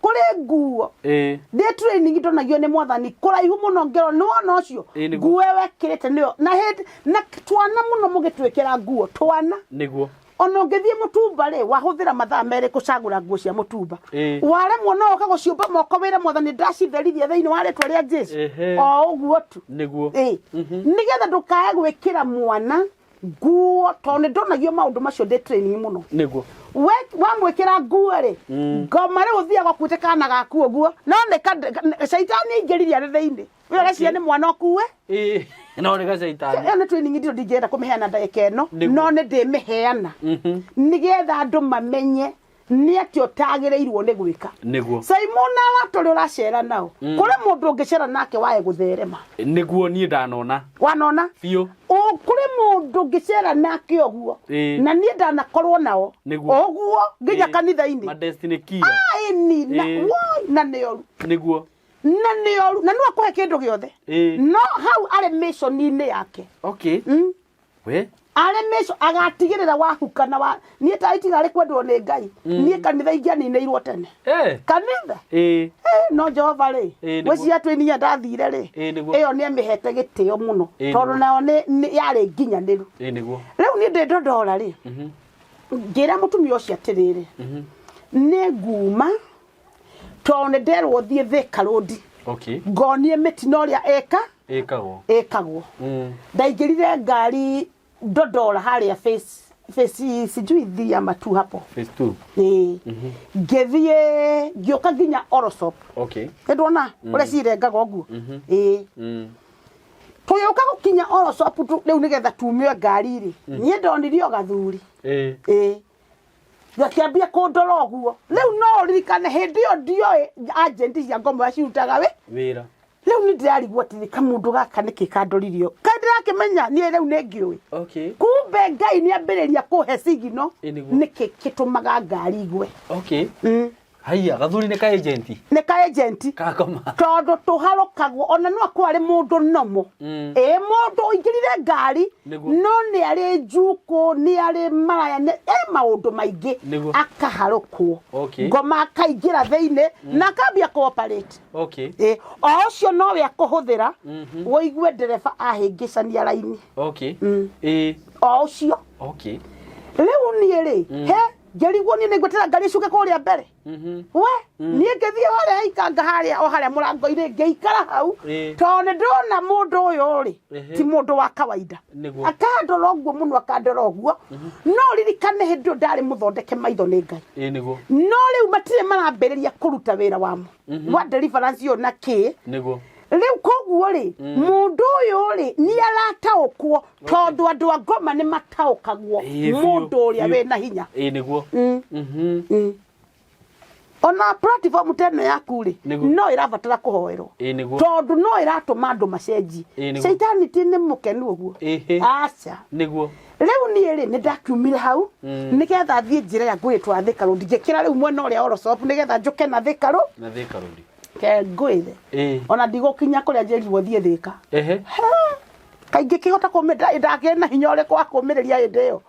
Kũrĩ nguo. Ndĩ training ndonagio nĩ mwathani kũraihu mũno ngero nĩ wona ũcio Ĩĩ nĩguo. nguo ĩyo wekĩrĩte nĩyo na hĩndĩ na twana mũno mũgĩtwĩkĩra nguo twana. Nĩguo. Ona ũngĩthiĩ mũtumba rĩ, wahũthĩra mathaa merĩ kũcagũra nguo cia mũtumba. Waremwo no ũka gũciũmba moko wĩre mwathani ndacitherithia thĩinĩ wa rĩtwa rĩa Jesu. O ũguo tu. Nĩguo. Nĩgetha ndũkae gwĩkĩra mwana nguo tondũ nĩ ndonagio maũndũ macio ndĩ training mũno. Nĩguo. We wamwĩkĩra nguo rĩ, ngoma rĩu ũthiaga ũkuĩte kana gaku ũguo, no nĩ caitani aingĩririe arĩ thĩinĩ. We ũreciria nĩ mwana ũkue? Ĩĩ, no nĩ gacaitani. Ĩyo nĩ training nditũ ndingĩenda kũmĩheana ndagĩka ĩno, Nĩguo. no nĩ ndĩmĩheana nĩgetha andũ mamenye nĩ atĩa ũtagĩrĩirwo nĩ gwĩka. Nĩguo. Simon arata ũrĩa ũracera nao, kũrĩ mũndũ ũngĩcera nake wae gũtherema. Nĩguo niĩ ndanona. Wanona? Biũ. Kũrĩ mũndũ ũngĩcera nake ũguo. Na niĩ ndanakorwo nao. Nĩguo. Ũguo nginya kanitha-inĩ. Ma destiny killer. Ĩni, na, woi, na nĩ oru. Nĩguo. Na nĩ oru, na no akũhe kĩndũ gĩothe. No hau arĩ mission-inĩ yake. Okay. We? Arĩ mission, agatigĩrĩra wahuka na wa, niĩ ta itigarĩ kwendwo nĩ Ngai. Niĩ kanitha ingĩaninĩirwo tene. Kanitha? No Jehova rĩ, Nĩguo. gwĩciria twĩninya ndathire rĩ, Nĩguo. ĩyo nĩ amĩhete gĩtĩo mũno. Tondũ Nĩguo. nayo nĩ yarĩ nginyanĩru. Nĩguo. Rĩu niĩ ndĩ Dodora rĩ, ngĩra mũtumia ũcio atĩrĩrĩ, nĩ nguma tondũ nĩ nderwo thiĩ Thika Road. Okay. Ngonie mĩtino ũrĩa ĩka? Ĩkagwo. Ĩkagwo. Ndaingĩrire ngari Dodora harĩa face sijui 3 ama 2 hapo. Phase 2. Ĩĩ. Ngĩthiĩ ngĩũka nginya Orosop. Okay. Nĩ ndwona ũrĩa cirengaga ũguo. Ĩĩ. Tũgĩũka gũkinya Orosop rĩu nĩgetha tumio ngari rĩ. Niĩ ndonire o gathuri. Ĩĩ. Gakĩambia kũndora ũguo. Rĩu no ũririkane hĩndĩ ĩyo ndioĩ agent cia ngombo ũrĩa cirutaga wĩ. Wĩra. Rĩu nĩ ndĩrarigwo atĩrĩ kamũndũ gaka nĩkĩ kandoririe ũũ. Kaĩ ndĩrakĩmenya niĩ rĩu nĩ ngĩũĩ. Okay. Kumbe Ngai nĩ ambĩrĩria kũhe signal Ĩ, nĩguo. nĩkĩ kĩtũmaga ngari igwe. Okay. Haiya, gathuri nĩ ka agent. Nĩ ka agent. Ka ngoma. Tondũ tũharũkagwo ona no akorwo arĩ mũndũ nomo. Ĩ mũndũ ũingĩrire ngari Nĩguo. no nĩ arĩ njukũ, nĩ arĩ maraya, nĩ e maũndũ maingĩ. Nĩguo. Akaharũkwo. Okay. Ngoma akaingĩra thĩinĩ na akambia kũ-operate. Okay. Ĩ, o ũcio nowe akũhũthĩra ũigue ndereba ahĩngĩcania raini. Okay. Ĩ. O ũcio. Okay. Rĩu niĩ rĩ, he ngĩrigwo niĩ nĩngwĩtĩra ngari icuke kũrĩa mbere. We, niĩ ngĩthiĩ harĩa ikanga harĩa o harĩa mũrango-inĩ ngĩikara hau. Tondũ nĩ ndona mũndũ ũyũ rĩ, ti mũndũ wa kawaida. Nĩguo. Akandora ũguo mũno, akandora ũguo. No ririkane hĩndĩ ĩyo ndarĩ mũthondeke maitho nĩ Ngai. Nĩguo. No rĩu matirĩ marambĩrĩria kũruta wĩra wamo. Wa deliverance ũyũ na kĩ. Nĩguo. Rĩu koguo rĩ, mũndũ ũyũ rĩ, nĩ arataũkwo tondũ andũ a ngoma nĩ mataũkagwo mũndũ ũrĩa wĩna hinya. Nĩguo. Ona platform ta ĩno yaku rĩ, Nĩguo. no ĩrabatara kũhoerwo. Nĩguo. Tondũ no ĩratũma andũ macenjie. Nĩguo. Caitani ti nĩ mũkenu ũguo. Aca. Nĩguo. Rĩu niĩ rĩ, nĩ ndakiumire hau, nĩgetha thiĩ njĩra ĩrĩa ngwĩtwa Thika Road. Ngĩkĩra rĩu mwena ũrĩa Orosop, nĩgetha njũke na Thika Road. Na Thika Road. Ke ngwĩre. Ona ndigũkinya kũrĩa njĩrirwo thiĩ Thika. He. Kaingĩ kĩhota kũmĩra, ndakĩrĩ na hinya ũrĩkũ wa kũmĩrĩria hĩndĩ ĩyo.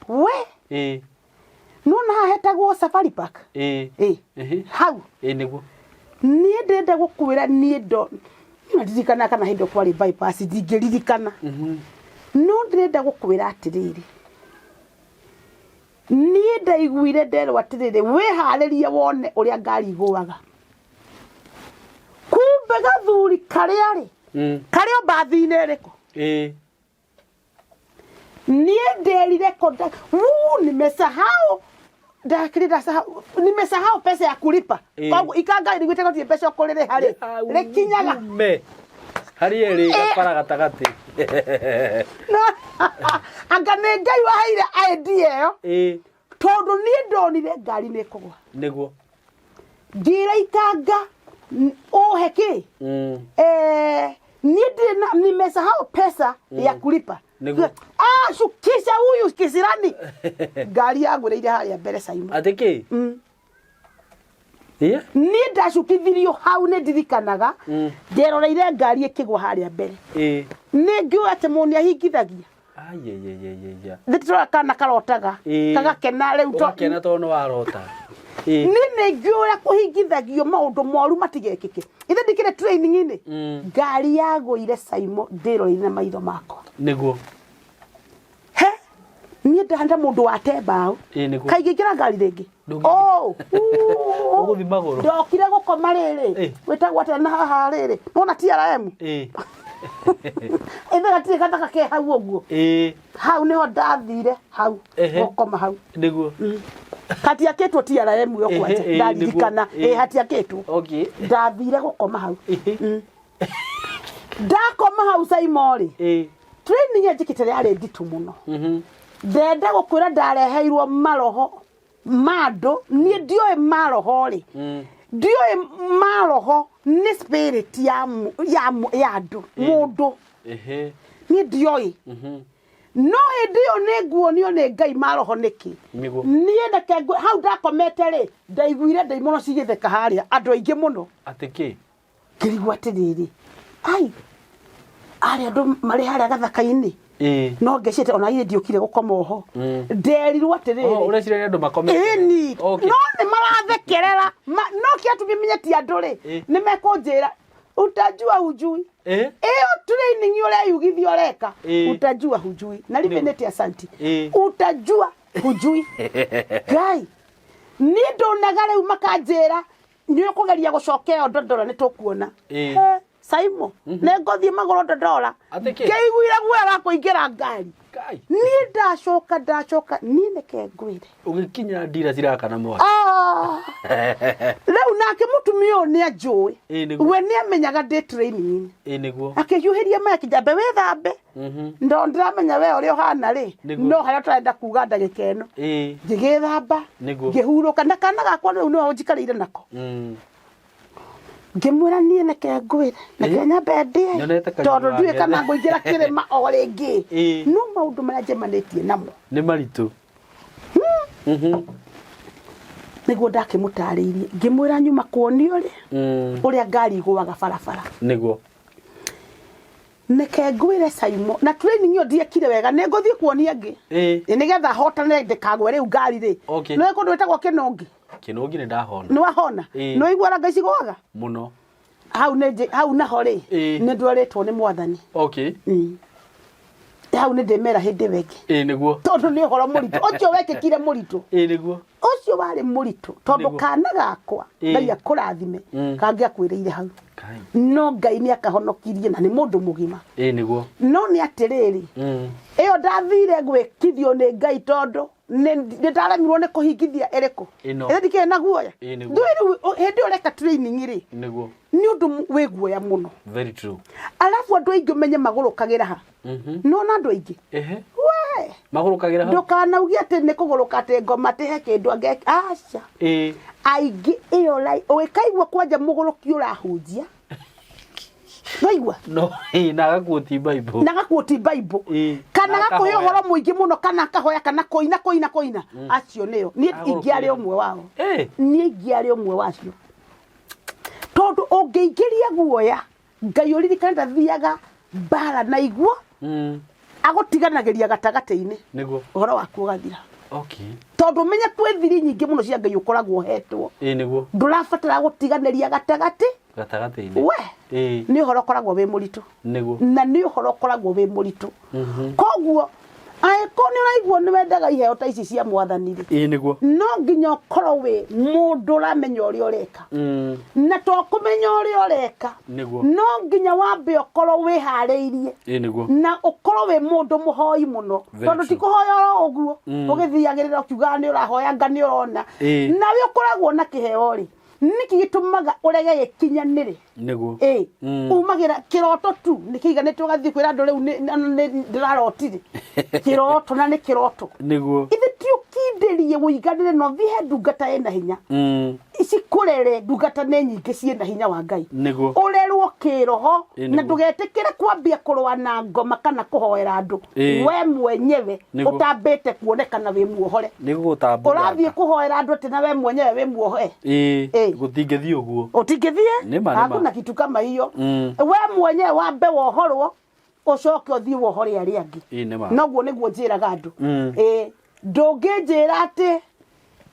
We. Nĩwona haha hetagwo Safari Park? Hau. Nĩguo. Niĩ ndĩrenda gũkwĩra niĩ ndo, niĩ ndirikanaga kana hĩndĩ ĩyo kwarĩ bypass, ndingĩririkana. No ndĩrenda gũkwĩra atĩrĩrĩ, niĩ ndaiguire nderwo atĩrĩrĩ, wĩharĩrie wone ũrĩa ngari igũaga. Kumbe gathuri karĩa rĩ, karĩ o mbathi-inĩ ĩrĩkũ? Niĩ nderire konda, wuu, nimesahau. Ndakĩrĩ ndasahau, nimesahau pesa ya kulipa. Koguo ikanga rĩguĩte gũtirĩ mbeca ũkũrĩrĩha rĩ, rĩkinyaga. Ume. Harĩ erĩ gabara gatagatĩ. No, anga nĩ Ngai waheire idea ĩyo. Tondũ niĩ ndonire ngari nĩ ĩkũgwa. Nĩguo. Ngĩra ikanga, ũhe kĩ? Niĩ ndirĩ na, nimesahau pesa ya kulipa. Nĩguo. Nitawashukisha huyu kisirani. Ngari yagũrĩire harĩa mbere Simon. Atĩ kĩ? Ĩĩ? Niĩ ndacukithirio hau nĩ ndirikanaga nderoreire ngari ĩkĩgwa harĩa mbere. Ĩĩ. Nĩ ngĩũĩ atĩ mũndũ nĩ ahingithagia. Ayeyeyeyeye. Nĩ tũrora kana karotaga. Ĩĩ. Kagakena rĩu to Ũgakena tondũ nĩ warota. Ĩĩ. Niĩ nĩ ngĩũĩ ũrĩa kũhingithagio maũndũ moru matigekĩke. Ithe ndikĩrĩ training-inĩ. Ngari yagũire Simon ndĩroreire na maitho makwa. Nĩguo. He niĩ ndahanda mũndũ wate mbaũ. Ĩĩ nĩguo. Kaingĩingĩra ngari rĩngĩ. Ndũngĩingĩra. Oh, Ũgũthiĩ magũrũ. Ndokire gũkoma rĩrĩ. Ĩ. Wĩtagwo atĩa na haha rĩrĩ. Nona TRM. Ĩĩ. Ithe gatirĩ gathaka ke hau ũguo. Ĩĩ. Hau nĩho ndathire hau. Ehe. Gũkoma hau. Nĩguo. Hatiakĩtwo TRM yo Ehe, kwanja. ĩĩ, Ndaririkana. nĩguo. Ĩ hatiakĩtwo. Okay. Ndathire gũkoma hau. Ĩĩ. Ndakoma hau Saimorĩ. Ĩĩ. Training ĩyo njĩkĩte yarĩ nditũ mũno. Ndenda gũkwĩra ndareheirwo maroho ma andũ niĩ ndioĩ maroho rĩ ndioĩ maroho nĩ spirit ya mu- ya mu- ya andũ mũndũ Ehe. niĩ ndioĩ no hĩndĩ ĩyo nĩ nguonio nĩ Ngai maroho nĩkĩ Nĩguo. niĩ reke hau ndakomete rĩ ndaiguire ndaimono cigĩtheka harĩa andũ aingĩ mũno. Atĩ kĩ? Ngĩrigwo atĩrĩrĩ, ai arĩa andũ marĩ harĩa gathaka-inĩ Ĩĩ. no ngecete ona niĩ ndiũkire gũkoma oho nderirwo atĩrĩrĩ. Oh, ũreciria nĩ andũ makomete? Ĩni. Okay. No nĩ marathekerera no kĩatũmire menye ti andũ rĩ Ĩ. nĩ mekũnjĩra utajua hujui. Ĩ. Ĩyo training ũreyugithia ũreka Ĩ. utajua hujui na rivenete asanti Ĩ. utajua hujui. Ngai niĩ ndonaga rĩu makanjĩra nĩ ũkũgeria gũcoka ĩyo Ndondora nĩ tũkuona. Ĩ. He, Saimo nĩ ngũthiĩ magũrũ Ndondora. Atĩ kĩ? Ngĩiguire guoya wa kũingĩra ngari. Ngai. Niĩ ndacoka ndacoka niĩ nĩke ngwĩre. Ũgĩkinya ndira cirakana mwaki. Ah! Rĩu nake mũtumia ũyũ nĩ anjũĩ. Ĩ, nĩguo. We nĩ amenyaga ndĩ training-inĩ. Ĩ nĩguo. Akĩhiũhĩria maĩ akĩnjambe wĩthambe. Ndo ndĩramenya we ũrĩa ũhana rĩ. Nĩguo. No harĩa ũtarenda kuga ndagĩka ĩno. Ĩ. Ngĩgĩthamba. Nĩguo. Ngĩhurũka na kana gakwa rĩu nĩwe ũnjikarĩire nako. Ngĩmwĩra niĩ neke ngwĩre neke Ĩ. nyambe ndĩe Nyonete kanyũmba tondũ ndiũĩ wake. kana ngũingĩra kĩrĩma o rĩngĩ. Ĩ. No maũndũ marĩa njemanĩtie namo Nĩ maritũ. Nĩguo ndakĩmũtarĩirie ngĩmwĩra nyuma kuonio rĩ ũrĩa ngari igũaga barabara. Nĩguo. Neke ngwĩre Saimo na training ĩyo ndiekire wega nĩ ngũthiĩ kuonia angĩ. Ĩ. Ĩ, nĩgetha hotane ndĩkagwe rĩu ngari rĩ. Okay. Nĩ kũndũ gwĩtagwo Kĩnũngi. Kĩnũngi nĩ ndahona. Nĩ wahona? Ĩ. Nĩ waigua ngai cigũaga? Mũno. Hau nĩ hau naho rĩ Ĩ. nĩ ndwarĩtwo nĩ mwathani. Okay. Hau nĩ ndĩmera hĩndĩ ĩyo ĩngĩ. Ĩ nĩguo. Tondũ nĩ ũhoro mũritũ ũcio wekĩkire mũritũ. Ĩ nĩguo. Ũcio warĩ mũritũ tondũ Nĩguo. kana gakwa Ĩ. Ngai akũrathime kangĩakwĩrĩire hau. Kai. No Ngai nĩ akahonokirie na nĩ mũndũ mũgima. Ĩ nĩguo. No nĩ atĩrĩrĩ ĩyo ndathire gwĩkithio nĩ Ngai tondũ nĩ ndaremirwo nĩ kũhingithia ĩrĩkũ. Ĩno. Ĩyo ndikĩrĩ na guoya. Ĩ, nĩguo. Ndũĩ rĩu hĩndĩ ĩyo ũreka training rĩ Nĩguo. nĩ ũndũ wĩ guoya mũno. Very true. Arabu andũ aingĩ ũmenye magũrũkagĩra ha. Nĩwona andũ aingĩ. Ehe. We. Magũrũkagĩra hau. Ndũkanauge atĩ nĩ kũgũrũka atĩ ngoma atĩ he kĩndũ angĩ aca. Ĩ. Aingĩ ĩyo ũgĩkaigua kwanja mũgũrũki ũrahunjia. Waigua? No, ĩ, na agakuoti Bible. Na agakuoti Bible. Ĩ, Kana na agakũhe akahoya. ũhoro mũingĩ mũno kana akahoya kana kũina kũina kũina. Acio nĩo. Niĩ Agũrũkĩra. ingĩarĩ ũmwe wao. Ĩ. Niĩ ingĩarĩ ũmwe wacio. Tondũ ũngĩingĩria guoya, Ngai ũririkane ndathiaga mbara na iguo, agũtiganagĩria gatagatĩ-inĩ. Nĩguo. Ũhoro waku ũgathira. Okay. Tondũ ũmenye kwĩ thiri nyingĩ mũno cia Ngai ũkoragwo ũhetwo. Ĩ nĩguo. Ndũrabatara gũtiganĩria gatagatĩ. Gatagatĩ-inĩ. We. Ĩ. Nĩ ũhoro ũkoragwo wĩ mũritũ. Nĩguo. Na nĩ ũhoro ũkoragwo wĩ mũritũ. Koguo angĩkorwo nĩ ũraigua nĩ wendaga iheo ta ici cia mwathani rĩ, Ĩ nĩguo. no nginya ũkorwo wĩ mũndũ ũramenya ũrĩa ũreka. Na to kũmenya ũrĩa ũreka. Nĩguo. No nginya wambe ũkorwo wĩharĩirie. Ĩ nĩguo. Na ũkorwo wĩ mũndũ mũhoi mũno. Very Tondũ ti true. kũhoya oro ũguo. Ũgĩthiagĩrĩra ũkiugaga nĩ ũrahoya nga nĩ ũrona. Ĩ. Nawe ũkoragwo na kĩheo rĩ, nĩkĩ gĩtũmaga ũrege gĩkinyanĩre? Nĩguo. Ĩ. Umagĩra kĩroto tu nĩ kĩiganĩte ũgathiĩ kwĩra andũ rĩu ndĩrarotire. Kĩroto na nĩ kĩroto. Nĩguo. Ithe ti ũkindĩre. Ũtindĩrie ũiganĩre na ũthiĩ he ndungata ĩna hinya. Cikũrere ndungata nĩ nyingĩ ciĩna hinya wa Ngai. Nĩguo. Ũrerwo kĩroho Ĩ, na nĩguo. ndũgetĩkĩre kwambia kũrũa na ngoma kana kũhoera andũ Ĩ. we mwenyewe Nĩguo. ũtambĩte kuonekana wĩ muohore. Nĩ gũgũtambura. Ũrathiĩ kũhoera andũ atĩ na we mwenyewe wĩ muohe. Ĩ. Ĩ. Gũtingĩthiĩ ũguo. Ũtingĩthiĩ? Nĩ ma, nĩ ma. Hakuna kitu kama hiyo. We mwenyewe wambe wohorwo ũcoke ũthiĩ wohore arĩa angĩ. Ĩ, nĩ ma. Noguo nĩguo njĩraga andũ. Ĩ, ndũngĩnjĩra atĩ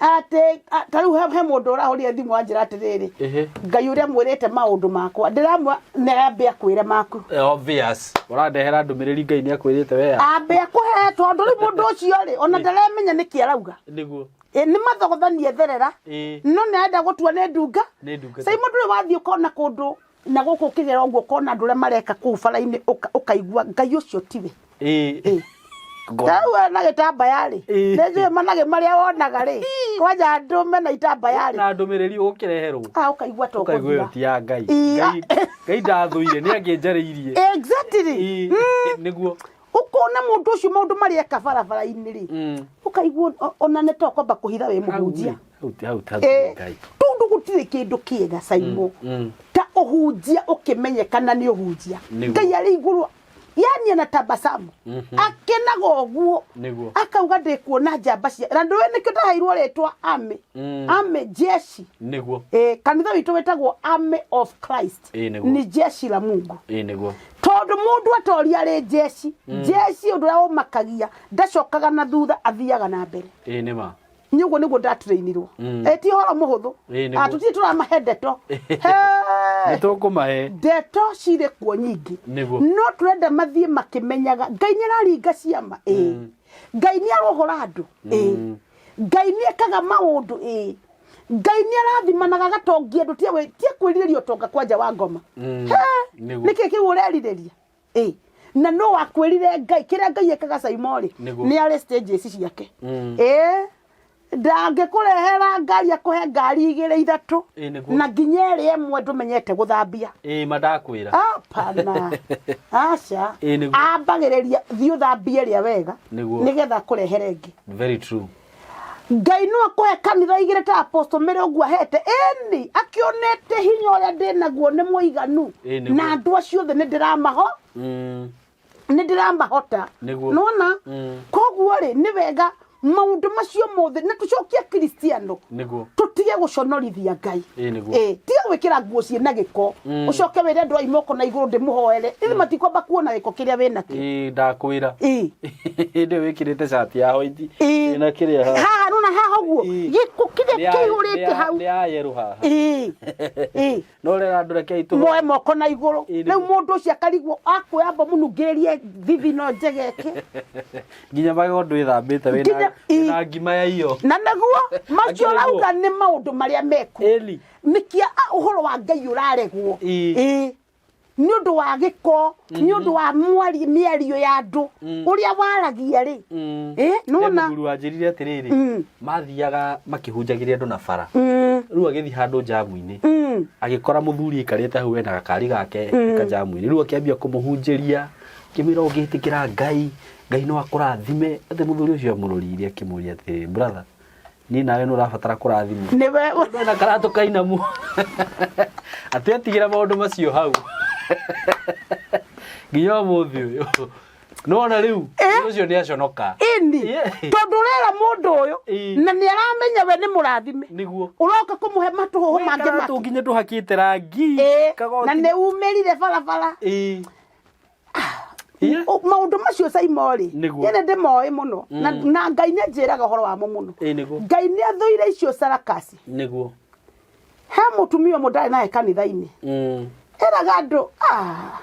atĩ ta rĩu he mũndũ ũrahũrire thimũ anjĩra atĩrĩrĩ, Ĩhĩ. Ngai ũrĩa mwĩrĩte maũndũ makwa ndĩramwa nĩambe akwĩre maku. Obvious. Ũrandehera ndũmĩrĩri Ngai nĩ akwĩrĩte we. Ambe akũhe tondũ rĩu mũndũ ũcio rĩ ona ndaremenya nĩkĩ arauga. Nĩguo. Ĩ, nĩ mathogothanie therera Ĩ. no nĩ arenda gũtua nĩ ndunga. Nĩ ndungata. Sai mũndũ ũyũ wathiĩ ũkona kũndũ na gũkũ ũkĩgera ũguo ũkona andũ arĩa mareka kũu bara-inĩ ũkaigua Ngai ũcio tiwe. Ĩ. Ĩ. Rĩu na gĩtambaya rĩ, Ĩ. nĩ njũĩ managĩ marĩa wonaga rĩ, kwanja andũ mena itambaya rĩ. Na ndũmĩrĩri ũkĩreherwo. Ah, ũkaigua ta Ũkaigua ĩyo ũgũthira. ti ya Ngai. Ĩ, Ngai Ngai ndathũire nĩ angĩnjarĩirie. Exactly. Ĩ, Nĩguo. Ũkona mũndũ ũcio maũndũ marĩa eka barabara-inĩ rĩ, ũkaigua ona nĩ ta ũkwamba kũhitha wĩ mũhunjia. Hau hau hau Ĩ, Ngai. tondũ gũtirĩ kĩndũ kĩega Saimo ta ũhunjia ũkĩmenyekana nĩ ũhunjia. Nĩguo. Ngai arĩ igũrũ yani ana tabasamu akenaga ũguo Nĩguo. akauga ndĩkuona njamba cia na ndũĩ nĩkĩo ndaheirwo rĩtwa army army jeshi. Nĩguo. Kanitha witũ wĩtagwo Army of Christ. Ĩ, nĩguo. Ni jeshi la Mungu. Ĩ, nĩguo. Tondũ mũndũ atoria arĩ jeshi, jeshi ũndũ ũrĩa ũmakagia ndacokaga na thutha athiaga na mbere. Ĩ, nĩ ma. Nĩ ũguo nĩguo ndatrainirwo. Ti ũhoro mũhũthũ. Ĩ, nĩguo. Ah, tũtirĩ tũramahe ndeto. Nĩ tũkũmahe. Ndeto cirĩ kuo nyingĩ. Nĩguo. No tũrenda mathiĩ makĩmenyaga Ngai nĩ araringa ciama. Ĩ. Ngai nĩ arohora andũ. Ĩ. Ngai nĩ ekaga maũndũ. Ĩ. Ngai nĩ arathimanaga agatongia andũ tia kwĩrirĩria ũtonga kwanja wa ngoma. He, Nĩguo. nĩkĩ kĩu ũrerirĩria? Ĩ. Na no wakwĩrire Ngai kĩrĩa Ngai ekaga Saimo rĩ, Nĩguo. nĩ arĩ stages ciake. Ĩ. Ndangĩkũrehera ngari akũhe ngari igĩrĩ ithatũ Ĩ, nĩguo. na nginya ĩrĩa ĩmwe ndũmenyete gũthambia. Ĩ, ma ndakwĩra. Hapana. Aca. Ĩ, nĩguo. Ambagĩrĩria thiĩ ũthambie ĩrĩa wega Nĩguo. nĩgetha akũrehere ĩngĩ. Very true. Ngai no akũhe kanitha igĩrĩ ta apostle mĩrĩ ũguo ahete ĩni akĩonete hinya ũrĩa ndĩ naguo nĩ mũiganu Ĩ, nĩguo. na andũ acio othe nĩ ndĩramaho nĩ ndĩramahota Nĩguo. nona koguo rĩ nĩ wega maũndũ macio mothe na tũcokie kristiano Nĩguo. tũtige gũconorithia Ngai. Ĩ, nĩguo. Ĩ, tiga gwĩkĩra nguo ciĩna gĩko ũcoke wĩre andũ ai moko na igũrũ ndĩmũhoere ithe matikwamba kuona gĩko kĩrĩa wĩnakĩo. Ĩ, ndakwĩra. Ĩ. Hĩndĩ ĩyo wĩkĩrĩte cati ya hoiti. Ĩ. Ĩna kĩrĩa haha. Haha nona haha ũguo Ĩ. gĩko kĩrĩa kĩihũrĩte hau. Nĩ ya yerũ haha. Ĩ. Ĩ. No rĩra andũ rekei tũhoe. Moe moko na igũrũ. Ĩ, Rĩu nĩguo. mũndũ ũcio akarigwo akwĩamba mũnungĩrĩrie thithi no njegeke. Nginya magego ndwĩthambĩte wĩna Nginya- ĩ. wĩna ngima ya iyo. Na nĩguo macio Akĩrĩ guo. ũrauga nĩ maũndũ marĩa mekuo. Ĩni. Nĩkĩa ũhoro wa Ngai ũraregwo. Ĩ. Ĩ. Nĩ ũndũ wa gĩko, nĩ ũndũ wa mĩario ya andũ, ũrĩa waragia rĩ. Ĩ, He nĩwona? mũthuri wanjĩrire atĩrĩrĩ, mathiaga makĩhunjagĩria andũ na bara. Rĩu agĩthiĩ handũ njamu-inĩ. Agĩkora mũthuri aikarĩte hau ena gakari gake kajamu-inĩ. Rĩu akĩambia kũmũhunjĩria, akĩmwĩra ũngĩtĩkĩra Ngai, Ngai no akũrathime. Atĩ mũthuri ũcio amũroririe akĩmũria atĩrĩrĩ, brother, niĩ nawe nĩ ũrabatara kũrathimwo. Nĩwe Ndona karatũ kainamu. Atĩ atigĩra maũndũ macio hau. Nginya ũmũthĩ ũyũ. Nĩwona rĩu, mũndũ ũcio nĩ aconoka. Ĩni, tondũ ũrera mũndũ ũyũ Ĩ. na nĩ aramenya we nĩ mũrathime. Nĩguo. Ũroka kũmũhe matũhũhũ mangĩ Karatũ make. nginya ndũhakĩte rangi. Ĩ, Kagoti. na nĩ umĩrire barabara. Ĩ. Ĩ. Maũndũ macio Saimo rĩ, Nĩguo. niĩ nĩ ndĩmoĩ mũno na Ngai nĩ anjĩraga ũhoro wamo mũno. Ĩ, nĩguo. Ngai nĩ athũire icio sarakasi. Nĩguo. He mũtumia ũmwe ndarĩ naye kanitha-inĩ. Eraga andũ, ah,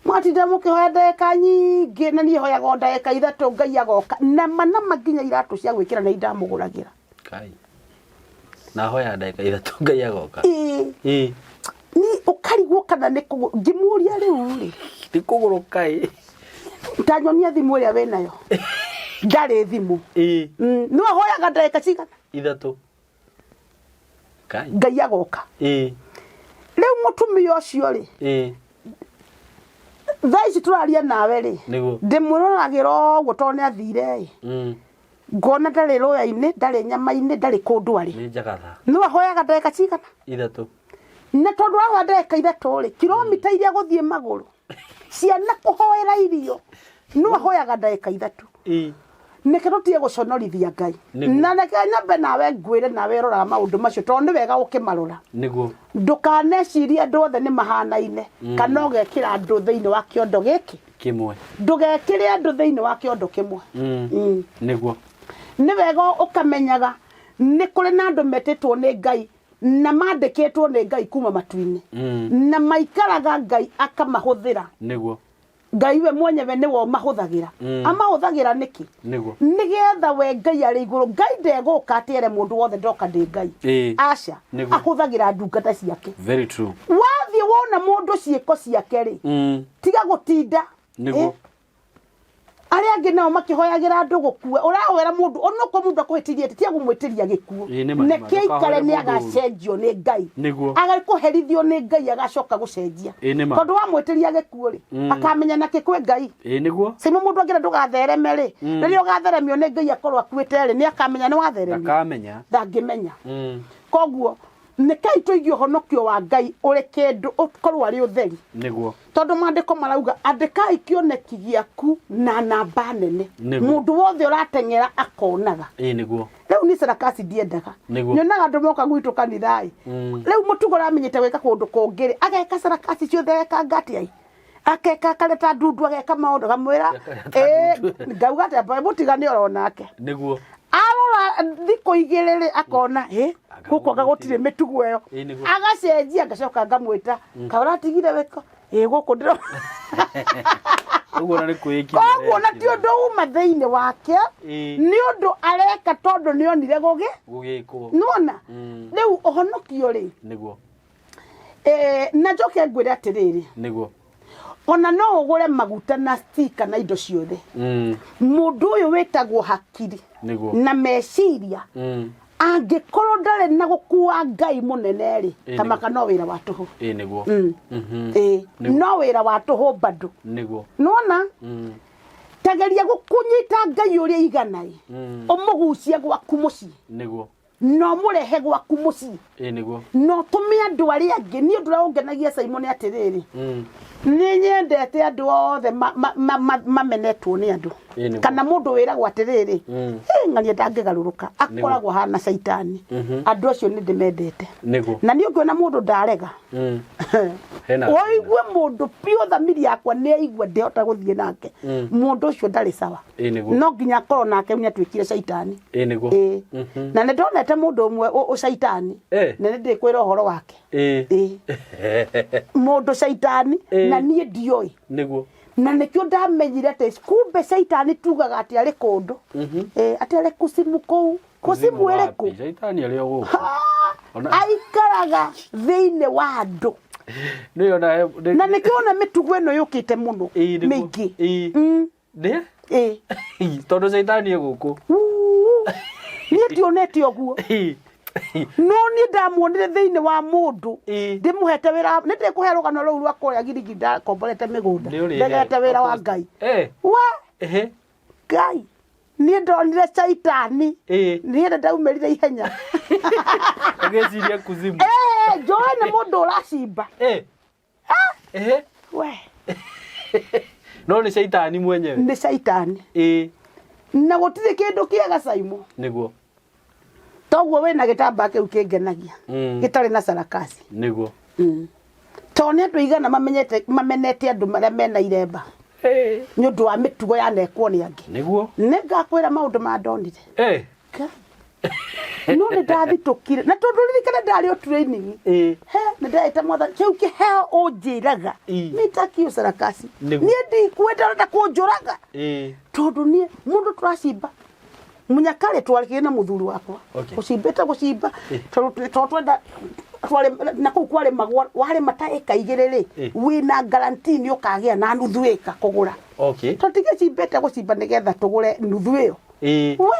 mwatinda mũkĩhoya ndagĩka nyingĩ na niĩ hoyaga o ndagĩka ithatũ Ngai agoka. Nama nama nginya iratũ cia gwĩkĩra nĩ ndamũgũragĩra. Kai. Na hoya ndagĩka ithatũ Ngai agoka. Ĩ. Ĩ. Ni ũkarigwo kana nĩ kũgũ ngĩmũria rĩu rĩ. Nĩ kũgũrũ kai. Ta nyonia thimũ ĩrĩa wĩnayo. Ndarĩ thimũ. Ĩ. No ahoyaga ndagĩka cigana? Ithatũ. Kai. Ngai agoka. Ĩ. Rĩu mũtumia ũcio rĩ. Ĩ. Thaa ici tũraria nawe rĩ. Nĩguo. Ndĩmũroragĩra ũguo tondũ nĩ athire ĩ. Ngona ndarĩ rũya-inĩ, ndarĩ nyama-inĩ, ndarĩ kũndũ arĩ. Nĩ njagatha. No ahoyaga ndagĩka cigana? 3. Na tondũ ahoya ndagĩka 3 rĩ, kilomita iria gũthiĩ magũrũ, ciana kũhoera irio, no ahoyaga ndagĩka 3. Nĩkĩ tũtige gũconorithia Ngai? Nĩguo. Na reke nyambe nawe ngwĩre nawe roraga maũndũ macio tondũ nĩ wega ũkĩmarora. Nĩguo. Ndũkanecirie andũ othe nĩ mahanaine, kana ũgekĩra andũ thĩinĩ wa kĩondo gĩkĩ. Kĩmwe. Ndũgekĩre andũ thĩinĩ wa kĩondo kĩmwe. Nĩguo. Nĩ wega ũkamenyaga nĩ kũrĩ na andũ metĩtwo nĩ Ngai na mandĩkĩtwo nĩ Ngai kuma matu-inĩ. Na maikaraga Ngai akamahũthĩra. Nĩguo. Ngai we mwenyewe nĩwe ũmahũthagĩra. Amahũthagĩra nĩkĩ? Nĩguo. Nĩgetha we Ngai arĩ igũrũ. Ngai ndegũka atĩ ere mũndũ wothe ndoka ndĩ Ngai. Aca. Nĩguo. Ahũthagĩra ndungata ciake. Very true. Wathiĩ wona mũndũ ciĩko ciake rĩ, tiga gũtinda. Nĩguo. Arĩa angĩ nao makĩhoyagĩra andũ gũkua. Ũrahoera mũndũ, onokorwo mũndũ akũhĩtĩirie atĩ, tiga kũmwĩtĩria gĩkuũ. Ĩĩ, nĩ ma, nĩ ma. Nĩkĩ aikare Ndũkahoere nĩ mũndũ ũru. agacenjio nĩ Ngai. Nĩguo. Agakũherithio nĩ Ngai agacoka gũcenjia. Ĩĩ, nĩ ma. Tondũ wamwĩtĩria gĩkuũ rĩ, akamenya nakĩ kwĩ Ngai. Ĩĩ, nĩguo. Simo mũndũ angĩra ndũgathereme rĩ, rĩrĩa ũgatheremio nĩ Ngai akorwo akuĩte rĩ, nĩ akamenya nĩ watheremio. Ndakamenya. Ndangĩmenya. Koguo nĩkei tũigie ũhonokio wa Ngai ũrĩ kĩndũ ũkorwo arĩ ũtheri. Nĩguo. Tondũ maandĩko marauga andĩkai kĩoneki gĩaku na namba nene. Nĩguo. Mũndũ wothe ũrateng'era akonaga. Ĩĩ, nĩguo. Rĩu niĩ sarakasi ndiendaga. Nĩguo. Nyonaga andũ moka gwitũ kanitha-ĩ. Rĩu mũtugo ũramenyete gwĩka kũndũ kũngĩ-rĩ, ageka sarakasi ciothe ageka ngatĩa-ĩ. Akeka akareta ndundu ageka maũndũ ngamwĩra, Akareta ĩĩ, ndundu. ngauga atĩ amba mũtigane oro nake. Nĩguo. Arora thikũ igĩrĩ rĩ, akona, hĩ, Anga gũkũ anga gũtirĩ. gũtirĩ mĩtugo ĩyo. Ĩĩ, nĩguo. Agacenjia ngacoka ngamwĩta, kaĩ ũratigire wĩko? Ĩĩ, gũkũ ndĩro. Ũguo ona nĩ kwĩĩkithia Koguo ona ti arekithia. ũndũ uma thĩinĩ wake, Ĩĩ. nĩ ũndũ areka tondũ nĩ onire gũgĩ. Gũgĩkwo. Nĩwona? Rĩu ũhonokio rĩ, Nĩguo. Na njoke ngwĩre atĩrĩrĩ. Nĩguo. Ona no ũgũre maguta na stika na indo ciothe. Mũndũ ũyũ wĩtagwo hakiri. Nĩguo. Na meciria. Angĩkorwo ndarĩ na gũkua Ngai mũnene rĩ, Ĩĩ, kamaka nĩguo. no wĩra wa tũhũ. Ĩĩ, nĩguo. Ĩĩ, Nĩguo. no wĩra wa tũhũ bado. Nĩguo. Nĩwona? Tageria gũkũnyita Ngai ũrĩa igana ĩ. Ũmũgucie gwaku mũciĩ. Nĩguo. Na ũmũrehe gwaku mũciĩ. Ĩĩ, nĩguo. Na ũtũme andũ arĩa angĩ. Niĩ ũndũ ũrĩa ũngenagia Simon nĩ atĩrĩrĩ. Nĩ nyendete andũ othe mamenetwo nĩ andũ. Ĩĩ, nĩguo. Kana mũndũ wĩragwo atĩrĩrĩ, Ĩ, ng'ania ndangĩgarũrũka, akoragwo ahana caitani. Andũ acio nĩ ndĩmendete. Nĩguo. Na niĩ ũngĩona mũndũ ndarega, Hena ũigue mũndũ biũ thamiri yakwa nĩ aigua ndĩhota gũthiĩ nake. Mũndũ ũcio ndarĩ sawa. Ĩĩ, nĩguo. No nginya akorwo nake nĩ atuĩkire caitani. Ĩĩ, nĩguo. Ĩĩ. Na nĩ ndonete mũndũ ũmwe ũcaitani. Na nĩ ndĩkwĩra ũhoro wake. Ĩĩ. Ĩĩ. Mũndũ caitani Ĩĩ. na niĩ ndioĩ. Nĩguo. Na nĩkĩo ndamenyire atĩ kumbe caitani tugaga atĩ arĩ kũndũ. Ĩĩ, atĩ arĩ kucimu kũu. Kucimu ĩrĩkũ? Caitani arĩ o gũkũ. Aikaraga thĩinĩ wa andũ. Nĩ ona he- nĩ- Na nĩkĩo ona mĩtugo ĩno yũkĩte mũno Ĩĩ, nĩguo. mĩingĩ. Ĩĩ. Nĩ? Ĩĩ. Tondũ caitani e gũkũ. Uu. Niĩ ndionete ũguo. Ĩĩ. No niĩ ndamuonire thĩinĩ wa mũndũ. Ĩĩ. Ndĩmũhete wĩra, nĩ ndĩkũhe rũgano rũu rwa kũrĩa Gilgil ndakomborete mĩgũnda. Nĩ ũrĩhe. Ndegete wĩra wa Ngai. Eh. Wa Ehe. Ngai. Niĩ ndonire caitani. Ĩĩ. Niĩ nĩ ndaumĩrire ihenya. Ũgĩciria kuzimu. Eh, njũĩ nĩ mũndũ ũracimba. Eh. Ehe. We. No nĩ caitani mwenyewe. Nĩ caitani. Ĩĩ. Na gũtirĩ kĩndũ kĩega Saimo. Nĩguo. Toguo wĩna gĩtambaya kĩu kĩngenagia. Gĩtarĩ na sarakasi. Nĩguo. Tondũ nĩ andũ aigana mamenete andũ marĩa mena iremba. Nĩ ũndũ wa mĩtugo yanekwo nĩ angĩ. Nĩguo. Nĩ ngakwĩra maũndũ ma ndonire. Eh. No nĩ ndathitũkire. Na tondũ ririkana ndarĩ o training. Ĩĩ. He, nĩ ndĩraĩta mwathani, kĩu kĩheo ũnjĩraga. Ĩĩ. Nĩ itakio sarakasi. Nĩguo. Niĩ ndikwenda ũrenda kũnjũraga. Ĩĩ. Tondũ niĩ mũndũ tũracimba. Mũnyakarĩ twarĩkire na mũthuri wakwa. Okay. Gũcimbĩte gũcimba. Tondũ twenda twarĩ na kũu kwarĩmagwo warĩma ta ĩka 2 rĩ, wĩna guarantee nĩ ũkagĩa na nuthu ĩka kũgũra. Okay. Tũtigĩcimbĩte gũcimba nĩgetha tũgũre nuthu ĩyo. Ĩĩ. We.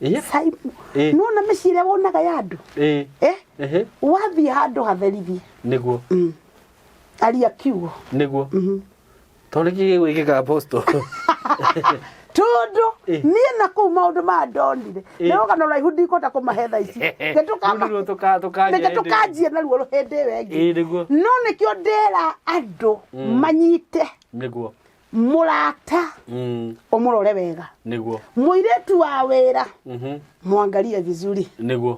Ĩĩ. Simon. Ĩĩ. Nĩwona mĩciĩ ĩrĩa wonaga ya andũ? Ĩĩ. Eh? Ehe. Wathiĩ handũ hatherithie. Nĩguo. Aria kiugo. Nĩguo. Tondũ nĩkĩ gĩgwĩkĩka Apostle? Tondũ Ĩ. niĩ na kũu maũndũ maya ndonire Ĩ. nĩ rũgano raihu ndikũhota kũmahe thaa ici Reke Rũu nĩruo tũkanjia reke hĩndĩ ĩyo. tũkanjie naruo hĩndĩ ĩyo ĩngĩ. Ĩ, nĩguo. No nĩkĩo ndĩra andũ manyite Nĩguo. Mũrata ũmũrore wega. Nĩguo. Mũirĩtu wa wĩra mwangalie vizuri. Nĩguo.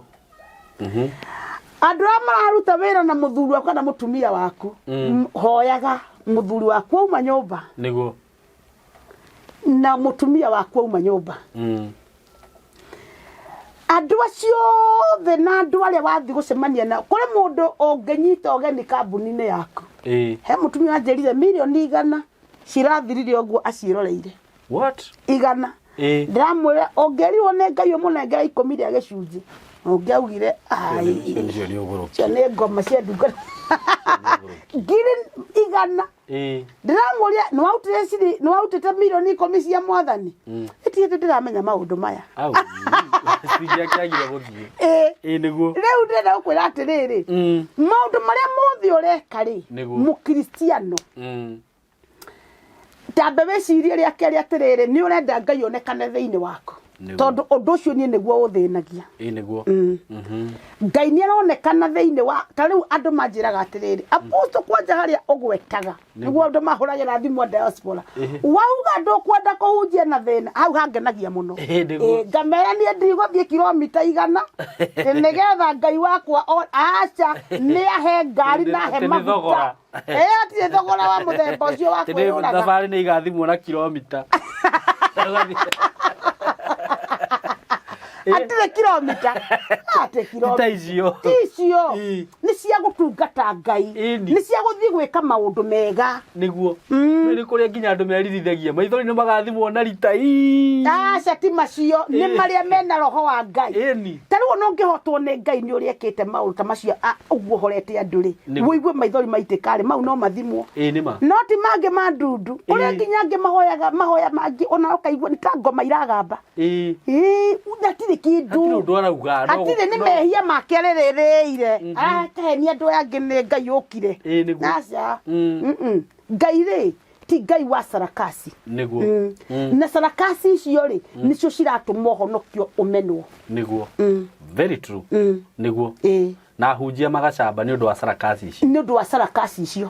Andũ arĩa mararuta wĩra na mũthuri waku kana mũtumia waku, hoyaga mũthuri waku auma nyũmba Nĩguo. na mũtumia waku auma nyũmba. Andũ acio othe na andũ arĩa wathiĩ gũcemania nao, kũrĩ mũndũ ũngĩnyita ũgeni kambuni-inĩ yaku. He mũtumia wanjĩrire mirioni 100 cirathirire ũguo aciĩroreire. What? 100. Ndĩramwĩra ũngĩrirwo nĩ Ngai ũmũnengere 10 rĩa gĩcunjĩ, ũngĩaugire ai. Icio nĩ ũgũrũki. Icio nĩ ngoma cia ndungata. 100,000. Ndĩramũria nĩwarutire ciri nĩwarutĩte mirioni 10 cia mwathani? Ĩtirĩ hĩndĩ ndĩramenya maũndũ maya. Au. Citingĩakĩagire gũthiĩ. Ĩ. Ĩ, nĩguo. Rĩu ndĩrenda gũkwĩra atĩrĩrĩ, maũndũ marĩa mothe ũreka rĩ, mũkristiano, tambe wĩcirie rĩa kerĩ atĩrĩrĩ, nĩ ũrenda Ngai onekane thĩinĩ waku? Nĩguo. Tondũ ũndũ ũcio niĩ nĩguo ũthĩnagia. Ĩ, nĩguo. Ngai nĩ aronekana thĩinĩ wa ta rĩu andũ manjĩraga atĩrĩrĩ, apostle, kwanja harĩa ũgwetaga nĩguo andũ mahũragĩra thimũ a diaspora, wauga ndũkwenda kũhunjia na thĩna, hau hangenagia mũno. Ĩ, nĩguo. Ĩ, ngamera niĩ ndigũthiĩ kilomita 100 nĩgetha Ngai wakwa aca nĩ ahe ngari na ahe Atĩ nĩ maguta. thogora. Ĩ, atirĩ thogora wa mũthemba ũcio wa Atĩ nĩ kwĩyũraga. thabarĩ nĩ igathimwo na kilomita. Atirĩ kilomita, atĩ Ti ta icio. Ti icio. Ĩ. Nĩ cia gũtungata Ngai. Ĩni. Nĩ cia gũthiĩ gwĩka maũndũ mega. Nĩguo. Nĩ kũrĩa nginya andũ meririthagia maithori nĩ magathimwo na rita ii. Aca, ti macio, nĩ Ĩ. marĩa mena roho wa Ngai. Ĩni. Ta rĩu ona ũngĩhotwo nĩ Ngai nĩ ũrĩa ekĩte maũndũ ta macio, ũguo horete andũ rĩ, Nĩguo. ũigue maithori maitĩka rĩ, mau no mathimwo. Ĩ, nĩ ma. No ti mangĩ ma ndundu kũrĩa nginya angĩ mahoyaga mahoya mangĩ ona ũkaigua nĩ ta ngoma iragamba. Ĩ, hatirĩ kĩndũ. Hatirĩ ũndũ arauga, Hatirĩ, nĩ mehia make arĩrĩrĩire, arakahenia andũ aya angĩ nĩ Ngai ũkire. Ĩ, nĩguo. Aca. Ngai rĩ, ti Ngai wa sarakasi. Nĩguo. Na sarakasi icio rĩ, nĩcio ciratũma ũhonokio ũmenwo. Nĩguo, very true. Nĩguo. Ĩ. Na ahunjia magacamba nĩ ũndũ wa sarakasi ici. Nĩ ũndũ wa sarakasi icio.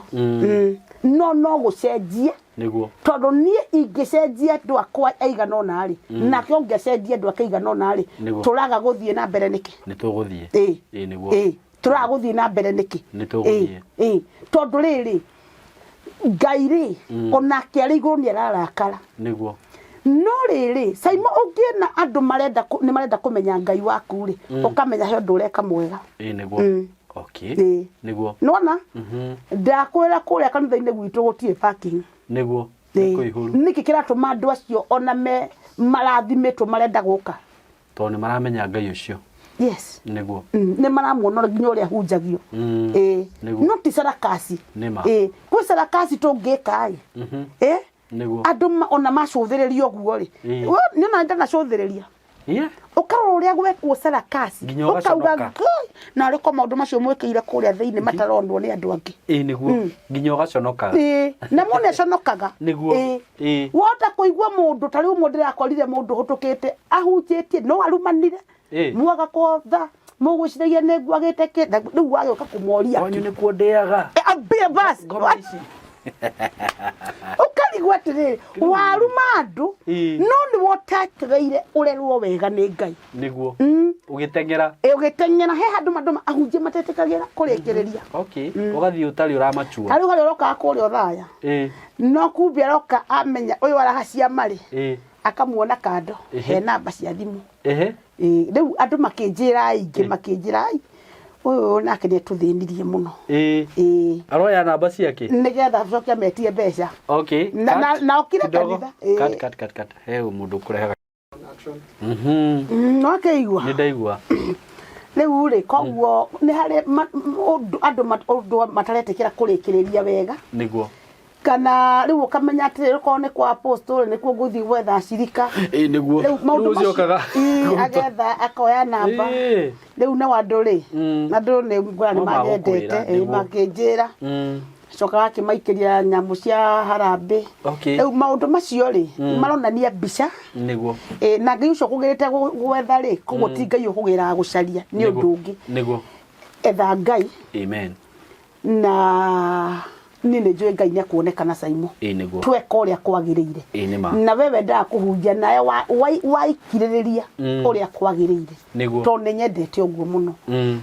No gũcenjie. Nĩguo. Tondũ niĩ ingĩcenjia andũ akwa aigana ũna rĩ, nake ũngĩcenjia andũ ake aigana ũna rĩ, tũraga gũthiĩ na mbere nĩkĩ? Nĩ tũgũthiĩ. Ĩ. Ĩ, nĩguo. Ĩ, tũraga gũthiĩ na mbere nĩkĩ? Nĩ tũgũthiĩ. Ĩ, ĩ. Tondũ rĩrĩ, Ngai rĩ, onake arĩ igũrũ nĩ ararakara. Nĩguo. No rĩrĩ, Saimo, ũngĩona andũ marenda nĩ marenda kũmenya Ngai waku rĩ, ũkamenya he ũndũ ũreka mwega. Ĩ, nĩguo. Okay. Ĩ. Nĩguo. Nona ndakwĩra kũrĩa kanitha-inĩ gwitũ gũtirĩ parking. Nĩguo. Ĩ. Nĩ kũihũru. Nĩkĩ kĩratũma andũ acio ona me marathimĩtwo marenda gũka? Tondũ nĩ maramenya Ngai ũcio. Yes. Nĩguo. Nĩ maramuona nginya ũrĩa hunjagio. Ĩ. Nĩguo. No ti sarakasi. Nĩ ma. Ĩ, kwĩ sarakasi tũngĩka ĩ. Ĩ. Nĩguo. Andũ ona macũthĩrĩria ũguo rĩ, nĩ ona ndanacũthĩrĩria, ũkarora ũrĩa gwekwo sarakasi, Nginya ũkauga ũgaconoka. Ngai, na arĩ ko maũndũ macio mwĩkĩire kũrĩa thĩinĩ mataronwo nĩ andũ angĩ. Ĩ, nĩguo, nginya ũgaconoka. Ĩ, na mũndũ nĩaconokaga. Nĩguo. Ĩ. Ĩ. Wahota kũigua mũndũ ta rĩu ũmwe ndĩrakorire mũndũ ũhĩtũkĩte ahunjĩtie no arumanire. Mwaga kwotha mũgwĩciragia nĩ ngwagĩte kĩ na rĩu wagĩũka kũmoria. Kwanyu nĩkuo ndĩaga. Ĩ, ambia basi. Ngoma ici. Ũkarigwo atĩrĩrĩ, waruma andũ, no nĩ wotetereire ũrerwo wega nĩ Ngai. Nĩguo. Ũgĩteng'era. Ĩ, ũgĩteng'era he handũ andũ ahunjia matetĩkagĩra kũrĩkĩrĩria. Okay. Ũgathiĩ ũtarĩ ũramachua. Ta rĩu harĩa ũrokaga kũrĩa ũthaya, no kumbe aroka amenya ũyũ araha ciama rĩ, akamuona kando, he namba cia thimũ. Ĩ, rĩu andũ makĩnjĩra aingĩ, makĩnjĩra ai, ũyũ nake nĩ atũthĩnirie mũno. Ĩ. Aroya namba ciake nĩgetha acoke ametie mbeca. Okay. Na Cut. na okire Kidogo. kanitha. Ĩ. Cut, cut, cut, cut. He mũndũ ũkũrehaga. No akĩigua. Nĩ ndaigua. Rĩu rĩ, koguo nĩ harĩ ũndũ andũ ũndũ mataretĩkĩra kũrĩkĩrĩria wega. Nĩguo. Kana rĩu ũkamenya atĩrĩrĩ, okorwo nĩ kwa apostle nĩkuo ngũthiĩ gwetha acirika. Ĩ, nĩguo. Rĩu maũndũ Rĩu ũcio macio okaga Ĩ, agetha akoya namba. Rĩu nao andũ rĩ, andũ nĩ ngwĩra nĩ No magũkwĩra, manyendete, ĩ, nĩguo. makĩnjĩra. Coka gakĩmaikĩria nyamũ cia harambĩ. Rĩu maũndũ macio rĩ, maronania mbica. Ĩ, na Ngai ũcio ũkũgĩrĩte gwetha rĩ, koguo ti Ngai ũkũgĩraga gũcaria, nĩ ũndũ ũngĩ. Etha Ngai. Amen. Na niĩ nĩ njũĩ Ngai nĩ ekuonekana Saimo. Ĩ, nĩguo. Tweka ũrĩa kwagĩrĩire. Ĩ, nĩ ma. Na we wendaga kũhunjia nawe waikirĩrĩria ũrĩa kwagĩrĩire. Tondũ nĩ nyendete ũguo mũno.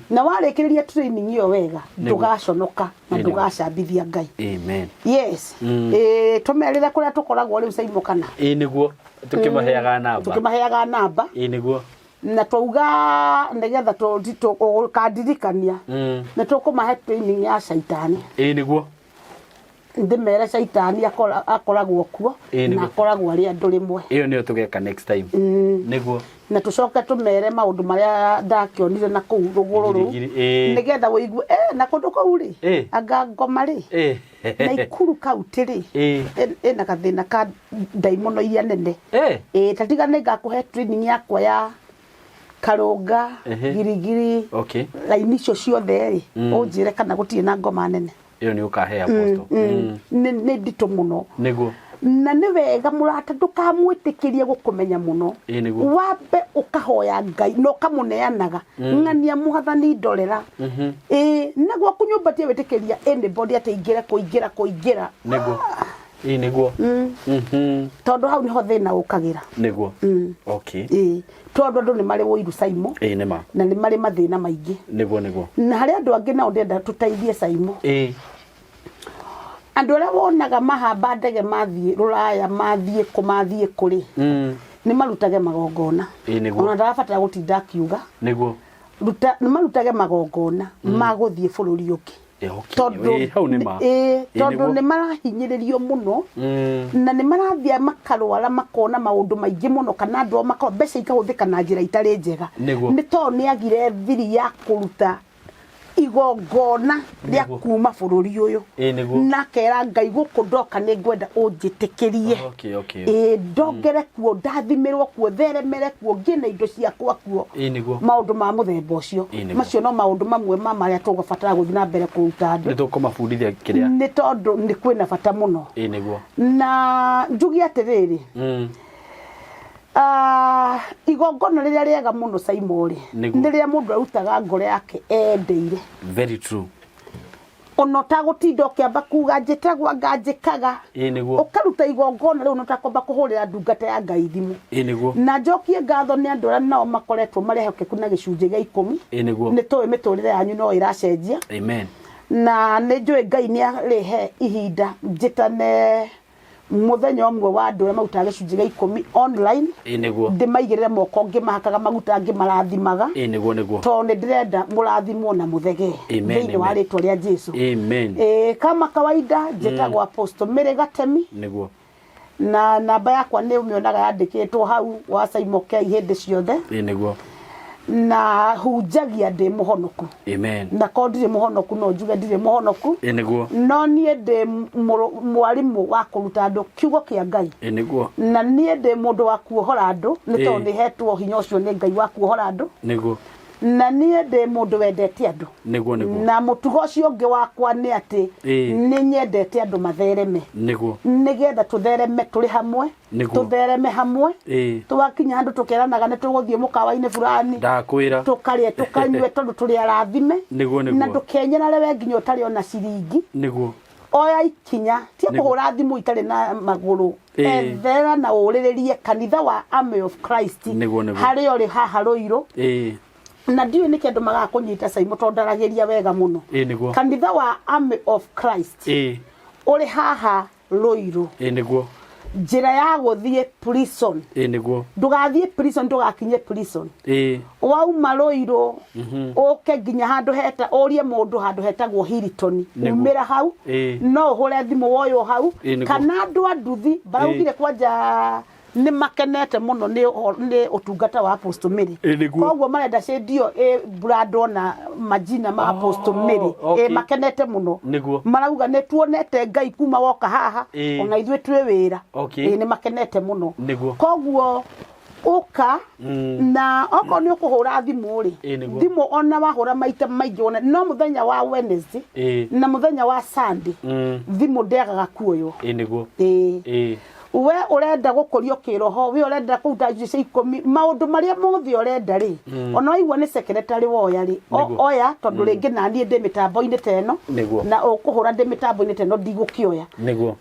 Na warĩkĩrĩria training ĩyo wega, ndũgaconoka na ndũgacambithia Ngai. Amen. Yes. Ĩ, tũmerĩre kũrĩa tũkoragwo rĩu Saimo kana? Ĩ, nĩguo. Tũkĩmaheaga namba. Tũkĩmaheaga namba. Ĩ, nĩguo. Na twauga nĩgetha ũkandirikania nĩ tũkũmahe training ya caitani. Ĩ, nĩguo. Ndĩmere caitani akoragwo kuo na akoragwo arĩ andũ rĩmwe. Ĩyo nĩyo tũgeka next time. Nĩguo. Na tũcoke tũmere maũndũ marĩa ndakĩonire na kũu rũgũrũ rũu, nĩgetha ũigue na kũndũ kũu rĩ, anga ngoma rĩ, Naikuru kaunti rĩ, ĩna gathĩna ka ndaimono iria nene. Ĩĩ, ta tiga nĩ ngakũhe training yakwa ya Karũnga, Girigiri, raini icio ciothe rĩ, ũnjĩre kana gũtirĩ na ngoma nene. Ĩyo nĩ ũkahe apostle. Nĩ nditũ mũno. Nĩguo. Na nĩ wega mũrata ndũkamwĩtĩkĩrie gũkũmenya mũno. Ĩĩ nĩguo. Wambe ũkahoya Ngai na ũkamũneanaga. Ng'ania mwathani ndorera. Ĩĩ, na gwaku nyũmba ti wĩtĩkĩria anybody atĩ ingĩre kũingĩra kũingĩra. Nĩguo. Ĩĩ nĩguo. Tondũ hau nĩho thĩna ũkagĩra. Nĩguo. Okay. Ĩĩ, tondũ andũ nĩ marĩ ũiru Saimo. Ĩĩ nĩ ma. Na nĩ marĩ mathĩna maingĩ. Nĩguo nĩguo. Na harĩ andũ angĩ nao ndĩrenda tũteithie Saimo. Ĩĩ. Andũ arĩa wonaga mahamba ndege mathiĩ rũraya, mathiĩ kũ, mathiĩ kũ rĩ, nĩ marutage magongona. Ĩĩ nĩguo. Ona ndarabatara gũtinda akiuga. Nĩguo. Ruta, nĩ marutage magongona ma gũthiĩ bũrũri ũngĩ. Tondũ hau nĩ ma. Tondũ nĩ marahinyĩrĩrio mũno na nĩ marathiĩ makarwara makona maũndũ maingĩ mũno, kana andũ ao makorwo mbeca ikahũthĩka na njĩra itarĩ njega. Nĩ tondũ nĩ agire thiri ya kũruta igongona rĩa kuma bũrũri ũyũ. Na akera Ngai gũkũ ndoka nĩ ngwenda ũnjĩtĩkĩrie. Ĩĩ, ndongere kuo, ndathimĩrwo kuo, theremere kuo, ngĩe na indo ciakwa kuo. Maũndũ ma mũthemba ũcio. Macio no maũndũ mamwe ma marĩa tũgũbatara gũthiĩ na mbere kũruta andũ. Nĩ tũkũmabundithia kĩrĩa. Nĩ tondũ nĩ kwĩna bata mũno. Na njuge atĩrĩrĩ, igongona rĩrĩa rĩega mũno Saimo rĩ, nĩ rĩrĩa mũndũ arutaga ngoro yake endeire. Very true. Ona ũtagũtinda ũkĩamba kuga njĩtagwo anga njĩkaga. Ũkaruta igongona rĩu ona ũtakwamba kũhũrĩra ndungata ya Ngai thimũ. Na njokie ngatho nĩ andũ arĩa nao makoretwo marĩ ehokeku na gĩcunjĩ gĩa 10. Nĩ tũĩ mĩtũrĩre yanyu no ĩracenjia. Amen. Na nĩ njũĩ Ngai nĩ arĩhe ihinda njĩtane muthenya ũmwe wa andũ arĩa marutaga gĩcunjĩ gĩa ikũmi online. Ĩĩ nĩguo. Ndĩmaigĩrĩre moko ngĩmahakaga maguta ngĩmarathimaga. Ĩĩ nĩguo nĩguo. Tondũ nĩ ndĩrenda mũrathimwo na mũthegee thĩinĩ wa rĩtwa rĩa Jesu. Amen. Ĩĩ, kama kawaida njĩtagwo Apostle Mary Gatemi. Nĩguo. Na namba yakwa nĩ ũmĩonaga yandĩkĩtwo hau wa Saimo K hĩndĩ ciothe. Ĩĩ nĩguo. Na hunjagia ndĩ mũhonoku. Amen. Na korwo ndirĩ mũhonoku no njuge ndirĩ mũhonoku. Ĩĩ nĩguo. No niĩ ndĩ mwarimũ wa kũruta andũ kiugo kĩa Ngai. Ĩĩ nĩguo. Na niĩ ndĩ mũndũ wa kuohora andũ nĩ tondũ nĩ hetwo hinya ũcio nĩ Ngai wa kuohora andũ. Nĩguo. Na niĩ ndĩ mũndũ wendete andũ. Nĩguo nĩguo. Na mũtugo ũcio ũngĩ wakwa nĩ atĩ nĩ nyendete andũ mathereme. Nĩguo. Nĩgetha tũthereme tũrĩ hamwe. Nĩguo. Tũthereme hamwe. Twakinya handũ tũkeranaga nĩ tũgũthiĩ mũkawa-inĩ fulani. Ndakwĩra. Tũkarĩe tũkanyue tondũ tũrĩ arathime. Nĩguo nĩguo. Na ndũkenyerare we nginya ũtarĩ ona ciringi. Nĩguo. Oya ikinya tia kũhũra thimũ itarĩ na magũrũ. Ethera na ũrĩrĩrie kanitha wa Army of Christ. Nĩguo nĩguo. Harĩa ũrĩ haha Rũirũ. Na ndiũĩ nĩkĩ andũ magaga kũnyita Saimo tondũ ndaragĩria wega mũno. Nĩguo. Kanitha wa Army of Christ. Ũrĩ haha Rũirũ. Ĩĩ nĩguo. Njĩra ya gũthiĩ prison. Ĩĩ nĩguo. Ndũgathiĩ prison ndũgakinye prison. Ĩĩ. Wauma Rũirũ ũke nginya handũ heta ũrie mũndũ handũ hetagwo Hilton. Umĩra hau no ũhũre thimũ woywo hau kana andũ a nduthi baraugire kwanja nĩ makenete mũno nĩ ũtungata wa Apostle Mary. Koguo marenda shade ĩyo ĩ brandwo na majina ma Apostle Mary. Ĩ makenete mũno. Marauga nĩ tuonete Ngai kuma woka haha ona ithuĩ twĩ wĩra. Ĩ nĩ makenete mũno. Koguo Ũka na okorwo nĩ ũkũhũra thimũ rĩ, Ĩĩ, nĩguo. Thimũ ona wahũra maita maingĩ wone no mũthenya wa Wednesday na mũthenya wa Sunday thimũ ndĩagaga kuoywo. Ĩĩ nĩguo. Ĩĩ. We ũrenda gũkũrio kĩroho, we ũrenda kũruta icunjĩ cia ikũmi, maũndũ marĩa mothe ũrenda rĩ, ona waigua nĩ secretary woya rĩ, oya tondũ rĩngĩ naniĩ ndĩ mĩtambo-inĩ ta ĩno, na ũkũhũra ndĩ mĩtambo-inĩ ta ĩno ndigũkĩoya.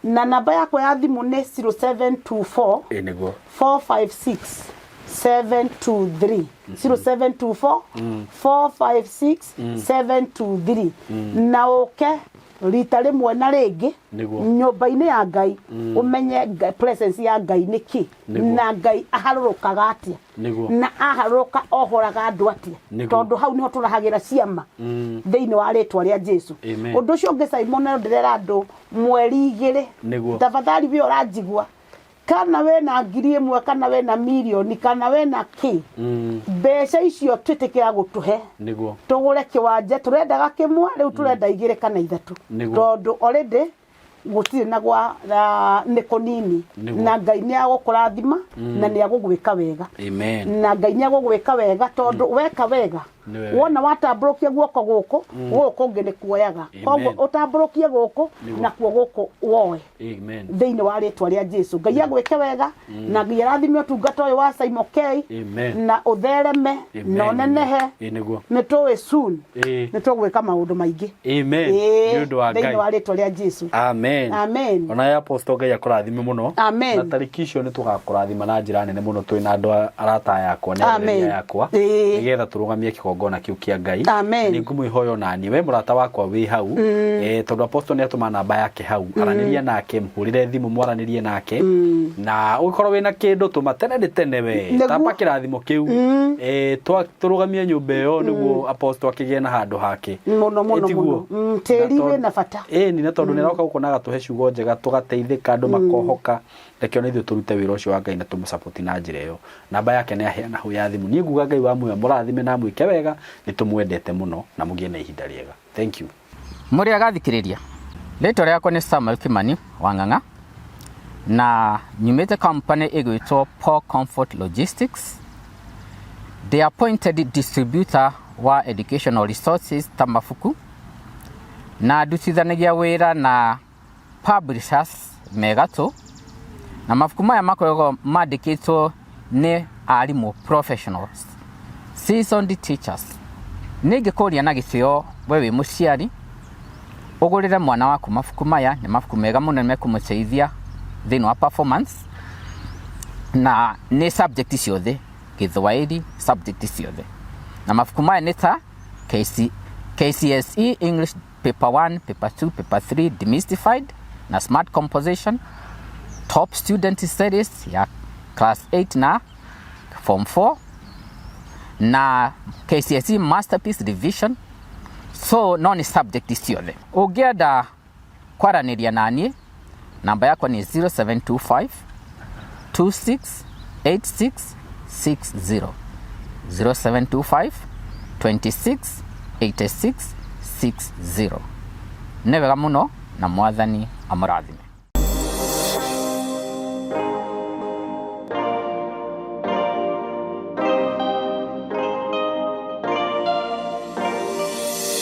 Na namba yakwa ya thimũ nĩ 0724 Ĩĩ nĩguo. 456 723, 0724 456 723, na ũke rita rĩmwe na rĩngĩ nyũmba-inĩ ya Ngai, ũmenye presence ya Ngai nĩ kĩ, na Ngai aharũrũkaga atĩa, na aharũrũka ohoraga andũ atĩa, tondũ hau nĩho tũrahagĩra ciama thĩinĩ wa rĩtwa rĩa Jesu. Amen. Ũndũ ũcio ũngĩ, Simon, ndĩrera andũ mweri 2, tafadhali, we ũranjigua, kana wĩna 1,000, kana wĩna mirioni, kana wĩna kĩ, mbeca icio twĩtĩkĩra gũtũhe tũgũre kĩwanja. Tũrendaga kĩmwe, rĩu tũrenda igĩrĩ kana ithatũ, tondũ already gũtirĩ na gwa nĩ kũnini. Na Ngai nĩ agũkũrathima na nĩ agũgwĩka wega. Amen. Na Ngai nĩ agũgwĩka wega, tondũ weka wega, Nĩwe. Wona watambũrũkia guoko gũkũ, gũkũ kũngĩ nĩ kuoyaga. Koguo ũtambũrũkie gũkũ, nakuo gũkũ woe. Amen. Thĩinĩ wa rĩtwa rĩa Jesu, Ngai agwĩke wega na Ngai arathime ũtungata ũyũ wa Simon K, Amen. na ũthereme na ũnenehe. Ĩĩ nĩguo. Nĩ tũĩ soon nĩ tũgwĩka maũndũ maingĩ. Amen. Nĩ ũndũ wa Thĩinĩ Ngai. wa rĩtwa rĩa Jesu. Amen. Amen. Ona ya apostle, Ngai akũrathime mũno. Amen. Na tarĩki icio nĩ tũgakũrathima na njĩra nene mũno, twĩ na andũ arata yakwa na Amen. arĩria yakwa, nĩgetha tũrũgamie kĩgongona kĩu kĩa Ngai. Amen. Nĩ ngũmwĩhoya onaniĩ, we mũrata wakwa wĩ hau, tondũ apostle nĩ atũma namba yake hau, aranĩria nake, mũhũrĩre thimũ, mwaranĩrie nake, na ũngĩkorwo wĩna kĩndũ tũma tene nĩ tene we. Tamba kĩrathimo kĩu, tũrũgamie nyũmba ĩyo nĩguo apostle akĩgĩe na handũ hake. Mũno mũno. Ĩtiguo? Mũno. Tĩri Na wĩna bata. Ĩni, na tondũ nĩaroka gũkũ na agatũhe ciugo njega, tũgateithĩka, andũ makohoka, reke ona ithuĩ tũrute wĩra ũcio wa Ngai na tũmũsapoti na njĩra ĩyo. Namba yake nĩ aheana hau ya thimũ. Niĩ nguga Ngai wa muoyo mũrathime na amwĩke wega. Nĩ tũmwendete mũno na mũgĩe na ihinda rĩega. Thank you. Mũrĩ agathikĩrĩria, rĩtwa rĩakwa nĩ Samuel Kimani Wang'ang'a na nyumĩte company ĩgwĩtwo Paul Comfort Logistics. Ndĩ appointed distributor wa educational resources ta mabuku, na ndutithanagia wĩra na publishers me gatũ, na mabuku maya makoragwo mandĩkĩtwo nĩ arimũ professionals, seasoned teachers. Nĩ ingĩkũria na gĩtĩo, we wĩ mũciari, ũgũrĩre mwana waku mabuku maya. Nĩ mabuku mega mũno, nĩ mekũmũteithia thĩinĩ wa performance, na nĩ subject ciothe, Gĩthwaĩri, subject ciothe. Na mabuku maya nĩ ta KCSE English Paper 1, Paper 2, Paper 3 Demystified na Smart Composition, Top Student Series ya Class 8 na Form 4, na KCSE Masterpiece Revision. So no nĩ subject ciothe. Ũngĩenda kwaranĩria naniĩ, namba yakwa nĩ 0725 268660, 0725 268660. Nĩ wega mũno na Mwathani amũrathime.